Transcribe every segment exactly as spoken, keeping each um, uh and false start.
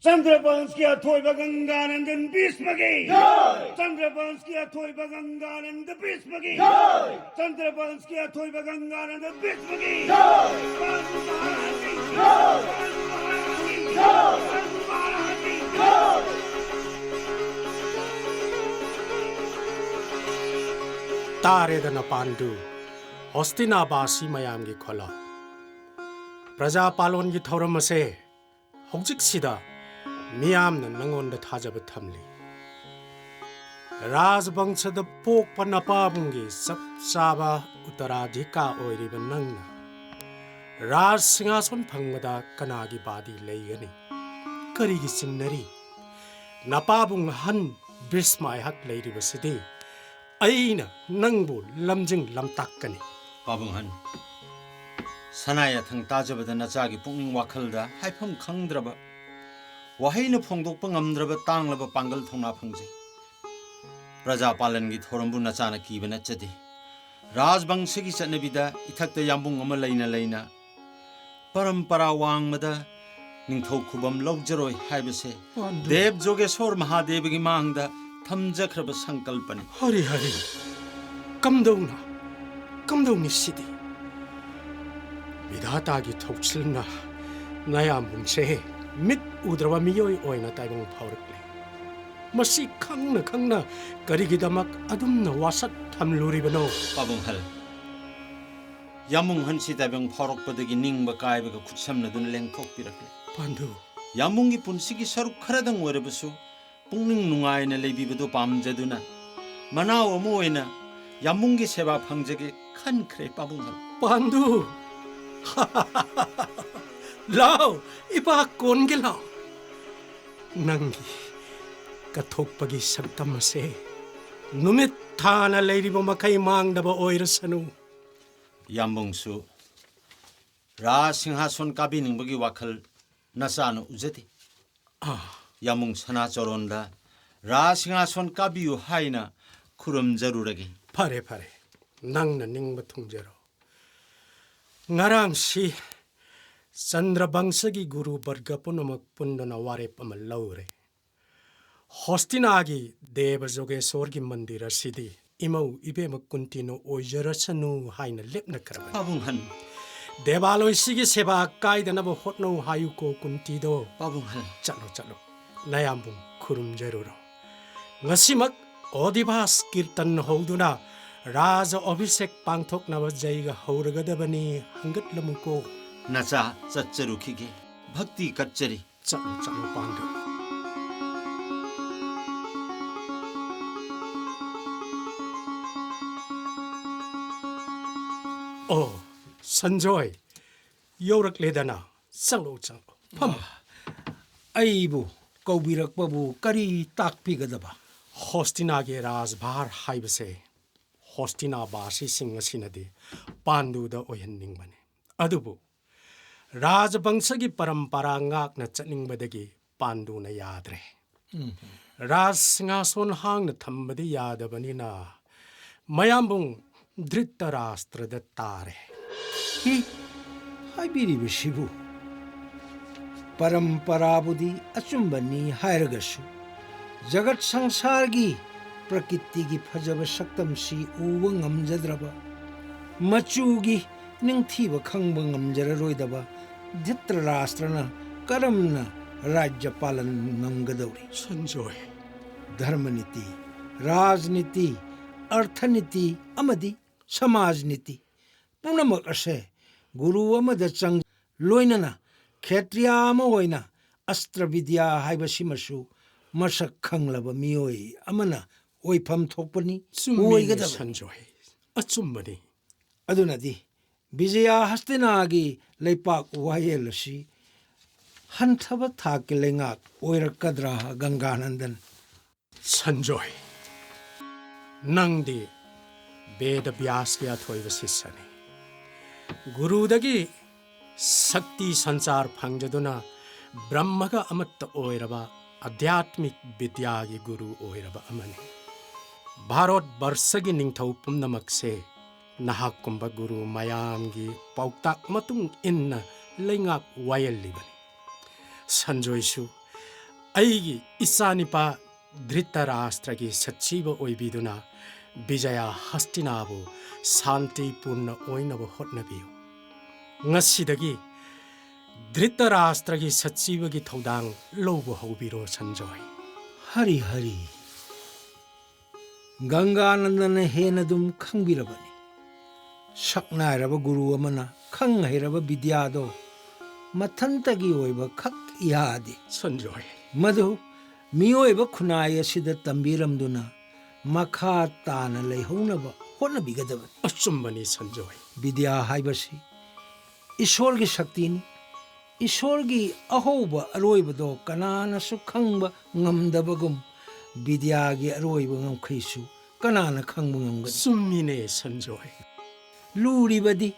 ꯆꯟꯗ꯭ꯔꯕꯟꯁꯀꯤ ꯑꯊꯣꯏꯕ ꯒꯪꯒꯥꯅꯟꯗꯟ ꯚꯤꯁꯃꯒꯤ! ꯆꯟꯗ꯭ꯔꯕꯟꯁꯀꯤ ꯑꯊꯣꯏꯕ ꯒꯪꯒꯥꯅꯟꯗ ꯚꯤꯁꯃꯒꯤ! ꯆꯟꯗ꯭ꯔꯕꯟꯁꯀꯤ ꯑꯊꯣꯏꯕ ꯒꯪꯒꯥꯅꯟꯗ ꯚꯤꯁꯃꯒꯤ! ꯄꯥꯟꯗꯨ ꯃꯍꯥꯔꯥꯖ ꯀꯤ! ꯄꯥꯟꯗꯨ ꯃꯍꯥꯔꯥꯖ ꯀꯤ! ꯄꯥꯟꯗꯨ ꯃꯍꯥꯔꯥꯖ ꯀꯤ! ꯇꯥꯔꯦꯗꯅ ꯄꯥꯟꯗꯨ, ꯍꯣꯁꯇꯤꯅꯥꯕꯥꯁꯤ ꯃꯌꯥꯝꯒꯤ ꯈꯣꯜꯂꯥꯎ꯫ ꯄ꯭ꯔꯖꯥ ꯄꯥꯂꯣꯟꯒꯤ ꯊꯧꯔꯝ ꯑꯁꯦ ꯍꯧꯖꯤꯛꯁꯤꯗ ꯃꯤꯌꯥꯝꯅ ꯅꯪꯉꯣꯟꯗ ꯊꯥꯖꯕ ꯊꯝꯂꯤ꯫ ꯔꯥꯖꯕꯪꯁꯗ ꯄꯣꯛꯄ ꯅꯄꯥꯕꯨꯡꯒꯤ ꯆꯞ ꯆꯥꯕ ꯎꯠꯇꯔꯥꯙꯤꯀꯥ ꯑꯣꯏꯔꯤꯕ ꯅꯪꯅ ꯔꯥꯖ ꯁꯤꯡꯍꯥꯁꯣꯟ ꯐꯪꯕꯗ ꯀꯅꯥꯒꯤ ꯕꯥꯗꯤ ꯂꯩꯒꯅꯤ? ꯀꯔꯤꯒꯤ ꯆꯤꯡꯅꯔꯤ? ꯅꯄꯥꯕꯨꯡ ꯑꯍꯟ ꯚꯤꯁꯃ ꯑꯩꯍꯥꯛ ꯂꯩꯔꯤꯕꯁꯤꯗꯤ ꯑꯩꯅ ꯅꯪꯕꯨ ꯂꯝꯖꯤꯡ ꯂꯝꯇꯥꯛꯀꯅꯤ꯫ ꯄꯥꯕꯨꯡꯍꯟ, ꯁꯅꯥ ꯌꯥꯊꯪ ꯇꯥꯖꯕꯗ ꯅꯆꯥꯒꯤ ꯄꯨꯛꯅꯤꯡ ꯋꯥꯈꯜꯗ ꯍꯥꯏꯐꯝ ꯈꯪꯗ꯭ꯔꯕ, ꯋꯥꯍꯩꯅ ꯐꯣꯡꯗꯣꯛꯄ ꯉꯝꯗ꯭ꯔꯕ ꯇꯥꯡꯂꯕ ꯄꯥꯡꯒꯜ ꯊꯧꯅꯥ ꯐꯪꯖꯩ꯫ ꯄ꯭ꯔꯖꯥ ꯄꯥꯂꯟꯒꯤ ꯊꯧꯔꯝꯕꯨ ꯅꯆꯥꯅ ꯀꯤꯕ ꯅꯠꯆꯗꯦ꯫ ꯔꯥꯖꯕꯪꯁꯒꯤ ꯆꯠꯅꯕꯤꯗ ꯏꯊꯛꯇ ꯌꯥꯝꯕꯨꯡ ꯑꯃ ꯂꯩꯅ ꯂꯩꯅ ꯄꯔꯝꯄꯔꯥ ꯋꯥꯡꯃꯗ ꯅꯤꯡꯊꯧ ꯈꯨꯕꯝ ꯂꯧꯖꯔꯣꯏ ꯍꯥꯏꯕꯁꯦ ꯄꯥꯟꯗꯨ꯫ ꯗꯦꯕ ꯖꯣꯒꯦꯁꯣꯔ ꯃꯍꯥꯗꯦꯕꯒꯤ ꯃꯥꯡꯗ ꯊꯝꯖꯈ꯭ꯔꯕ ꯁꯪꯀꯜꯄꯅꯤ꯫ ꯍꯔꯤ ꯍꯔꯤ, ꯀꯝꯗꯧꯅ, ꯀꯝꯗꯧꯅꯤ ꯁꯤꯗꯤ? ꯕꯤꯙꯥꯇꯥꯒꯤ ꯊꯧꯁꯤꯜꯅ ꯅꯌꯥꯝꯕꯨꯡꯁꯦ ꯃꯤꯠ ꯎꯗ꯭ꯔꯕ ꯃꯤꯑꯣꯏ ꯑꯣꯏꯅ ꯇꯥꯏꯕꯪ ꯐꯥꯎꯔꯛꯂꯦ꯫ ꯃꯁꯤ ꯈꯪꯅ ꯈꯪꯅ ꯀꯔꯤꯒꯤꯗꯃꯛ ꯑꯗꯨꯝꯅ ꯋꯥꯁꯛ ꯊꯝꯂꯨꯔꯤꯕꯅꯣ? ꯄꯥꯕꯨꯡꯍꯜ, ꯌꯥꯝꯕꯨꯡꯍꯟꯁꯤ ꯇꯥꯏꯕꯪ ꯐꯥꯎꯔꯛꯄꯗꯒꯤ ꯅꯤꯡꯕ ꯀꯥꯏꯕꯒ ꯈꯨꯠꯁꯝꯅꯗꯨꯅ ꯂꯦꯡꯊꯣꯛꯄꯤꯔꯛꯂꯦ꯫ ꯄꯥꯟꯗꯨ꯫ ꯌꯥꯝꯕꯨꯡꯒꯤ ꯄꯨꯟꯁꯤꯒꯤ ꯁꯔꯨꯛ ꯈꯔꯗꯪ ꯑꯣꯏꯔꯕꯁꯨ ꯄꯨꯛꯅꯤꯡ ꯅꯨꯡꯉꯥꯏꯅ ꯂꯩꯕꯤꯕꯗꯨ ꯄꯥꯝꯖꯗꯨꯅ ꯃꯅꯥꯎ ꯑꯃ ꯑꯣꯏꯅ ꯌꯥꯝꯕꯨꯡꯒꯤ ꯁꯦꯕꯥ ꯐꯪꯖꯒꯦ ꯈꯟꯈ꯭ꯔꯦ ꯄꯥꯕꯨꯡꯍꯜ꯫ ꯄꯥꯟꯗꯨ! ꯂꯥꯎ, ꯏꯄꯥ ꯀꯣꯟꯒꯦ ꯂꯥꯎ꯫ ꯅꯪꯒꯤ ꯀꯠꯊꯣꯛꯄꯒꯤ ꯁꯛꯇꯝ ꯑꯁꯦ ꯅꯨꯃꯤꯠ ꯊꯥꯅ ꯂꯩꯔꯤꯕ ꯃꯈꯩ ꯃꯥꯡꯗꯕ ꯑꯣꯏꯔꯁꯅꯨ꯫ ꯌꯥꯝꯕꯨꯡꯁꯨ ꯔꯥꯖ ꯁꯤꯡꯍꯥꯁꯣꯟ ꯀꯥꯕꯤꯅꯤꯡꯕꯒꯤ ꯋꯥꯈꯜ ꯅꯆꯥꯅ ꯎꯖꯗꯦ꯫ ꯑꯥ꯫ ꯌꯥꯝꯕꯨꯡ ꯁꯅꯥꯆꯣꯔꯣꯟꯗ ꯔꯥꯖ ꯁꯤꯡꯍꯥꯁꯣꯟ ꯀꯥꯕꯤꯌꯨ ꯍꯥꯏꯅ ꯈꯨꯔꯨꯝꯖꯔꯨꯔꯒꯦ꯫ ꯐꯔꯦ, ꯐꯔꯦ, ꯅꯪꯅ ꯅꯤꯡꯕ ꯊꯨꯡꯖꯔꯣ꯫ ꯉꯔꯥꯡꯁꯤ ꯆꯟꯗ꯭ꯔꯕꯪꯁꯒꯤ ꯒꯨꯔꯨ ꯕꯔꯒ ꯄꯨꯝꯅꯃꯛ ꯄꯨꯟꯗꯨꯅ ꯋꯥꯔꯦꯞ ꯑꯃ ꯂꯧꯔꯦ꯫ ꯍꯣꯁꯇꯤꯅꯥꯒꯤ ꯗꯦꯕ ꯖꯣꯒꯦꯁꯣꯔꯒꯤ ꯃꯟꯗꯤꯔ ꯑꯁꯤꯗꯤ ꯏꯃꯧ ꯏꯕꯦꯝꯃ ꯀꯨꯟꯇꯤꯅ ꯑꯣꯏꯖꯔꯁꯅꯨ ꯍꯥꯏꯅ ꯂꯦꯞꯅꯈ꯭ꯔꯕꯅꯤ꯫ ꯄꯥꯕꯨꯡꯍꯜ꯫ ꯗꯦꯕꯥꯂꯣꯏꯁꯤꯒꯤ ꯁꯦꯕꯥ ꯀꯥꯏꯗꯅꯕ ꯍꯣꯠꯅꯧ ꯍꯥꯏꯌꯨꯀꯣ ꯀꯨꯟꯇꯤꯗꯣ꯫ ꯄꯥꯕꯨꯡꯍꯜ꯫ ꯆꯠꯂꯣ, ꯆꯠꯂꯣ꯫ ꯅꯌꯥꯝꯕꯨꯡ ꯈꯨꯔꯨꯝꯖꯔꯨꯔꯣ꯫ ꯉꯁꯤꯃꯛ ꯑꯣꯗꯤꯚꯥꯁ ꯀꯤꯔꯇꯟ ꯍꯧꯗꯨꯅ ꯔꯥꯖ ꯑꯚꯤꯁꯦꯛ ꯄꯥꯡꯊꯣꯛꯅꯕ ꯖꯩꯒ ꯍꯧꯔꯒꯗꯕꯅꯤ, ꯍꯪꯒꯠꯂꯝꯃꯨꯀꯣ꯫ ꯅꯆꯥ ꯆꯠꯆꯔꯨꯈꯤꯒꯦ꯫ ꯚꯛꯇꯤ ꯀꯠꯆꯔꯤ꯫ ꯆꯠꯂꯣ, ꯆꯠꯂꯣ, ꯄꯥꯟꯗꯨ꯫ ꯑꯣ, ꯁꯟꯖꯣꯏ, ꯌꯧꯔꯛꯂꯦꯗꯅ꯫ ꯆꯠꯂꯣ, ꯆꯠꯂꯣ꯫ ꯐꯝ꯫ ꯑꯩꯕꯨ ꯀꯧꯕꯤꯔꯛꯄꯕꯨ ꯀꯔꯤ ꯇꯥꯛꯄꯤꯒꯗꯕ? ꯍꯣꯁꯇꯤꯅꯥꯒꯤ ꯔꯥꯖꯚꯥꯔ ꯍꯥꯏꯕꯁꯦ ꯍꯣꯁꯇꯤꯅꯥꯕꯥꯁꯤꯁꯤꯡ ꯑꯁꯤꯅꯗꯤ ꯄꯥꯟꯗꯨꯗ ꯑꯣꯏꯍꯟꯅꯤꯡꯕꯅꯤ꯫ ꯑꯗꯨꯕꯨ ꯔꯥꯖꯕꯪꯁꯒꯤ ꯄꯔꯝꯄꯔꯥ ꯉꯥꯛꯅ ꯆꯠꯅꯤꯡꯕꯗꯒꯤ ꯄꯥꯟꯗꯨꯅ ꯌꯥꯗ꯭ꯔꯦ꯫ ꯎꯝ꯫ ꯔꯥꯖ ꯁꯤꯡꯍꯥꯁꯣꯟ ꯍꯥꯡꯅ ꯊꯝꯕꯗꯤ ꯌꯥꯗꯕꯅꯤꯅ ꯃꯌꯥꯝꯕꯨꯡ ꯙ꯭ꯔꯤꯇꯔꯥꯁꯇ꯭ꯔꯗ ꯇꯥꯔꯦ꯫ ꯍꯤ, ꯍꯥꯏꯕꯤꯔꯤꯕꯁꯤꯕꯨ ꯄꯔꯝꯄꯔꯥꯕꯨꯗꯤ ꯑꯆꯨꯝꯕꯅꯤ ꯍꯥꯏꯔꯒꯁꯨ ꯖꯒꯠ ꯁꯪꯁꯥꯔꯒꯤ ꯄ꯭ꯔꯀꯤꯇꯤꯒꯤ ꯐꯖꯕ ꯁꯛꯇꯝꯁꯤ ꯎꯕ ꯉꯝꯖꯗ꯭ꯔꯕ, ꯃꯆꯨꯒꯤ ꯅꯤꯡꯊꯤꯕ ꯈꯪꯕ ꯉꯝꯖꯔꯔꯣꯏꯗꯕ ꯙ꯭ꯔꯤꯇꯔꯥꯁꯇ꯭ꯔꯅ ꯀꯔꯝꯅ ꯔꯥꯖ꯭ꯌ ꯄꯥꯂꯟ ꯉꯝꯒꯗꯧꯔꯤ? ꯁꯟꯖꯣꯏ꯫ ꯙꯔꯃꯅꯤꯇꯤ, ꯔꯥꯖꯅꯤꯇꯤ, ꯑꯔꯊꯅꯤꯇꯤ ꯑꯃꯗꯤ ꯁꯃꯥꯖ ꯅꯤꯇꯤ ꯄꯨꯝꯅꯃꯛ ꯑꯁꯦ ꯒꯨꯔꯨ ꯑꯃꯗ ꯆꯪ, ꯂꯣꯏꯅꯅ ꯈꯦꯇ꯭ꯔꯤꯌꯥ ꯑꯃ ꯑꯣꯏꯅ ꯑꯁꯇ꯭ꯔ ꯕꯤꯗ꯭ꯌꯥ ꯍꯥꯏꯕꯁꯤꯃꯁꯨ ꯃꯁꯛ ꯈꯪꯂꯕ ꯃꯤꯑꯣꯏ ꯑꯃꯅ ꯑꯣꯏꯐꯝ ꯊꯣꯛꯄꯅꯤ, ꯆꯨꯝꯃꯤꯅꯦ, ꯑꯣꯏꯒꯗꯕꯅꯤ꯫ ꯁꯟꯖꯣꯏ, ꯑꯆꯨꯝꯕꯅꯤ꯫ ꯑꯗꯨꯅꯗꯤ ꯕꯤꯖꯌ ꯍꯁꯇꯤꯅꯥꯒꯤ ꯂꯩꯄꯥꯛ ꯋꯥꯌꯦꯜ ꯑꯁꯤ ꯍꯟꯊꯕ ꯊꯥꯛꯀꯤ ꯂꯩꯉꯥꯛ ꯑꯣꯏꯔꯛꯀꯗ꯭ꯔꯥ, ꯒꯪꯒꯥꯅꯟꯗꯟ? ꯁꯟꯖꯣꯏ, ꯅꯪꯗꯤ ꯕꯦꯗ ꯕ꯭ꯌꯥꯁꯀꯤ ꯑꯊꯣꯏꯕ ꯁꯤꯁ꯭ꯌꯅꯤ꯫ ꯒꯨꯔꯨꯗꯒꯤ ꯁꯛꯇꯤ ꯁꯟꯆꯥꯔ ꯐꯪꯖꯗꯨꯅ ꯕ꯭ꯔꯍ꯭ꯃꯒ ꯑꯃꯠꯇ ꯑꯣꯏꯔꯕ ꯑꯙ꯭ꯌꯥꯠꯃꯤꯛ ꯕꯤꯗ꯭ꯌꯥꯒꯤ ꯒꯨꯔꯨ ꯑꯣꯏꯔꯕ ꯑꯃꯅꯤ꯫ ꯚꯥꯔꯠ ꯕꯔꯁꯒꯤ ꯅꯤꯡꯊꯧ ꯄꯨꯝꯅꯃꯛꯁꯦ ꯅꯍꯥꯛꯀꯨꯝꯕ ꯒꯨꯔꯨ ꯃꯌꯥꯝꯒꯤ ꯄꯥꯎꯇꯥꯛ ꯃꯇꯨꯡ ꯏꯟꯅ ꯂꯩꯉꯥꯛ ꯋꯥꯌꯦꯜꯂꯤꯕꯅꯤ꯫ ꯁꯟꯖꯣꯏꯁꯨ ꯑꯩꯒꯤ ꯏꯆꯥꯅꯤꯄꯥ ꯙ꯭ꯔꯤꯇꯔꯥꯁꯇ꯭ꯔꯒꯤ ꯁꯠꯁꯤꯕ ꯑꯣꯏꯕꯤꯗꯨꯅ ꯕꯤꯖꯌꯥ ꯍꯁꯇꯤꯅꯥꯕꯨ ꯁꯥꯟꯇꯤꯄꯨꯔꯅ ꯑꯣꯏꯅꯕ ꯍꯣꯠꯅꯕꯤꯌꯨ꯫ ꯉꯁꯤꯗꯒꯤ ꯙ꯭ꯔꯤꯇꯔꯥꯁꯇ꯭ꯔꯒꯤ ꯁꯠꯁꯤꯕꯒꯤ ꯊꯧꯗꯥꯡ ꯂꯧꯕ ꯍꯧꯕꯤꯔꯣ ꯁꯟꯖꯣꯏ꯫ ꯍꯔꯤ ꯍꯔꯤ꯫ ꯒꯪꯒꯥꯅꯟꯗꯅ ꯍꯦꯟꯅ ꯑꯗꯨꯝ ꯈꯪꯕꯤꯔꯕꯅꯤ꯫ ꯁꯛꯅꯥꯏꯔꯕ ꯒꯨꯔꯨ ꯑꯃꯅ ꯈꯪ ꯍꯩꯔꯕ ꯕꯤꯗ꯭ꯌꯥꯗꯣ ꯃꯊꯟꯇꯒꯤ ꯑꯣꯏꯕ ꯈꯛ ꯌꯥꯗꯦ꯫ ꯁꯟꯖꯣꯏ꯫ ꯃꯗꯨ ꯃꯤꯑꯣꯏꯕ ꯈꯨꯟꯅꯥꯏ ꯑꯁꯤꯗ ꯇꯝꯕꯤꯔꯝꯗꯨꯅ ꯃꯈꯥ ꯇꯥꯅ ꯂꯩꯍꯧꯅꯕ ꯍꯣꯠꯅꯕꯤꯒꯗꯕꯅꯤ꯫ ꯑꯆꯨꯝꯕꯅꯤ ꯁꯟꯖꯣꯏ꯫ ꯕꯤꯗ꯭ꯌꯥ ꯍꯥꯏꯕꯁꯤ ꯏꯁꯣꯔꯒꯤ ꯁꯛꯇꯤꯅꯤ꯫ ꯏꯁꯣꯔꯒꯤ ꯑꯍꯧꯕ ꯑꯔꯣꯏꯕꯗꯣ ꯀꯅꯥꯅꯁꯨ ꯈꯪꯕ ꯉꯝꯗꯕꯒꯨꯝ, ꯕꯤꯗ꯭ꯌꯥꯒꯤ ꯑꯔꯣꯏꯕ ꯉꯝꯈꯩꯁꯨ ꯀꯅꯥꯅ ꯈꯪꯕ ꯉꯝꯒꯅꯤ? ꯆꯨꯝꯃꯤꯅꯦ ꯁꯟꯖꯣꯏ꯫ ꯂꯨꯔꯤꯕꯗꯤ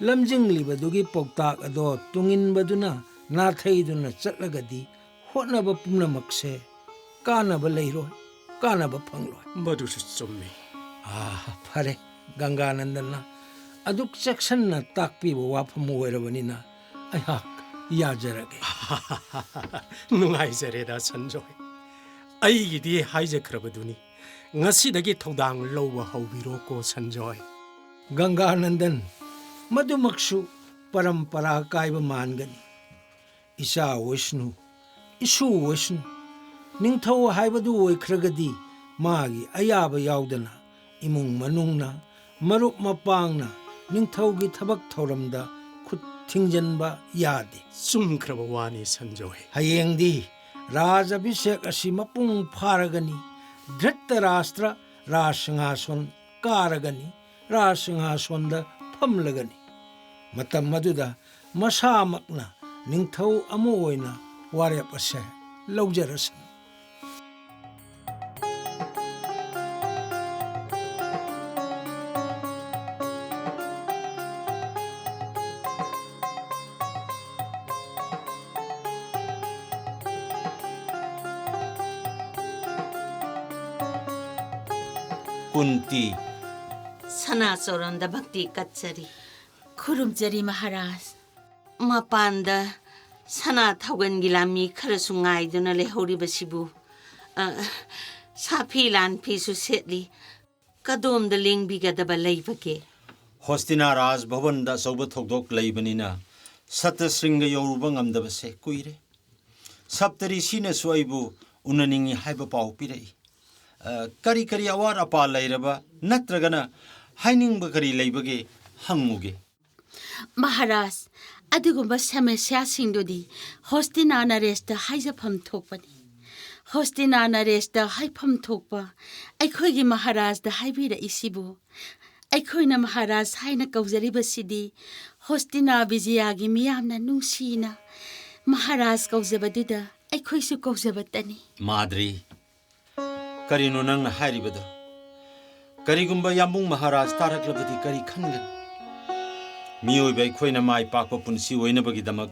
ꯂꯝꯖꯤꯡꯂꯤꯕꯗꯨꯒꯤ ꯄꯥꯎꯇꯥꯛ ꯑꯗꯣ ꯇꯨꯡꯏꯟꯕꯗꯨꯅ ꯅꯥꯊꯩꯗꯨꯅ ꯆꯠꯂꯒꯗꯤ ꯍꯣꯠꯅꯕ ꯄꯨꯝꯅꯃꯛꯁꯦ ꯀꯥꯟꯅꯕ ꯂꯩꯔꯣꯏ, ꯀꯥꯟꯅꯕ ꯐꯪꯂꯣꯏ꯫ ꯃꯗꯨꯁꯨ ꯆꯨꯝꯃꯤ꯫ ꯑꯥ, ꯐꯔꯦ, ꯒꯪꯒꯥꯅꯟꯗꯅ ꯑꯗꯨꯛ ꯆꯦꯛꯁꯟꯅ ꯇꯥꯛꯄꯤꯕ ꯋꯥꯐꯝ ꯑꯣꯏꯔꯕꯅꯤꯅ ꯑꯩꯍꯥꯛ ꯌꯥꯖꯔꯒꯦ꯫ ꯅꯨꯡꯉꯥꯏꯖꯔꯦꯗ ꯁꯟꯖꯣꯏ꯫ ꯑꯩꯒꯤꯗꯤ ꯍꯥꯏꯖꯈ꯭ꯔꯕꯗꯨꯅꯤ, ꯉꯁꯤꯗꯒꯤ ꯊꯧꯗꯥꯡ ꯂꯧꯕ ꯍꯧꯕꯤꯔꯣꯀꯣ ꯁꯟꯖꯣꯏ꯫ ꯒꯪꯒꯥꯅꯟꯗꯟ, ꯃꯗꯨꯃꯛꯁꯨ ꯄꯔꯝꯄꯔꯥ ꯀꯥꯏꯕ ꯃꯥꯟꯒꯅꯤ꯫ ꯏꯆꯥ ꯑꯣꯏꯁꯅꯨ, ꯏꯁꯨ ꯑꯣꯏꯁꯅꯨ, ꯅꯤꯡꯊꯧ ꯍꯥꯏꯕꯗꯨ ꯑꯣꯏꯈ꯭ꯔꯒꯗꯤ ꯃꯥꯒꯤ ꯑꯌꯥꯕ ꯌꯥꯎꯗꯅ ꯏꯃꯨꯡ ꯃꯅꯨꯡꯅ, ꯃꯔꯨꯞ ꯃꯄꯥꯡꯅ ꯅꯤꯡꯊꯧꯒꯤ ꯊꯕꯛ ꯊꯧꯔꯝꯗ ꯈꯨꯠ ꯊꯤꯡꯖꯤꯟꯕ ꯌꯥꯗꯦ꯫ ꯆꯨꯝꯈ꯭ꯔꯕ ꯋꯥꯅꯤ ꯁꯟꯖꯣꯏ꯫ ꯍꯌꯦꯡꯗꯤ ꯔꯥꯖ ꯑꯚꯤꯁꯦꯛ ꯑꯁꯤ ꯃꯄꯨꯡ ꯐꯥꯔꯒꯅꯤ꯫ ꯙ꯭ꯔꯤꯇꯔꯥꯁꯇ꯭ꯔ ꯔꯥꯖ ꯁꯤꯡꯍꯥꯁꯣꯟ ꯀꯥꯔꯒꯅꯤ, ꯔꯥꯖ ꯁꯤꯡꯍꯥꯁꯣꯟꯗ ꯐꯝꯂꯒꯅꯤ꯫ ꯃꯇꯝ ꯑꯗꯨꯗ ꯃꯁꯥꯃꯛꯅ ꯅꯤꯡꯊꯧ ꯑꯃ ꯑꯣꯏꯅ ꯋꯥꯔꯦꯞ ꯑꯁꯦ ꯂꯧꯖꯔꯁꯅꯨ꯫ ꯀꯨꯟꯇꯤ꯫ ꯁꯅꯥ ꯆꯣꯔꯣꯟꯗ ꯚꯛꯇꯤ ꯀꯠꯆꯔꯤ꯫ ꯈꯨꯔꯨꯝꯖꯔꯤ ꯃꯍꯥꯔꯥꯖ꯫ ꯃꯄꯥꯟꯗ ꯁꯅꯥ ꯊꯧꯒꯟꯒꯤ ꯂꯥꯟꯃꯤ ꯈꯔꯁꯨ ꯉꯥꯏꯗꯨꯅ ꯂꯩꯍꯧꯔꯤꯕꯁꯤꯕꯨ, ꯑ, ꯁꯥꯐꯤ ꯂꯥꯟꯐꯤꯁꯨ ꯁꯦꯠꯂꯤ꯫ ꯀꯗꯣꯝꯗ ꯂꯦꯡꯕꯤꯒꯗꯕ ꯂꯩꯕꯒꯦ? ꯍꯣꯁꯇꯤꯅꯥ ꯔꯥꯖ ꯚꯕꯟꯗ ꯑꯆꯧꯕ ꯊꯧꯗꯣꯛ ꯂꯩꯕꯅꯤꯅ ꯁꯠꯇꯁ꯭ꯔꯤꯡꯒ ꯌꯧꯔꯨꯕ ꯉꯝꯗꯕꯁꯦ ꯀꯨꯏꯔꯦ꯫ ꯁꯞꯇꯔꯤꯁꯤꯅꯁꯨ ꯑꯩꯕꯨ ꯎꯅꯅꯤꯡꯏ ꯍꯥꯏꯕ ꯄꯥꯎ ꯄꯤꯔꯛꯏ꯫ ꯑ, ꯀꯔꯤ ꯀꯔꯤ ꯑꯋꯥꯠ ꯑꯄꯥ ꯂꯩꯔꯕ ꯅꯠꯇ꯭ꯔꯒꯅ ꯍꯥꯏꯅꯤꯡꯕ ꯀꯔꯤ ꯂꯩꯕꯒꯦ ꯍꯪꯉꯨꯒꯦ꯫ ꯃꯍꯥꯔꯥꯖ, ꯑꯗꯨꯒꯨꯝꯕ ꯁꯃꯁ꯭ꯌꯥꯁꯤꯡꯗꯨꯗꯤ ꯍꯣꯁꯇꯤꯅꯥ ꯅꯔꯦꯁꯇ ꯍꯥꯏꯖꯐꯝ ꯊꯣꯛꯄꯅꯤ꯫ ꯍꯣꯁꯇꯤꯅꯥ ꯅꯔꯦꯁꯇ ꯍꯥꯏꯐꯝ ꯊꯣꯛꯄ ꯑꯩꯈꯣꯏꯒꯤ ꯃꯍꯥꯔꯥꯖꯗ ꯍꯥꯏꯕꯤꯔꯛꯏꯁꯤꯕꯨ, ꯑꯩꯈꯣꯏꯅ ꯃꯍꯥꯔꯥꯖ ꯍꯥꯏꯅ ꯀꯧꯖꯔꯤꯕꯁꯤꯗꯤ ꯍꯣꯁꯇꯤꯅꯥ ꯕꯤꯖꯌꯥꯒꯤ ꯃꯤꯌꯥꯝꯅ ꯅꯨꯡꯁꯤꯅ ꯃꯍꯥꯔꯥꯖ ꯀꯧꯖꯕꯗꯨꯗ ꯑꯩꯈꯣꯏꯁꯨ ꯀꯧꯖꯕꯇꯅꯤ꯫ ꯃꯥꯗ꯭ꯔꯤ, ꯀꯔꯤꯅꯣ ꯅꯪꯅ ꯍꯥꯏꯔꯤꯕꯗꯣ? ꯀꯔꯤꯒꯨꯝꯕ ꯌꯥꯝꯕꯨꯡ ꯃꯍꯥꯔꯥꯖ ꯇꯥꯔꯛꯂꯕꯗꯤ ꯀꯔꯤ ꯈꯟꯒꯅꯤ? ꯃꯤꯑꯣꯏꯕ ꯑꯩꯈꯣꯏꯅ ꯃꯥꯏ ꯄꯥꯛꯄ ꯄꯨꯟꯁꯤ ꯑꯣꯏꯅꯕꯒꯤꯗꯃꯛ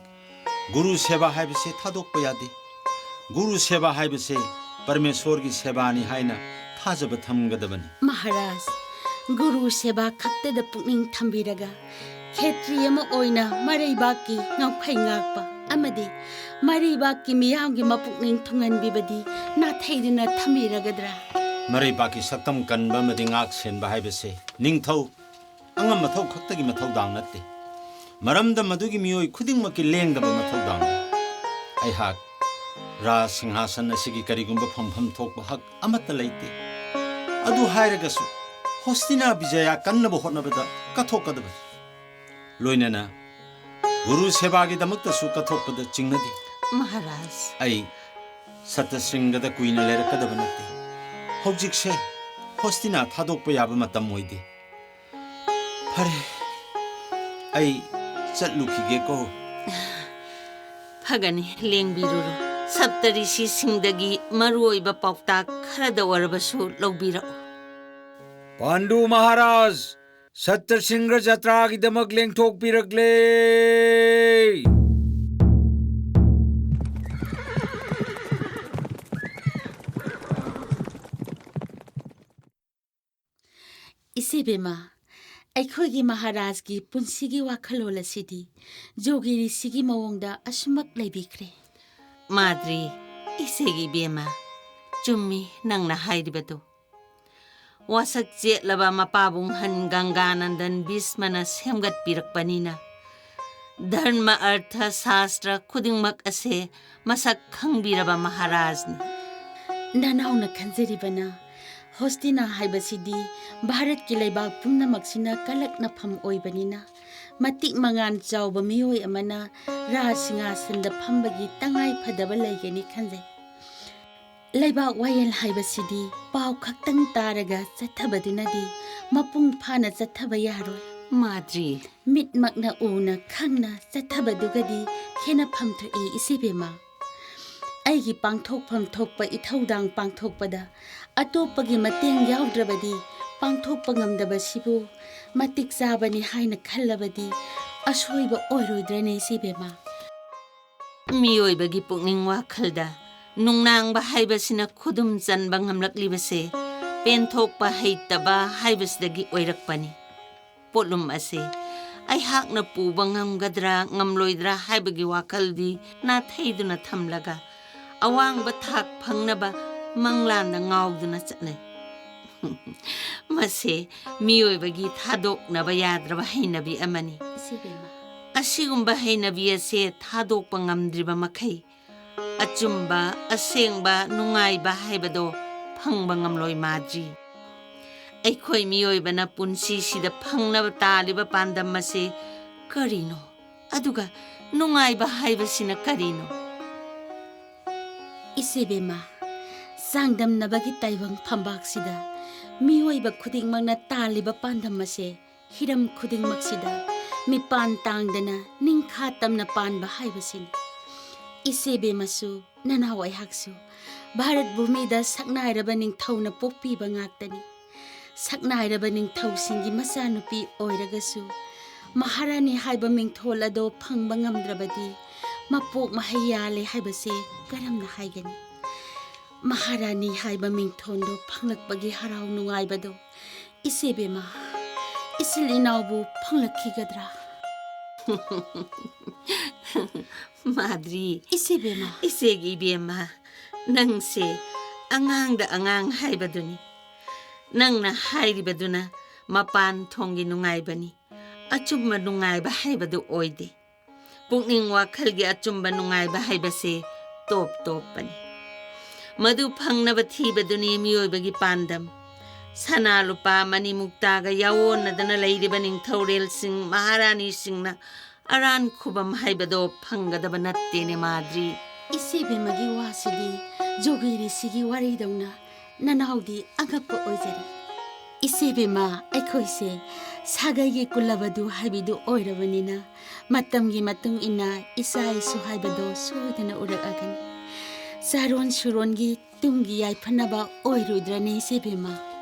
ꯒꯨꯔꯨ ꯁꯦꯕꯥ ꯍꯥꯏꯕꯁꯦ ꯊꯥꯗꯣꯛꯄ ꯌꯥꯗꯦ꯫ ꯒꯨꯔꯨ ꯁꯦꯕꯥ ꯍꯥꯏꯕꯁꯦ ꯄꯔꯃꯦꯁꯣꯔꯒꯤ ꯁꯦꯕꯥꯅꯤ ꯍꯥꯏꯅ ꯊꯥꯖꯕ ꯊꯝꯒꯗꯕꯅꯤ꯫ ꯃꯍꯥꯔꯥꯖ, ꯒꯨꯔꯨ ꯁꯦꯕꯥ ꯈꯛꯇꯗ ꯄꯨꯛꯅꯤꯡ ꯊꯝꯕꯤꯔꯒ ꯈꯦꯇ꯭ꯔꯤ ꯑꯃ ꯑꯣꯏꯅ ꯃꯔꯩꯕꯥꯛꯀꯤ ꯉꯝꯈꯩ ꯉꯥꯛꯄ ꯑꯃꯗꯤ ꯃꯔꯩꯕꯥꯛꯀꯤ ꯃꯤꯌꯥꯝꯒꯤ ꯃꯄꯨꯛꯅꯤꯡ ꯊꯨꯡꯍꯟꯕꯤꯕꯗꯤ ꯅꯥꯊꯩꯗꯨꯅ ꯊꯝꯕꯤꯔꯒꯗ꯭ꯔꯥ? ꯃꯔꯩꯕꯥꯛꯀꯤ ꯁꯛꯇꯝ ꯀꯟꯕ ꯑꯃꯗꯤ ꯉꯥꯛ ꯁꯦꯟꯕ ꯍꯥꯏꯕꯁꯦ ꯅꯤꯡꯊꯧ ꯑꯉꯝ ꯑꯊꯧ ꯈꯛꯇꯒꯤ ꯃꯊꯧꯗꯥꯡ ꯅꯠꯇꯦ꯫ ꯃꯔꯝꯗꯝ ꯑꯗꯨꯒꯤ ꯃꯤꯑꯣꯏ ꯈꯨꯗꯤꯡꯃꯛꯀꯤ ꯂꯦꯡꯗꯕ ꯃꯊꯧꯗꯥꯡꯅꯤ꯫ ꯑꯩꯍꯥꯛ ꯔꯥꯖ ꯁꯤꯡꯍꯥꯁꯟ ꯑꯁꯤꯒꯤ ꯀꯔꯤꯒꯨꯝꯕ ꯐꯪꯐꯝ ꯊꯣꯛꯄ ꯍꯛ ꯑꯃꯠꯇ ꯂꯩꯇꯦ꯫ ꯑꯗꯨ ꯍꯥꯏꯔꯒꯁꯨ ꯍꯣꯁꯇꯤꯅꯥ ꯕꯤꯖꯌꯥ ꯀꯟꯅꯕ ꯍꯣꯠꯅꯕꯗ ꯀꯠꯊꯣꯛꯀꯗꯕꯅꯤ꯫ ꯂꯣꯏꯅꯅ ꯒꯨꯔꯨ ꯁꯦꯕꯥꯒꯤꯗꯃꯛꯇꯁꯨ ꯀꯠꯊꯣꯛꯄꯗ ꯆꯤꯡꯅꯗꯦ꯫ ꯃꯍꯥꯔꯥꯖ꯫ ꯑꯩ ꯁꯠꯇꯁ꯭ꯔꯤꯡꯒꯗ ꯀꯨꯏꯅ ꯂꯩꯔꯛꯀꯗꯕ ꯅꯠꯇꯦ꯫ ꯍꯧꯖꯤꯛꯁꯦ ꯍꯣꯁꯇꯤꯅꯥ ꯊꯥꯗꯣꯛꯄ ꯌꯥꯕ ꯃꯇꯝ ꯑꯣꯏꯗꯦ꯫ ꯐꯔꯦ, ꯑꯩ ꯆꯠꯂꯨꯈꯤꯒꯦꯀꯣ꯫ ꯐꯒꯅꯤ, ꯂꯦꯡꯕꯤꯔꯨꯔꯣ꯫ ꯁꯞꯇꯔꯤꯁꯤꯁꯤꯡꯗꯒꯤ ꯃꯔꯨꯑꯣꯏꯕ ꯄꯥꯎꯇꯥꯛ ꯈꯔꯗ ꯑꯣꯏꯔꯕꯁꯨ ꯂꯧꯕꯤꯔꯛꯎ꯫ ꯄꯥꯟꯗꯨ ꯃꯍꯥꯔꯥꯖ, ꯁꯠꯇꯁ꯭ꯔꯤꯡꯒ ꯖꯇ꯭ꯔꯥꯒꯤꯗꯃꯛ ꯂꯦꯡꯊꯣꯛꯄꯤꯔꯛꯂꯦ꯫ ꯏꯆꯦꯕꯦꯝꯃ, ꯑꯩꯈꯣꯏꯒꯤ ꯃꯍꯥꯔꯥꯖꯀꯤ ꯄꯨꯟꯁꯤꯒꯤ ꯋꯥꯈꯜꯂꯣꯟ ꯑꯁꯤꯗꯤ ꯖꯣꯒꯤ ꯔꯤꯁꯤꯒꯤ ꯃꯑꯣꯡꯗ ꯑꯁꯨꯃꯛ ꯂꯩꯕꯤꯈ꯭ꯔꯦ꯫ ꯃꯥꯗ꯭ꯔꯤ, ꯏꯆꯦꯒꯤ ꯏꯕꯦꯝꯃ, ꯆꯨꯝꯃꯤ ꯅꯪꯅ ꯍꯥꯏꯔꯤꯕꯗꯨ꯫ ꯋꯥꯁꯛ ꯆꯦꯠꯂꯕ ꯃꯄꯥꯕꯨꯡꯍꯟ ꯒꯪꯒꯥꯅꯟꯗꯟ ꯚꯤꯁꯃꯅ ꯁꯦꯝꯒꯠꯄꯤꯔꯛꯄꯅꯤꯅ, ꯙꯔꯃ, ꯑꯔꯊ, ꯁꯥꯁꯇ꯭ꯔ ꯈꯨꯗꯤꯡꯃꯛ ꯑꯁꯦ ꯃꯁꯛ ꯈꯪꯕꯤꯔꯕ ꯃꯍꯥꯔꯥꯖꯅꯤ꯫ ꯅꯅꯥꯎꯅ ꯈꯟꯖꯔꯤꯕꯅ ꯍꯣꯁꯇꯤꯅꯥ ꯍꯥꯏꯕꯁꯤꯗꯤ ꯚꯥꯔꯠꯀꯤ ꯂꯩꯕꯥꯛ ꯄꯨꯝꯅꯃꯛꯁꯤꯅ ꯀꯂꯛꯅꯐꯝ ꯑꯣꯏꯕꯅꯤꯅ, ꯃꯇꯤꯛ ꯃꯉꯥꯜ ꯆꯥꯎꯕ ꯃꯤꯑꯣꯏ ꯑꯃꯅ ꯔꯥꯖ ꯁꯤꯡꯍꯥꯁꯟꯗ ꯐꯝꯕꯒꯤ ꯇꯉꯥꯏ ꯐꯗꯕ ꯂꯩꯒꯅꯤ ꯈꯟꯖꯩ꯫ ꯂꯩꯕꯥꯛ ꯋꯥꯌꯦꯜ ꯍꯥꯏꯕꯁꯤꯗꯤ ꯄꯥꯎ ꯈꯛꯇꯪ ꯇꯥꯔꯒ ꯆꯠꯊꯕꯗꯨꯅꯗꯤ ꯃꯄꯨꯡ ꯐꯥꯅ ꯆꯠꯊꯕ ꯌꯥꯔꯣꯏ꯫ ꯃꯥꯗ꯭ꯔꯤ꯫ ꯃꯤꯠꯃꯛꯅ ꯎꯅ ꯈꯪꯅ ꯆꯠꯊꯕꯗꯨꯒꯗꯤ ꯈꯦꯅꯐꯝ ꯊꯣꯛꯏ ꯏꯆꯦꯕꯦꯝꯃ꯫ ꯑꯩꯒꯤ ꯄꯥꯡꯊꯣꯛꯐꯝ ꯊꯣꯛꯄ ꯏꯊꯧꯗꯥꯡ ꯄꯥꯡꯊꯣꯛꯄꯗ ꯑꯇꯣꯞꯄꯒꯤ ꯃꯇꯦꯡ ꯌꯥꯎꯗ꯭ꯔꯕꯗꯤ ꯄꯥꯡꯊꯣꯛꯄ ꯉꯝꯗꯕꯁꯤꯕꯨ ꯃꯇꯤꯛ ꯆꯥꯕꯅꯤ ꯍꯥꯏꯅ ꯈꯜꯂꯕꯗꯤ ꯑꯁꯣꯏꯕ ꯑꯣꯏꯔꯣꯏꯗ꯭ꯔꯅꯦ ꯏꯆꯦꯕꯦꯝꯃ? ꯃꯤꯑꯣꯏꯕꯒꯤ ꯄꯨꯛꯅꯤꯡ ꯋꯥꯈꯜꯗ ꯅꯨꯡꯅꯥꯡꯕ ꯍꯥꯏꯕꯁꯤꯅ ꯈꯨꯗꯨꯝ ꯆꯟꯕ ꯉꯝꯂꯛꯂꯤꯕꯁꯦ ꯄꯦꯟꯊꯣꯛꯄ ꯍꯩꯇꯕ ꯍꯥꯏꯕꯁꯤꯗꯒꯤ ꯑꯣꯏꯔꯛꯄꯅꯤ꯫ ꯄꯣꯠꯂꯨꯝ ꯑꯁꯤ ꯑꯩꯍꯥꯛꯅ ꯄꯨꯕ ꯉꯝꯒꯗ꯭ꯔꯥ ꯉꯝꯂꯣꯏꯗ꯭ꯔꯥ ꯍꯥꯏꯕꯒꯤ ꯋꯥꯈꯜꯗꯤ ꯅꯥꯊꯩꯗꯨꯅ ꯊꯝꯂꯒ ꯑꯋꯥꯡꯕ ꯊꯥꯛ ꯐꯪꯅꯕ ꯃꯪꯂꯥꯟꯗ ꯉꯥꯎꯗꯨꯅ ꯆꯠꯅꯩ꯫ ꯃꯁꯦ ꯃꯤꯑꯣꯏꯕꯒꯤ ꯊꯥꯗꯣꯛꯅꯕ ꯌꯥꯗ꯭ꯔꯕ ꯍꯩꯅꯕꯤ ꯑꯃꯅꯤ꯫ ꯏꯆꯦꯕꯦꯝꯃ꯫ ꯑꯁꯤꯒꯨꯝꯕ ꯍꯩꯅꯕꯤ ꯑꯁꯦ ꯊꯥꯗꯣꯛꯄ ꯉꯝꯗ꯭ꯔꯤꯕ ꯃꯈꯩ ꯑꯆꯨꯝꯕ, ꯑꯁꯦꯡꯕ, ꯅꯨꯡꯉꯥꯏꯕ ꯍꯥꯏꯕꯗꯣ ꯐꯪꯕ ꯉꯝꯂꯣꯏ ꯃꯥꯗ꯭ꯔꯤ꯫ ꯑꯩꯈꯣꯏ ꯃꯤꯑꯣꯏꯕꯅ ꯄꯨꯟꯁꯤꯁꯤꯗ ꯐꯪꯅꯕ ꯇꯥꯜꯂꯤꯕ ꯄꯥꯟꯗꯝ ꯑꯁꯤ ꯀꯔꯤꯅꯣ? ꯑꯗꯨꯒ ꯅꯨꯡꯉꯥꯏꯕ ꯍꯥꯏꯕꯁꯤꯅ ꯀꯔꯤꯅꯣ? ꯏꯆꯦꯕꯦꯝꯃ, ꯆꯥꯡꯗꯝꯅꯕꯒꯤ ꯇꯥꯏꯕꯪ ꯐꯝꯕꯥꯛꯁꯤꯗ ꯃꯤꯑꯣꯏꯕ ꯈꯨꯗꯤꯡꯃꯛꯅ ꯇꯥꯜꯂꯤꯕ ꯄꯥꯟꯗꯝ ꯑꯁꯦ ꯍꯤꯔꯝ ꯈꯨꯗꯤꯡꯃꯛꯁꯤꯗ ꯃꯤꯄꯥꯟ ꯇꯥꯡꯗꯅ ꯅꯤꯡꯈꯥ ꯇꯝꯅ ꯄꯥꯟꯕ ꯍꯥꯏꯕꯁꯤꯅꯤ꯫ ꯏꯆꯦꯕꯦꯝꯃꯁꯨ ꯅꯅꯥꯎ ꯑꯩꯍꯥꯛꯁꯨ ꯚꯥꯔꯠ ꯚꯨꯃꯤꯗ ꯁꯛꯅꯥꯏꯔꯕ ꯅꯤꯡꯊꯧꯅ ꯄꯣꯛꯄꯤꯕ ꯉꯥꯛꯇꯅꯤ꯫ ꯁꯛꯅꯥꯏꯔꯕ ꯅꯤꯡꯊꯧꯁꯤꯡꯒꯤ ꯃꯆꯥꯅꯨꯄꯤ ꯑꯣꯏꯔꯒꯁꯨ ꯃꯍꯥꯔꯥꯅꯤ ꯍꯥꯏꯕ ꯃꯤꯡꯊꯣꯜ ꯑꯗꯣ ꯐꯪꯕ ꯉꯝꯗ꯭ꯔꯕꯗꯤ ꯃꯄꯣꯛ ꯃꯍꯩ ꯌꯥꯜꯂꯦ ꯍꯥꯏꯕꯁꯦ ꯀꯔꯝꯅ ꯍꯥꯏꯒꯅꯤ? ꯃꯍꯥꯔꯥꯅꯤ ꯍꯥꯏꯕ ꯃꯤꯡꯊꯣꯟꯗꯣ ꯐꯪꯂꯛꯄꯒꯤ ꯍꯔꯥꯎ ꯅꯨꯡꯉꯥꯏꯕꯗꯣ ꯏꯆꯦꯕꯦꯝꯃ, ꯏꯆꯤꯜ ꯏꯅꯥꯎꯕꯨ ꯐꯪꯂꯛꯈꯤꯒꯗ꯭ꯔꯥ? ꯃꯥꯗ꯭ꯔꯤ, ꯏꯆꯦꯕꯦꯝꯃ꯫ ꯏꯆꯦꯒꯤ ꯏꯕꯦꯝꯃ, ꯅꯪꯁꯦ ꯑꯉꯥꯡꯗ ꯑꯉꯥꯡ ꯍꯥꯏꯕꯗꯨꯅꯤ꯫ ꯅꯪꯅ ꯍꯥꯏꯔꯤꯕꯗꯨꯅ ꯃꯄꯥꯟ ꯊꯣꯡꯒꯤ ꯅꯨꯡꯉꯥꯏꯕꯅꯤ꯫ ꯑꯆꯨꯝꯕ ꯅꯨꯡꯉꯥꯏꯕ ꯍꯥꯏꯕꯗꯨ ꯑꯣꯏꯗꯦ꯫ ꯄꯨꯛꯅꯤꯡ ꯋꯥꯈꯜꯒꯤ ꯑꯆꯨꯝꯕ ꯅꯨꯡꯉꯥꯏꯕ ꯍꯥꯏꯕꯁꯦ ꯇꯣꯞ ꯇꯣꯞꯄꯅꯤ꯫ ꯃꯗꯨ ꯐꯪꯅꯕ ꯊꯤꯕꯗꯨꯅꯤ ꯃꯤꯑꯣꯏꯕꯒꯤ ꯄꯥꯟꯗꯝ꯫ ꯁꯅꯥ ꯂꯨꯄꯥ ꯃꯅꯤ ꯃꯨꯛꯇꯥꯒ ꯌꯥꯑꯣꯟꯅꯗꯅ ꯂꯩꯔꯤꯕ ꯅꯤꯡꯊꯧꯔꯦꯜꯁꯤꯡ, ꯃꯍꯥꯔꯥꯅꯤꯁꯤꯡꯅ ꯑꯔꯥꯟ ꯈꯨꯕꯝ ꯍꯥꯏꯕꯗꯣ ꯐꯪꯒꯗꯕ ꯅꯠꯇꯦꯅꯦ, ꯃꯥꯗ꯭ꯔꯤ꯫ ꯏꯆꯦꯕꯦꯝꯃꯒꯤ ꯋꯥꯁꯤꯗꯤ ꯖꯣꯒꯤ ꯔꯤꯁꯤꯒꯤ ꯋꯥꯔꯤꯗꯧꯅ ꯅꯅꯥꯎꯗꯤ ꯑꯉꯛꯄ ꯑꯣꯏꯖꯔꯦ꯫ ꯏꯆꯦꯕꯦꯝꯃ, ꯑꯩꯈꯣꯏꯁꯦ ꯁꯥꯒꯩꯒꯤ ꯀꯨꯜꯂꯕꯗꯨ ꯍꯥꯏꯕꯤꯗꯨ ꯑꯣꯏꯔꯕꯅꯤꯅ, ꯃꯇꯝꯒꯤ ꯃꯇꯨꯡ ꯏꯟꯅ ꯏꯆꯥ ꯏꯁꯨ ꯍꯥꯏꯕꯗꯣ ꯁꯣꯏꯗꯅ ꯎꯔꯛꯑꯒꯅꯤ꯫ ꯆꯥꯔꯣꯟ ꯁꯨꯔꯣꯟꯒꯤ ꯇꯨꯡꯒꯤ ꯌꯥꯏꯐꯅꯕ ꯑꯣꯏꯔꯣꯏꯗ꯭ꯔꯅꯦ, ꯏꯆꯦꯕꯦꯝꯃ?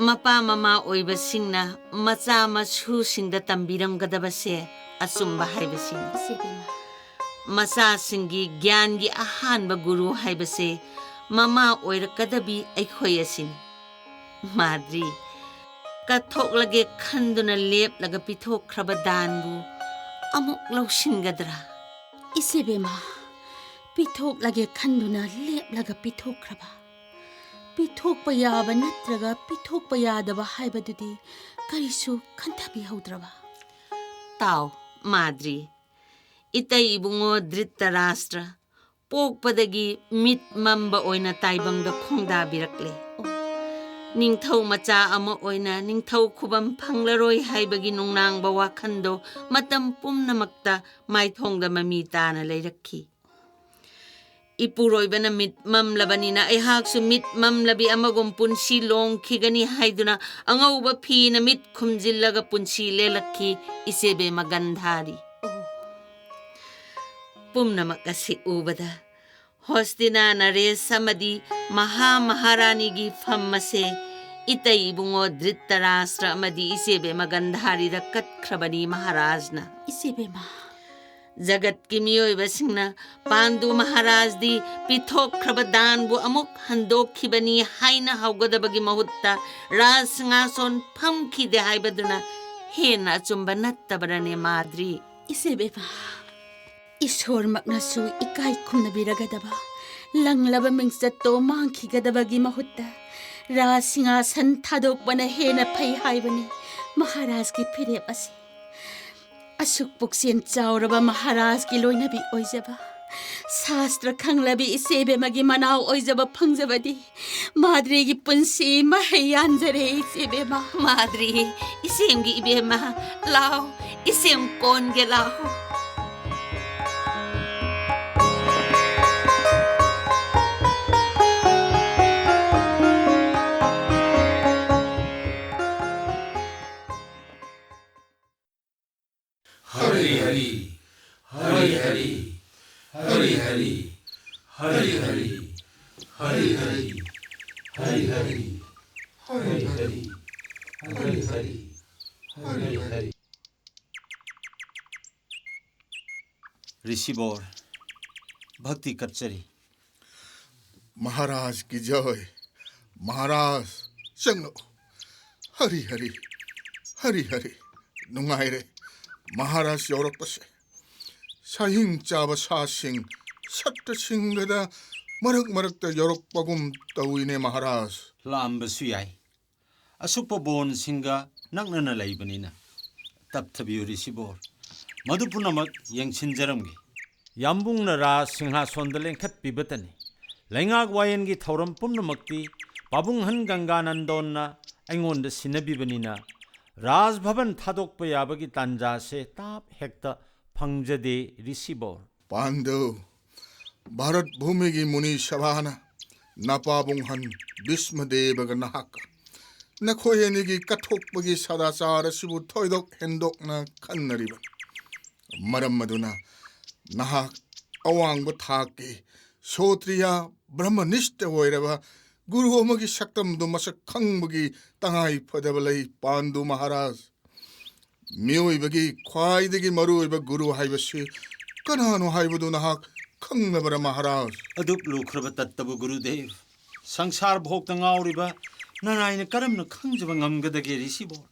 ꯃꯄꯥ ꯃꯃꯥ ꯑꯣꯏꯕꯁꯤꯡꯅ ꯃꯆꯥ ꯃꯁꯨꯁꯤꯡꯗ ꯇꯝꯕꯤꯔꯝꯒꯗꯕꯁꯦ ꯑꯆꯨꯝꯕ ꯍꯥꯏꯕꯁꯤꯅꯤ꯫ ꯏꯆꯦꯕꯦꯝꯃ꯫ ꯃꯆꯥꯁꯤꯡꯒꯤ ꯒ꯭ꯌꯥꯟꯒꯤ ꯑꯍꯥꯟꯕ ꯒꯨꯔꯨ ꯍꯥꯏꯕꯁꯦ ꯃꯃꯥ ꯑꯣꯏꯔꯛꯀꯗꯕꯤ ꯑꯩꯈꯣꯏ ꯑꯁꯤꯅꯤ꯫ ꯃꯥꯗ꯭ꯔꯤ, ꯀꯠꯊꯣꯛꯂꯒꯦ ꯈꯟꯗꯨꯅ ꯂꯦꯞꯂꯒ ꯄꯤꯊꯣꯛꯈ꯭ꯔꯕ ꯗꯥꯟꯕꯨ ꯑꯃꯨꯛ ꯂꯧꯁꯤꯟꯒꯗ꯭ꯔꯥ? ꯏꯆꯦꯕꯦꯝꯃ, ꯄꯤꯊꯣꯛꯂꯒꯦ ꯈꯟꯗꯨꯅ ꯂꯦꯞꯂꯒ ꯄꯤꯊꯣꯛꯈ꯭ꯔꯕ, ꯄꯤꯊꯣꯛꯄ ꯌꯥꯕ ꯅꯠꯇ꯭ꯔꯒ ꯄꯤꯊꯣꯛꯄ ꯌꯥꯗꯕ ꯍꯥꯏꯕꯗꯨꯗꯤ ꯀꯔꯤꯁꯨ ꯈꯟꯊꯕꯤꯍꯧꯗ꯭ꯔꯕ? ꯇꯥꯎ, ꯃꯥꯗ꯭ꯔꯤ, ꯏꯇꯩ ꯏꯕꯨꯡꯉꯣ ꯙ꯭ꯔꯤꯇꯔꯥꯁꯇ꯭ꯔ ꯄꯣꯛꯄꯗꯒꯤ ꯃꯤꯠ ꯃꯝꯕ ꯑꯣꯏꯅ ꯇꯥꯏꯕꯪꯗ ꯈꯣꯡꯗꯥꯕꯤꯔꯛꯂꯦ꯫ ꯑꯣ꯫ ꯅꯤꯡꯊꯧ ꯃꯆꯥ ꯑꯃ ꯑꯣꯏꯅ ꯅꯤꯡꯊꯧ ꯈꯨꯕꯝ ꯐꯪꯂꯔꯣꯏ ꯍꯥꯏꯕꯒꯤ ꯅꯨꯡꯅꯥꯡꯕ ꯋꯥꯈꯟꯗꯣ ꯃꯇꯝ ꯄꯨꯝꯅꯃꯛꯇ ꯃꯥꯏꯊꯣꯡꯗ ꯃꯃꯤ ꯇꯥꯅ ꯂꯩꯔꯛꯈꯤ꯫ ꯏꯄꯨꯔꯣꯏꯕꯅ ꯃꯤꯠ ꯃꯝꯂꯕꯅꯤꯅ ꯑꯩꯍꯥꯛꯁꯨ ꯃꯤꯠ ꯃꯝꯂꯕꯤ ꯑꯃꯒꯨꯝ ꯄꯨꯟꯁꯤ ꯂꯣꯡꯈꯤꯒꯅꯤ ꯍꯥꯏꯗꯨꯅ ꯑꯉꯧꯕ ꯐꯤꯅ ꯃꯤꯠ ꯈꯨꯝꯖꯤꯜꯂꯒ ꯄꯨꯟꯁꯤ ꯂꯦꯜꯂꯛꯈꯤ ꯏꯆꯦꯕꯦꯝꯃ ꯒꯟꯙꯥꯔꯤ꯫ ꯑꯣ꯫ ꯄꯨꯝꯅꯃꯛ ꯑꯁꯤ ꯎꯕꯗ ꯍꯣꯁꯇꯤꯅꯥ ꯅꯔꯦꯁ ꯑꯃꯗꯤ ꯃꯍꯥ ꯃꯍꯥꯔꯥꯅꯤꯒꯤ ꯐꯝ ꯑꯁꯦ ꯏꯇꯩ ꯏꯕꯨꯡꯉꯣ ꯙ꯭ꯔꯤꯇꯔꯥꯁꯇ꯭ꯔ ꯑꯃꯗꯤ ꯏꯆꯦꯕꯦꯝꯃ ꯒꯟꯙꯥꯔꯤꯗ ꯀꯠꯈ꯭ꯔꯕꯅꯤ ꯃꯍꯥꯔꯥꯖꯅ꯫ ꯏꯆꯦꯕꯦꯝꯃ꯫ ꯖꯒꯠꯀꯤ ꯃꯤꯑꯣꯏꯕꯁꯤꯡꯅ ꯄꯥꯟꯗꯨ ꯃꯍꯥꯔꯥꯖꯗꯤ ꯄꯤꯊꯣꯛꯈ꯭ꯔꯕ ꯗꯥꯟꯕꯨ ꯑꯃꯨꯛ ꯍꯟꯗꯣꯛꯈꯤꯕꯅꯤ ꯍꯥꯏꯅ ꯍꯧꯒꯗꯕꯒꯤ ꯃꯍꯨꯠꯇ ꯔꯥꯖ ꯁꯤꯡꯍꯥꯁꯣꯟ ꯐꯝꯈꯤꯗꯦ ꯍꯥꯏꯕꯗꯨꯅ ꯍꯦꯟꯅ ꯑꯆꯨꯝꯕ ꯅꯠꯇꯕꯔꯅꯦ, ꯃꯥꯗ꯭ꯔꯤ? ꯏꯆꯦꯕꯦꯝꯃ, ꯏꯁꯣꯔꯃꯛꯅꯁꯨ ꯏꯀꯥꯏ ꯈꯨꯝꯅꯕꯤꯔꯒꯗꯕ ꯂꯪꯂꯕ ꯃꯤꯡꯆꯠꯇꯣ ꯃꯥꯡꯈꯤꯒꯗꯕꯒꯤ ꯃꯍꯨꯠꯇ ꯔꯥꯖ ꯁꯤꯡꯍꯥꯁꯟ ꯊꯥꯗꯣꯛꯄꯅ ꯍꯦꯟꯅ ꯐꯩ ꯍꯥꯏꯕꯅꯤ ꯃꯍꯥꯔꯥꯖꯒꯤ ꯐꯤꯔꯦꯞ ꯑꯁꯤ꯫ ꯑꯁꯨꯛ ꯄꯨꯛꯆꯦꯜ ꯆꯥꯎꯔꯕ ꯃꯍꯥꯔꯥꯖꯒꯤ ꯂꯣꯏꯅꯕꯤ ꯑꯣꯏꯖꯕ, ꯁꯥꯁꯇ꯭ꯔ ꯈꯪꯂꯕꯤ ꯏꯆꯦꯕꯦꯝꯃꯒꯤ ꯃꯅꯥꯎ ꯑꯣꯏꯖꯕ ꯐꯪꯖꯕꯗꯤ ꯃꯥꯗ꯭ꯔꯤꯒꯤ ꯄꯨꯟꯁꯤ ꯃꯍꯩ ꯌꯥꯟꯖꯔꯦ, ꯏꯆꯦꯕꯦꯝꯃ꯫ ꯃꯥꯗ꯭ꯔꯤ, ꯏꯆꯦꯝꯒꯤ ꯏꯕꯦꯝꯃ, ꯂꯥꯎ, ꯏꯆꯦꯝ ꯀꯣꯟꯒꯦ, ꯂꯥꯎ꯫ ꯍꯔꯤ ꯍꯔꯤ, ꯍꯔꯤ ꯍꯔꯤ, ꯍꯔꯤ ꯍꯔꯤ, ꯍꯔꯤ ꯍꯔꯤ, ꯍꯔꯤ ꯍꯔꯤ, ꯍꯔꯤ ꯍꯔꯤ, ꯍꯔꯤ ꯍꯔꯤ, ꯍꯔꯤ ꯍꯔꯤ, ꯍꯔꯤ ꯍꯔꯤ꯫ ꯔꯤꯁꯤꯕꯣꯔ, ꯚꯛꯇꯤ ꯀꯠꯆꯔꯤ꯫ ꯃꯍꯥꯔꯥꯖ ꯀꯤ ꯖꯣꯏ꯫ ꯃꯍꯥꯔꯥꯖ, ꯆꯪꯂꯛꯎ꯫ ꯍꯔꯤ ꯍꯔꯤ, ꯍꯔꯤ ꯍꯔꯤ꯫ ꯅꯨꯡꯉꯥꯏꯔꯦ ꯃꯍꯥꯔꯥꯖ ꯌꯧꯔꯛꯄꯁꯦ꯫ ꯁꯥꯍꯤꯡ ꯆꯥꯕ ꯁꯥꯁꯤꯡ ꯁꯠꯇ꯭ꯔꯁꯤꯡꯒꯗ ꯃꯔꯛ ꯃꯔꯛꯇ ꯌꯧꯔꯛꯄꯒꯨꯝ ꯇꯧꯏꯅꯦ ꯃꯍꯥꯔꯥꯖ꯫ ꯂꯥꯛꯑꯝꯕꯁꯨ ꯌꯥꯏ꯫ ꯑꯁꯨꯛꯄ ꯕꯣꯟꯁꯤꯡꯒ ꯅꯛꯅꯅ ꯂꯩꯕꯅꯤꯅ꯫ ꯇꯞꯊꯕꯤꯌꯨ ꯔꯤꯁꯤꯕꯣꯔ, ꯃꯗꯨ ꯄꯨꯝꯅꯃꯛ ꯌꯦꯡꯁꯤꯟꯖꯔꯝꯒꯦ꯫ ꯌꯥꯝꯕꯨꯡꯅ ꯔꯥꯖ ꯁꯤꯡꯍꯥꯁꯣꯟꯗ ꯂꯦꯡꯈꯠꯄꯤꯕꯇꯅꯤ꯫ ꯂꯩꯉꯥꯛ ꯋꯥꯌꯦꯟꯒꯤ ꯊꯧꯔꯝ ꯄꯨꯝꯅꯃꯛꯇꯤ ꯄꯥꯕꯨꯡꯍꯟ ꯒꯪꯒꯥꯅꯟꯗꯣꯟꯅ ꯑꯩꯉꯣꯟꯗ ꯁꯤꯟꯅꯕꯤꯕꯅꯤꯅ ꯔꯥꯖ ꯚꯕꯟ ꯊꯥꯗꯣꯛꯄ ꯌꯥꯕꯒꯤ ꯇꯥꯟꯖꯥꯁꯦ ꯇꯥꯞ ꯍꯦꯛꯇ ꯐꯪꯖꯗꯦ ꯔꯤꯁꯤꯕꯣꯔ꯫ ꯄꯥꯟꯗꯨ, ꯚꯥꯔꯠ ꯚꯨꯃꯤꯒꯤ ꯃꯨꯅꯤ ꯁꯚꯥꯅ ꯅꯄꯥꯕꯨꯡꯍꯟ ꯚꯤꯁꯃꯗꯦꯕꯒ ꯅꯍꯥꯛꯀ ꯅꯈꯣꯏ ꯑꯅꯤꯒꯤ ꯀꯠꯊꯣꯛꯄꯒꯤ ꯁꯗꯥꯆꯥꯔ ꯑꯁꯤꯕꯨ ꯊꯣꯏꯗꯣꯛ ꯍꯦꯟꯗꯣꯛꯅ ꯈꯟꯅꯔꯤꯕꯅꯤ꯫ ꯃꯔꯝ ꯑꯗꯨꯅ ꯅꯍꯥꯛ ꯑꯋꯥꯡꯕ ꯊꯥꯛꯀꯤ ꯁꯣꯇ꯭ꯔꯤꯌꯥ ꯕ꯭ꯔꯍꯃꯅꯤꯁ꯭ꯇ ꯑꯣꯏꯔꯕ ꯒꯨꯔꯨ ꯑꯃꯒꯤ ꯁꯛꯇꯝꯗꯨ ꯃꯁꯛ ꯈꯪꯕꯒꯤ ꯇꯉꯥꯏ ꯐꯗꯕ ꯂꯩ, ꯄꯥꯟꯗꯨ ꯃꯍꯥꯔꯥꯖ꯫ ꯃꯤꯑꯣꯏꯕꯒꯤ ꯈ꯭ꯋꯥꯏꯗꯒꯤ ꯃꯔꯨꯑꯣꯏꯕ ꯒꯨꯔꯨ ꯍꯥꯏꯕꯁꯤ ꯀꯅꯥꯅꯣ ꯍꯥꯏꯕꯗꯨ ꯅꯍꯥꯛ ꯈꯪꯂꯕꯔꯥ, ꯃꯍꯥꯔꯥꯖ? ꯑꯗꯨꯛ ꯂꯨꯈ꯭ꯔꯕ ꯇꯠꯇꯕꯨ, ꯒꯨꯔꯨꯗꯦꯕ, ꯁꯪꯁꯥꯔ ꯚꯣꯛꯇ ꯉꯥꯎꯔꯤꯕ ꯅꯅꯥꯏꯅ ꯀꯔꯝꯅ ꯈꯪꯖꯕ ꯉꯝꯒꯗꯒꯦ, ꯔꯤꯁꯤꯕꯣꯔ?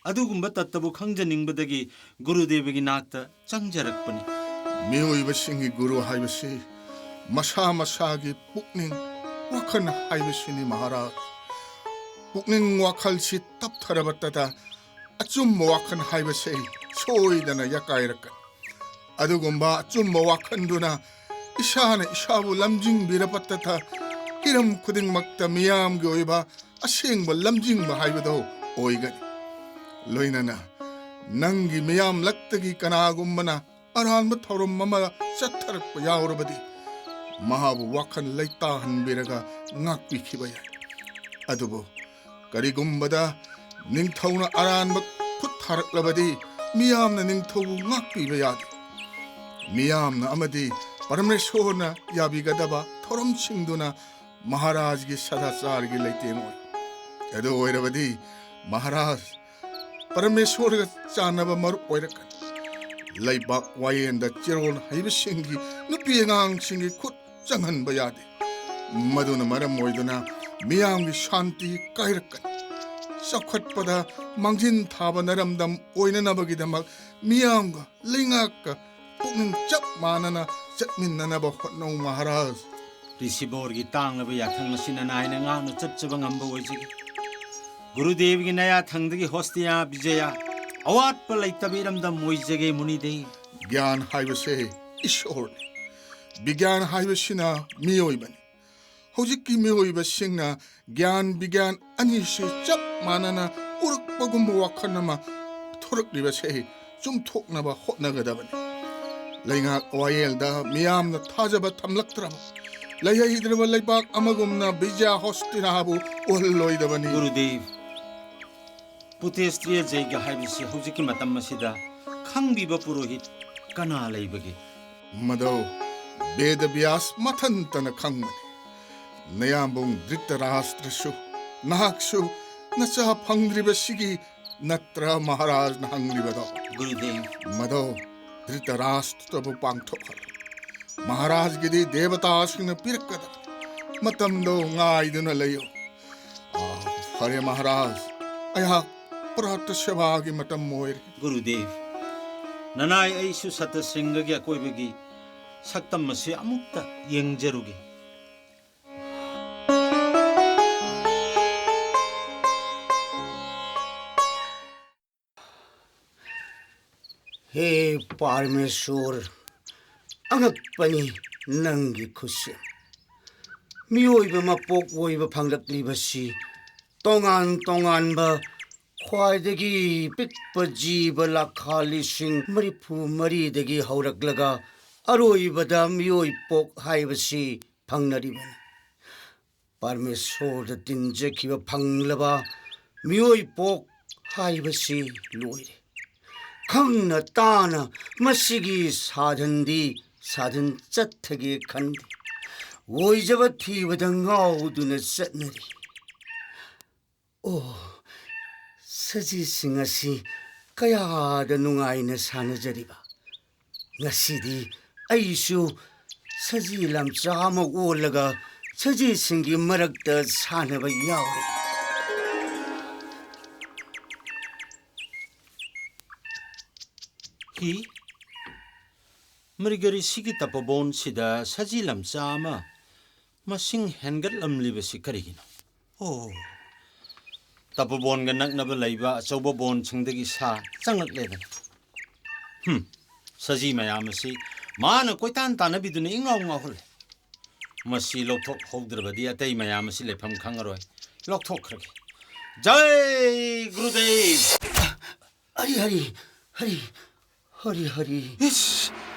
ꯑꯗꯨꯒꯨꯝꯕ ꯇꯠꯇꯕꯨ ꯈꯪꯖꯅꯤꯡꯕꯗꯒꯤ ꯒꯨꯔꯨꯗꯦꯕꯒꯤ ꯅꯥꯛꯇ ꯆꯪꯖꯔꯛꯄꯅꯤ꯫ ꯃꯤꯑꯣꯏꯕꯁꯤꯡꯒꯤ ꯒꯨꯔꯨ ꯍꯥꯏꯕꯁꯤ ꯃꯁꯥ ꯃꯁꯥꯒꯤ ꯄꯨꯛꯅꯤꯡ ꯋꯥꯈꯜ ꯍꯥꯏꯕꯁꯤꯅꯤ, ꯃꯍꯥꯔꯥꯖ꯫ ꯄꯨꯛꯅꯤꯡ ꯋꯥꯈꯜꯁꯤ ꯇꯞꯊꯔꯕꯇꯗ ꯑꯆꯨꯝꯕ ꯋꯥꯈꯜ ꯍꯥꯏꯕꯁꯤ ꯁꯣꯏꯗꯅ ꯌꯥꯀꯥꯏꯔꯛꯀꯅꯤ꯫ ꯑꯗꯨꯒꯨꯝꯕ ꯑꯆꯨꯝꯕ ꯋꯥꯈꯜꯗꯨꯅ ꯏꯁꯥꯅ ꯏꯁꯥꯕꯨ ꯂꯝꯖꯤꯡꯕꯤꯔꯕꯇꯗ ꯍꯤꯔꯝ ꯈꯨꯗꯤꯡꯃꯛꯇ ꯃꯤꯌꯥꯝꯒꯤ ꯑꯣꯏꯕ ꯑꯁꯦꯡꯕ ꯂꯝꯖꯤꯡꯕ ꯍꯥꯏꯕꯗꯨ ꯑꯣꯏꯒꯅꯤ꯫ ꯂꯣꯏꯅꯅ ꯅꯪꯒꯤ ꯃꯤꯌꯥꯝꯂꯛꯇꯒꯤ ꯀꯅꯥꯒꯨꯝꯕꯅ ꯑꯔꯥꯟꯕ ꯊꯧꯔꯝ ꯑꯃ ꯆꯠꯊꯔꯛꯄ ꯌꯥꯎꯔꯕꯗꯤ ꯃꯍꯥꯛꯄꯨ ꯋꯥꯈꯜ ꯂꯩꯇꯥꯍꯟꯕꯤꯔꯒ ꯉꯥꯛꯄꯤꯈꯤꯕ ꯌꯥꯏ꯫ ꯑꯗꯨꯕꯨ ꯀꯔꯤꯒꯨꯝꯕꯗ ꯅꯤꯡꯊꯧꯅ ꯑꯔꯥꯟꯕ ꯈꯨꯠ ꯊꯥꯔꯛꯂꯕꯗꯤ ꯃꯤꯌꯥꯝꯅ ꯅꯤꯡꯊꯧꯕꯨ ꯉꯥꯛꯄꯤꯕ ꯌꯥꯗꯦ꯫ ꯃꯤꯌꯥꯝꯅ ꯑꯃꯗꯤ ꯄꯔꯃꯦꯁꯣꯔꯅ ꯌꯥꯕꯤꯒꯗꯕ ꯊꯧꯔꯝꯁꯤꯡꯗꯨꯅ ꯃꯍꯥꯔꯥꯖꯒꯤ ꯁꯗꯥꯆꯥꯔꯒꯤ ꯂꯩꯇꯦꯡ ꯑꯣꯏ꯫ ꯑꯗꯨ ꯑꯣꯏꯔꯕꯗꯤ ꯃꯍꯥꯔꯥꯖ ꯄꯔꯃꯦꯁꯣꯔꯒ ꯆꯥꯟꯅꯕ ꯃꯔꯨꯞ ꯑꯣꯏꯔꯛꯀꯅꯤ꯫ ꯂꯩꯕꯥꯛ ꯋꯥꯌꯦꯟꯗ ꯆꯤꯔꯣꯜ ꯍꯩꯕꯁꯤꯡꯒꯤ ꯅꯨꯄꯤ ꯑꯉꯥꯡꯁꯤꯡꯒꯤ ꯈꯨꯠ ꯆꯪꯍꯟꯕ ꯌꯥꯗꯦ꯫ ꯃꯗꯨꯅ ꯃꯔꯝ ꯑꯣꯏꯗꯨꯅ ꯃꯤꯌꯥꯝꯒꯤ ꯁꯥꯟꯇꯤ ꯀꯥꯏꯔꯛꯀꯅꯤ꯫ ꯆꯥꯎꯈꯠꯄꯗ ꯃꯥꯡꯖꯤꯟ ꯊꯥꯕ ꯅꯔꯝꯗꯝ ꯑꯣꯏꯅꯅꯕꯒꯤꯗꯃꯛ ꯃꯤꯌꯥꯝꯒ ꯂꯩꯉꯥꯛꯀ ꯄꯨꯛꯅꯤꯡ ꯆꯞ ꯃꯥꯟꯅꯅ ꯆꯠꯃꯤꯟꯅꯅꯕ ꯍꯣꯠꯅꯧ, ꯃꯍꯥꯔꯥꯖ꯫ ꯔꯤꯁꯤꯕꯣꯔꯒꯤ ꯇꯥꯡꯂꯕ ꯌꯥꯊꯪ ꯑꯁꯤ ꯅꯅꯥꯏꯅ ꯉꯥꯛꯅ ꯆꯠꯆꯕ ꯉꯝꯕ ꯑꯣꯏꯖꯒꯦ꯫ ꯒꯨꯔꯨꯗꯦꯕꯒꯤ ꯅꯌꯥꯊꯪꯗꯒꯤ ꯍꯣꯁꯇꯤꯌꯥ ꯕꯤꯖꯌꯥ ꯑꯋꯥꯠꯄ ꯂꯩꯇꯕ ꯏꯔꯝꯗꯝ ꯑꯣꯏꯖꯒꯦ, ꯃꯨꯅꯤꯗꯦꯕ꯫ ꯒ꯭ꯌꯥꯟ ꯍꯥꯏꯕꯁꯦ ꯏꯁꯣꯔꯅꯤ꯫ ꯕꯤꯒ꯭ꯌꯥꯟ ꯍꯥꯏꯕꯁꯤꯅ ꯃꯤꯑꯣꯏꯕꯅꯤ꯫ ꯍꯧꯖꯤꯛꯀꯤ ꯃꯤꯑꯣꯏꯕꯁꯤꯡꯅ ꯒ꯭ꯌꯥꯟ ꯕꯤꯒ꯭ꯌꯥꯟ ꯑꯅꯤꯁꯤ ꯆꯞ ꯃꯥꯟꯅꯅ ꯎꯔꯛꯄꯒꯨꯝꯕ ꯋꯥꯈꯜ ꯑꯃ ꯊꯣꯔꯛꯂꯤꯕꯁꯦ ꯆꯨꯝꯊꯣꯛꯅꯕ ꯍꯣꯠꯅꯒꯗꯕꯅꯤ꯫ ꯂꯩꯉꯥꯛ ꯋꯥꯌꯦꯜꯗ ꯃꯤꯌꯥꯝꯅ ꯊꯥꯖꯕ ꯊꯝꯂꯛꯇ꯭ꯔꯕ, ꯂꯩꯍꯩꯗ꯭ꯔꯕ ꯂꯩꯕꯥꯛ ꯑꯃꯒꯨꯝꯅ ꯕꯤꯖꯌꯥ ꯍꯣꯁꯇꯤꯅꯥꯕꯨ ꯎꯍꯜꯂꯣꯏꯗꯕꯅꯤ꯫ ꯒꯨꯔꯨꯗꯦꯕ, ꯄꯨꯇꯦꯁꯇ꯭ꯔꯤꯌ ꯖꯩꯒ ꯍꯥꯏꯕꯁꯤ ꯍꯧꯖꯤꯛꯀꯤ ꯃꯇꯝ ꯑꯁꯤꯗ ꯈꯪꯕꯤꯕ ꯄꯨꯔꯣꯍꯤꯠ ꯀꯅꯥ ꯂꯩꯕꯒꯦ? ꯃꯗꯨ ꯕꯦꯗ ꯕ꯭ꯌꯥꯁ ꯃꯊꯟꯇꯅ ꯈꯪꯕꯅꯤ꯫ ꯅꯌꯥꯝꯕꯨꯡ ꯙ꯭ꯔꯤꯇꯔꯥꯁꯇ꯭ꯔꯁꯨ, ꯅꯍꯥꯛꯁꯨ ꯅꯆꯥ ꯐꯪꯗ꯭ꯔꯤꯕꯁꯤꯒꯤ ꯅꯠꯇ꯭ꯔ ꯃꯍꯥꯔꯥꯖꯅ ꯍꯪꯂꯤꯕꯗꯣ? ꯒꯨꯔꯨꯗꯦꯕ꯫ ꯃꯗꯣ ꯙ꯭ꯔꯤꯇꯔꯥꯁ꯭ꯇ꯭ꯔꯕꯨ ꯄꯥꯡꯊꯣꯛꯍꯜꯂꯨ꯫ ꯃꯍꯥꯔꯥꯖꯒꯤꯗꯤ ꯗꯦꯕꯇꯥꯁꯤꯡꯅ ꯄꯤꯔꯛꯀꯗꯕꯅꯤ꯫ ꯃꯇꯝꯗꯣ ꯉꯥꯏꯗꯨꯅ ꯂꯩꯌꯨ꯫ ꯑꯥ, ꯐꯔꯦ ꯃꯍꯥꯔꯥꯖ, ꯑꯩꯍꯥꯛ ꯄ꯭ꯔꯥꯇ ꯁꯦꯕꯥꯒꯤ ꯃꯇꯝ ꯑꯣꯏꯔꯦ꯫ ꯒꯨꯔꯨꯗꯦꯕ, ꯅꯅꯥꯏ ꯑꯩꯁꯨ ꯁꯇꯁ꯭ꯔꯤꯡꯒꯒꯤ ꯑꯀꯣꯏꯕꯒꯤ ꯁꯛꯇꯝ ꯑꯁꯤ ꯑꯃꯨꯛꯇ ꯌꯦꯡꯖꯔꯨꯒꯦ꯫ ꯍꯦ ꯄꯥꯔꯃꯦꯁꯣꯔ, ꯑꯉꯛꯄꯅꯤ ꯅꯪꯒꯤ ꯈꯨꯠꯁꯦꯝ꯫ ꯃꯤꯑꯣꯏꯕ ꯃꯄꯣꯛ ꯑꯣꯏꯕ ꯐꯪꯂꯛꯂꯤꯕꯁꯤ ꯇꯣꯉꯥꯟ ꯇꯣꯉꯥꯟꯕ ꯈ꯭ꯋꯥꯏꯗꯒꯤ ꯄꯤꯛꯄ ꯖꯤꯕ ꯂꯥꯈ ꯂꯤꯁꯤꯡ ꯃꯔꯤꯐꯨ ꯃꯔꯤꯗꯒꯤ ꯍꯧꯔꯛꯂꯒ ꯑꯔꯣꯏꯕꯗ ꯃꯤꯑꯣꯏ ꯄꯣꯛ ꯍꯥꯏꯕꯁꯤ ꯐꯪꯅꯔꯤꯕꯅꯤ꯫ ꯄꯔꯃꯦꯁꯣꯔꯗ ꯇꯤꯟꯖꯈꯤꯕ ꯐꯪꯂꯕ ꯃꯤꯑꯣꯏ ꯄꯣꯛ ꯍꯥꯏꯕꯁꯤ ꯂꯣꯏꯔꯦ꯫ ꯈꯪꯅ ꯇꯥꯅ ꯃꯁꯤꯒꯤ ꯁꯥꯙꯟꯗꯤ ꯁꯥꯙꯟ ꯆꯠꯊꯒꯦ ꯈꯟꯗꯦ꯫ ꯑꯣꯏꯖꯕ ꯊꯤꯕꯗ ꯉꯥꯎꯗꯨꯅ ꯆꯠꯅꯔꯤ꯫ ꯑꯣ, ꯁꯖꯤꯁꯤꯡ ꯑꯁꯤ ꯀꯌꯥꯗ ꯅꯨꯡꯉꯥꯏꯅ ꯁꯥꯟꯅꯖꯔꯤꯕ! ꯉꯁꯤꯗꯤ ꯑꯩꯁꯨ ꯁꯖꯤ ꯂꯝꯆꯥ ꯑꯃ ꯑꯣꯜꯂꯒ ꯁꯖꯤꯁꯤꯡꯒꯤ ꯃꯔꯛꯇ ꯁꯥꯟꯅꯕ ꯌꯥꯎꯔꯦ꯫ ꯍꯤ, ꯃ꯭ꯔꯤꯒꯔꯤꯁꯤꯒꯤ ꯇꯄꯣꯕꯣꯟꯁꯤꯗ ꯁꯖꯤ ꯂꯝꯆꯥ ꯑꯃ ꯃꯁꯤꯡ ꯍꯦꯟꯒꯠꯂꯝꯂꯤꯕꯁꯤ ꯀꯔꯤꯒꯤꯅꯣ? ꯑꯣ, ꯇꯄꯣꯕꯣꯟꯒ ꯅꯛꯅꯕ ꯂꯩꯕ ꯑꯆꯧꯕ ꯕꯣꯟꯁꯤꯡꯗꯒꯤ ꯁꯥ ꯆꯪꯂꯛꯂꯦꯗꯅ꯫ ꯍꯨꯝ, ꯁꯖꯤ ꯃꯌꯥꯝ ꯑꯁꯤ ꯃꯥꯅ ꯀꯣꯏꯇꯥꯟ ꯇꯥꯟꯅꯕꯤꯗꯨꯅ ꯏꯉꯥꯎ ꯉꯥꯎꯍꯜꯂꯦ꯫ ꯃꯁꯤ ꯂꯧꯊꯣꯛꯍꯧꯗ꯭ꯔꯕꯗꯤ ꯑꯇꯩ ꯃꯌꯥꯝ ꯑꯁꯤ ꯂꯩꯐꯝ ꯈꯪꯉꯔꯣꯏ꯫ ꯂꯧꯊꯣꯛꯈ꯭ꯔꯒꯦ꯫ ꯖꯥꯏ ꯒꯨꯔꯨꯗꯦꯕ! ꯍꯔꯤ ꯍꯔꯤ, ꯍꯔꯤ, ꯍꯔꯤ ꯍꯔꯤ꯫ ꯏꯁ!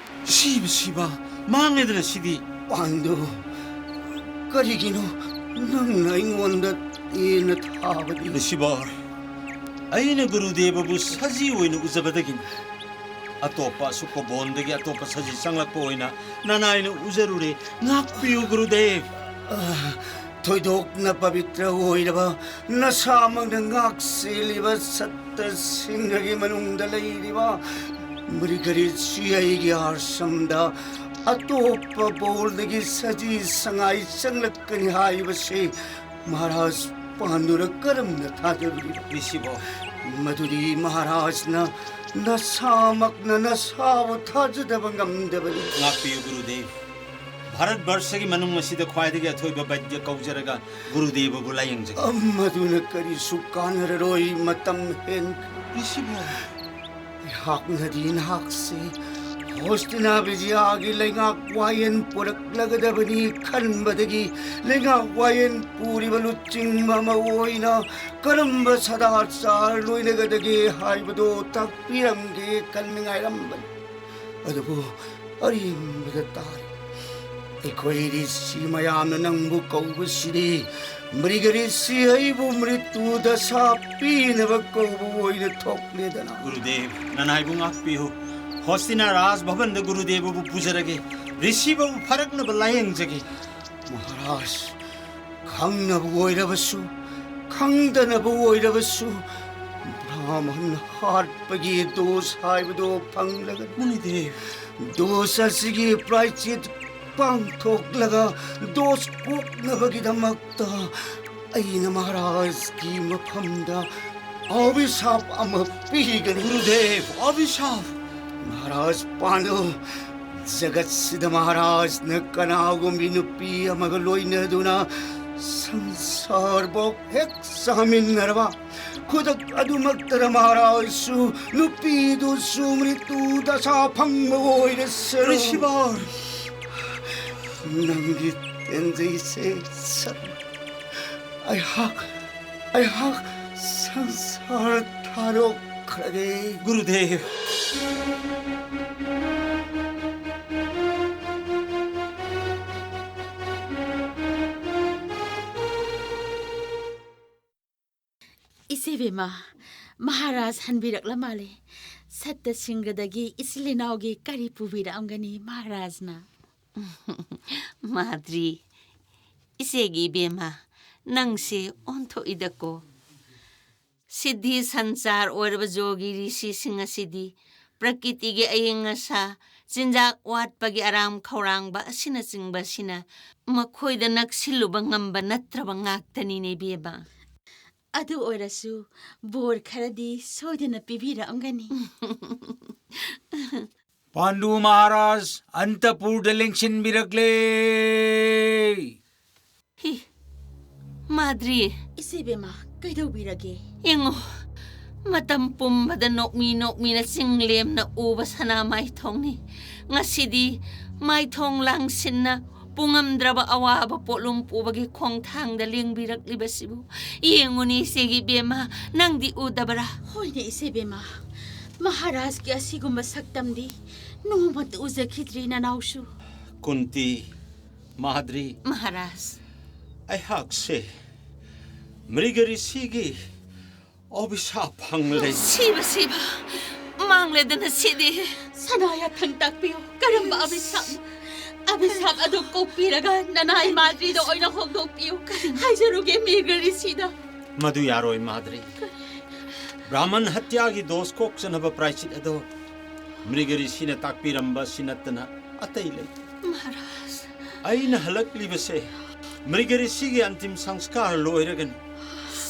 ꯁꯤꯕ ꯁꯤꯕ! ꯃꯥꯡꯉꯦꯗꯅ ꯁꯤꯗꯤ꯫ ꯄꯥꯟꯗꯨ, ꯀꯔꯤꯒꯤꯅꯣ ꯅꯪꯅ ꯑꯩꯉꯣꯟꯗ ꯇꯦꯟꯅ ꯊꯥꯕꯗꯤ? ꯂꯨꯁꯤꯐꯔ, ꯑꯩꯅ ꯒꯨꯔꯨꯗꯦꯕꯕꯨ ꯁꯖꯤ ꯑꯣꯏꯅ ꯎꯖꯕꯗꯒꯤꯅꯤ꯫ ꯑꯇꯣꯞꯄ ꯑꯁꯨꯛꯄ ꯕꯣꯟꯗꯒꯤ ꯑꯇꯣꯞꯄ ꯁꯖꯤ ꯆꯪꯂꯛꯄ ꯑꯣꯏꯅ ꯅꯅꯥꯏꯅ ꯎꯖꯔꯨꯔꯦ꯫ ꯉꯥꯛꯄꯤꯌꯨ ꯒꯨꯔꯨꯗꯦꯕ꯫ ꯑ, ꯊꯣꯏꯗꯣꯛꯅ ꯄꯕꯤꯇ꯭ꯔ ꯑꯣꯏꯔꯕ, ꯅꯁꯥꯃꯛꯅ ꯉꯥꯛ ꯁꯦꯜꯂꯤꯕ ꯁꯠꯇꯁꯤꯡꯒꯒꯤ ꯃꯅꯨꯡꯗ ꯂꯩꯔꯤꯕ ꯃ꯭ꯔꯤꯒꯔꯤꯠꯁꯤ ꯑꯩꯒꯤ ꯑꯥꯁ꯭ꯔꯝꯗ ꯑꯇꯣꯞꯄ ꯕꯣꯜꯗꯒꯤ ꯁꯖꯤ ꯁꯉꯥꯏ ꯆꯪꯂꯛꯀꯅꯤ ꯍꯥꯏꯕꯁꯤ ꯃꯍꯥꯔꯥꯖ ꯄꯥꯟꯗꯨꯅ ꯀꯔꯝꯅ ꯊꯥꯖꯕꯤꯔꯤꯕ? ꯔꯤꯁꯤꯕꯣ꯫ ꯃꯗꯨꯗꯤ ꯃꯍꯥꯔꯥꯖꯅ ꯅꯁꯥꯃꯛꯅ ꯅꯁꯥꯕꯨ ꯊꯥꯖꯗꯕ ꯉꯝꯗꯕꯅꯤ꯫ ꯉꯥꯛꯄꯤꯌꯨ ꯒꯨꯔꯨꯗꯦꯕ꯫ ꯚꯥꯔꯠ ꯕꯔꯁꯒꯤ ꯃꯅꯨꯡ ꯑꯁꯤꯗ ꯈ꯭ꯋꯥꯏꯗꯒꯤ ꯑꯊꯣꯏꯕ ꯕꯩꯗ꯭ꯌ ꯀꯧꯖꯔꯒ ꯒꯨꯔꯨꯗꯦꯕꯕꯨ ꯂꯥꯌꯦꯡꯖꯒꯦ꯫ ꯃꯗꯨꯅ ꯀꯔꯤꯁꯨ ꯀꯥꯟꯅꯔꯔꯣꯏ, ꯃꯇꯝ ꯍꯦꯟꯈ꯭ꯔꯦ꯫ ꯔꯤꯁꯤꯕꯣ꯫ ꯑꯩꯍꯥꯛꯅꯗꯤ ꯅꯍꯥꯛꯁꯤ ꯍꯣꯁꯇꯤꯅꯥ ꯕꯤꯖꯤꯌꯥꯒꯤ ꯂꯩꯉꯥꯛ ꯋꯥꯌꯦꯜ ꯄꯨꯔꯛꯂꯒꯗꯕꯅꯤ ꯈꯟꯕꯗꯒꯤ ꯂꯩꯉꯥꯛ ꯋꯥꯌꯦꯜ ꯄꯨꯔꯤꯕ ꯂꯨꯆꯤꯡꯕ ꯑꯃ ꯑꯣꯏꯅ ꯀꯔꯝꯕ ꯁꯗꯥꯆꯥꯔ ꯂꯣꯏꯅꯒꯗꯒꯦ ꯍꯥꯏꯕꯗꯨ ꯇꯥꯛꯄꯤꯔꯝꯒꯦ ꯈꯟꯅ ꯉꯥꯏꯔꯝꯕꯅꯤ꯫ ꯑꯗꯨꯕꯨ ꯑꯔꯦꯝꯕꯗ ꯇꯥꯔꯦ꯫ ꯑꯩꯈꯣꯏ ꯔꯤꯁꯤ ꯃꯌꯥꯝꯅ ꯅꯪꯕꯨ ꯀꯧꯕꯁꯤꯗꯤ ꯃ꯭ꯔꯤꯒ ꯔꯤꯁꯤ ꯑꯩꯕꯨ ꯃ꯭ꯔꯤꯇꯨ ꯗꯁꯥ ꯄꯤꯅꯕ ꯀꯧꯕ ꯑꯣꯏꯅ ꯊꯣꯛꯂꯦꯗꯅ꯫ ꯒꯨꯔꯨꯗꯦꯕ, ꯅꯅꯥꯏꯕꯨ ꯉꯥꯛꯄꯤꯌꯨ꯫ ꯍꯣꯁꯇꯤꯅꯥ ꯔꯥꯖ ꯚꯕꯟꯗ ꯒꯨꯔꯨꯗꯦꯕꯕꯨ ꯄꯨꯖꯔꯒꯦ꯫ ꯔꯤꯁꯤꯕꯕꯨ ꯐꯔꯛꯅꯕ ꯂꯥꯌꯦꯡꯖꯒꯦ꯫ ꯃꯍꯥꯔꯥꯖ, ꯈꯪꯅꯕ ꯑꯣꯏꯔꯕꯁꯨ, ꯈꯪꯗꯅꯕ ꯑꯣꯏꯔꯕꯁꯨ, ꯕ꯭ꯔꯥꯍꯃꯟ ꯍꯥꯠꯄꯒꯤ ꯗꯣꯁ ꯍꯥꯏꯕꯗꯨ ꯐꯪꯂꯒꯅꯤ꯫ ꯃꯨꯅꯤꯗꯦꯕ꯫ ꯗꯣꯁ ꯑꯁꯤꯒꯤ ꯄ꯭ꯔꯥꯏꯆꯤꯠ ꯄꯥꯡꯊꯣꯛꯂꯒ ꯗꯣꯁ ꯀꯣꯛꯅꯕꯒꯤꯗꯃꯛꯇ ꯑꯩꯅ ꯃꯍꯥꯔꯥꯖꯀꯤ ꯃꯐꯝꯗ ꯑꯚꯤꯁꯥꯞ ꯑꯃ ꯄꯤꯒꯅꯤ꯫ ꯒꯨꯔꯨꯗꯦꯕ, ꯑꯚꯤꯁꯥꯞ! ꯃꯍꯥꯔꯥꯖ ꯄꯥꯟꯗꯨ, ꯖꯒꯠꯁꯤꯗ ꯃꯍꯥꯔꯥꯖꯅ ꯀꯅꯥꯒꯨꯝꯕꯤ ꯅꯨꯄꯤ ꯑꯃꯒ ꯂꯣꯏꯅꯗꯨꯅ ꯁꯪꯁꯥꯔꯕꯨ ꯍꯦꯛ ꯆꯥꯃꯤꯟꯅꯔꯕ ꯈꯨꯗꯛ ꯑꯗꯨꯃꯛꯇꯗ ꯃꯍꯥꯔꯥꯖꯁꯨ ꯅꯨꯄꯤꯗꯨꯁꯨ ꯃ꯭ꯔꯤꯇꯨ ꯗꯁꯥ ꯐꯪꯕ ꯑꯣꯏꯔꯁꯅꯨ꯫ ꯔꯤꯁꯤꯕꯥꯔ! ꯅꯪꯒꯤ ꯇꯦꯟꯖꯩꯁꯦ ꯁꯠ-, ꯑꯩꯍꯥꯛ, ꯑꯩꯍꯥꯛ ꯁꯪꯁꯥꯔ ꯊꯥꯗꯣꯛꯈ꯭ꯔꯒꯦ꯫ ꯒꯨꯔꯨꯗꯦꯕ! ꯏꯆꯦꯕꯦꯝꯃ, ꯃꯍꯥꯔꯥꯖ ꯍꯟꯕꯤꯔꯛꯂ ꯃꯥꯜꯂꯦ꯫ ꯁꯠꯇ ꯁꯤꯡꯒꯗꯒꯤ ꯏꯆꯤꯜ ꯏꯅꯥꯎꯒꯤ ꯀꯔꯤ ꯄꯨꯕꯤꯔꯛꯑꯝꯒꯅꯤ ꯃꯍꯥꯔꯥꯖꯅ? ꯃꯥꯗ꯭ꯔꯤ, ꯏꯆꯦꯒꯤ ꯏꯕꯦꯝꯃ, ꯅꯪꯁꯦ ꯑꯣꯟꯊꯣꯛꯏꯗꯀꯣ꯫ ꯁꯤꯗꯤ ꯁꯟꯆꯥꯔ ꯑꯣꯏꯔꯕ ꯖꯣꯒꯤ ꯔꯤꯁꯤꯁꯤꯡ ꯑꯁꯤꯗꯤ ꯄ꯭ꯔꯀꯤꯇꯤꯒꯤ ꯑꯏꯪ ꯑꯁꯥ, ꯆꯤꯟꯖꯥꯛ ꯋꯥꯠꯄꯒꯤ ꯑꯔꯥꯝ ꯈꯧꯔꯥꯡꯕ ꯑꯁꯤꯅꯆꯤꯡꯕꯁꯤꯅ ꯃꯈꯣꯏꯗ ꯅꯛꯁꯤꯜꯂꯨꯕ ꯉꯝꯕ ꯅꯠꯇ꯭ꯔꯕ ꯉꯥꯛꯇꯅꯤꯅꯦ, ꯏꯕꯦꯝꯃ꯫ ꯑꯗꯨ ꯑꯣꯏꯔꯁꯨ ꯕꯣꯔ ꯈꯔꯗꯤ ꯁꯣꯏꯗꯅ ꯄꯤꯕꯤꯔꯛꯑꯝꯒꯅꯤ꯫ ꯄꯥꯟꯗꯨ ꯃꯍꯥꯔꯥꯖ ꯑꯟꯇꯄꯨꯔꯗ ꯂꯦꯡꯁꯤꯟꯕꯤꯔꯛꯂꯦ꯫ ꯍꯤ, ꯃꯥꯗ꯭ꯔꯤ꯫ ꯏꯆꯦꯕꯦꯝꯃ, ꯀꯩꯗꯧꯕꯤꯔꯒꯦ? ꯌꯦꯡꯉꯣ, ꯃꯇꯝ ꯄꯨꯝꯕꯗ ꯅꯣꯛꯃꯤ ꯅꯣꯛꯃꯤꯅ ꯆꯤꯡ ꯂꯦꯝꯅ ꯎꯕ ꯁꯅꯥ ꯃꯥꯏꯊꯣꯡꯅꯤ꯫ ꯉꯁꯤꯗꯤ ꯃꯥꯏꯊꯣꯡ ꯂꯥꯡꯁꯤꯟꯅ ꯄꯨꯉꯝꯗ꯭ꯔꯕ ꯑꯋꯥꯕ ꯄꯣꯠꯂꯨꯝ ꯄꯨꯕꯒꯤ ꯈꯣꯡꯊꯥꯡꯗ ꯂꯦꯡꯕꯤꯔꯛꯂꯤꯕꯁꯤꯕꯨ ꯌꯦꯡꯉꯨꯅꯦ, ꯏꯆꯦꯒꯤ ꯏꯕꯦꯝꯃ, ꯅꯪꯗꯤ ꯎꯗꯕꯔꯥ? ꯍꯣꯏꯅꯦ, ꯏꯆꯦꯕꯦꯝꯃ, ꯃꯍꯥꯔꯥꯖꯀꯤ ꯑꯁꯤꯒꯨꯝꯕ ꯁꯛꯇꯝꯗꯤ ꯅꯣꯡꯃꯇ ꯎꯖꯈꯤꯗ꯭ꯔꯤ ꯅꯅꯥꯎꯁꯨ꯫ ꯀꯨꯟꯇꯤ, ꯃꯍꯥꯗ꯭ꯔꯤ, ꯃꯍꯥꯔꯥꯖ꯫ ꯑꯩꯍꯥꯛꯁꯦ ꯃ꯭ꯔꯤꯒ ꯔꯤꯁꯤꯒꯤ ꯑꯣꯕꯤꯁꯥꯞ ꯐꯪꯂꯦ꯫ ꯁꯤꯕ, ꯁꯤꯕ! ꯃꯥꯡꯂꯦꯗꯅ ꯁꯤꯗꯤ꯫ ꯁꯅꯥ ꯌꯥꯊꯪ ꯇꯥꯛꯄꯤꯌꯨ꯫ ꯀꯔꯝꯕ ꯑꯕꯤꯁꯥꯞꯅꯣ? ꯑꯕꯤꯁꯥꯞ ꯑꯗꯨ ꯀꯣꯛꯄꯤꯔꯒ ꯅꯅꯥꯏ ꯃꯥꯗ꯭ꯔꯤꯗ ꯑꯣꯏꯅ ꯍꯣꯡꯗꯣꯛꯄꯤꯌꯨ꯫ ꯍꯥꯏꯖꯔꯨꯒꯦ, ꯃ꯭ꯔꯤꯒ ꯔꯤꯁꯤꯗ꯫ ꯃꯗꯨ ꯌꯥꯔꯣꯏ, ꯃꯥꯗ꯭ꯔꯤ꯫ ꯕ꯭ꯔꯥꯍꯃꯟ ꯍꯠꯌꯥꯒꯤ ꯗꯣꯁ ꯀꯣꯛꯆꯅꯕ ꯄ꯭ꯔꯥꯏꯆꯤꯠ ꯑꯗꯣ ꯃ꯭ꯔꯤꯒ ꯔꯤꯁꯤꯅ ꯇꯥꯛꯄꯤꯔꯝꯕ ꯑꯁꯤ ꯅꯠꯇꯅ ꯑꯇꯩ ꯂꯩꯇꯦ꯫ ꯃꯍꯥꯔꯥꯖ꯫ ꯑꯩꯅ ꯍꯜꯂꯛꯂꯤꯕꯁꯦ ꯃ꯭ꯔꯤꯒ ꯔꯤꯁꯤꯒꯤ ꯑꯟꯇꯤꯝ ꯁꯪꯁꯀꯥꯔ ꯂꯣꯏꯔꯒꯅꯤ꯫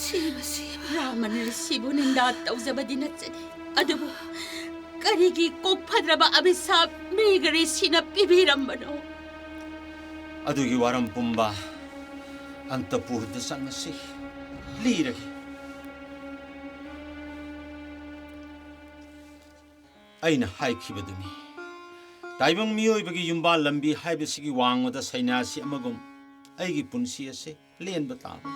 ꯁꯤꯕ, ꯁꯤꯕ꯫ ꯕ꯭ꯔꯥꯍꯃꯟ ꯔꯤꯁꯤꯕꯨ ꯅꯤꯟꯗꯥ ꯇꯧꯖꯕꯗꯤ ꯅꯠꯆꯗꯦ, ꯑꯗꯨꯕꯨ ꯀꯔꯤꯒꯤ ꯀꯣꯛꯐꯗ꯭ꯔꯕ ꯑꯕꯤꯁꯥꯞ ꯃ꯭ꯔꯤꯒ ꯔꯤꯁꯤꯅ ꯄꯤꯕꯤꯔꯝꯕꯅꯣ? ꯑꯗꯨꯒꯤ ꯋꯥꯔꯝ ꯄꯨꯝꯕ ꯑꯟꯇꯄꯨꯔꯗ ꯆꯪꯉꯁꯤ, ꯂꯤꯔꯒꯦ꯫ ꯑꯩꯅ ꯍꯥꯏꯈꯤꯕꯗꯨꯅꯤ, ꯇꯥꯏꯕꯪ ꯃꯤꯑꯣꯏꯕꯒꯤ ꯌꯨꯝꯕꯥꯜ ꯂꯝꯕꯤ ꯍꯥꯏꯕꯁꯤꯒꯤ ꯋꯥꯡꯃꯗ ꯁꯩꯅꯥꯁꯤ ꯑꯃꯒꯨꯝ ꯑꯩꯒꯤ ꯄꯨꯟꯁꯤ ꯑꯁꯤ ꯂꯦꯟꯕ ꯇꯥꯕꯅꯤ꯫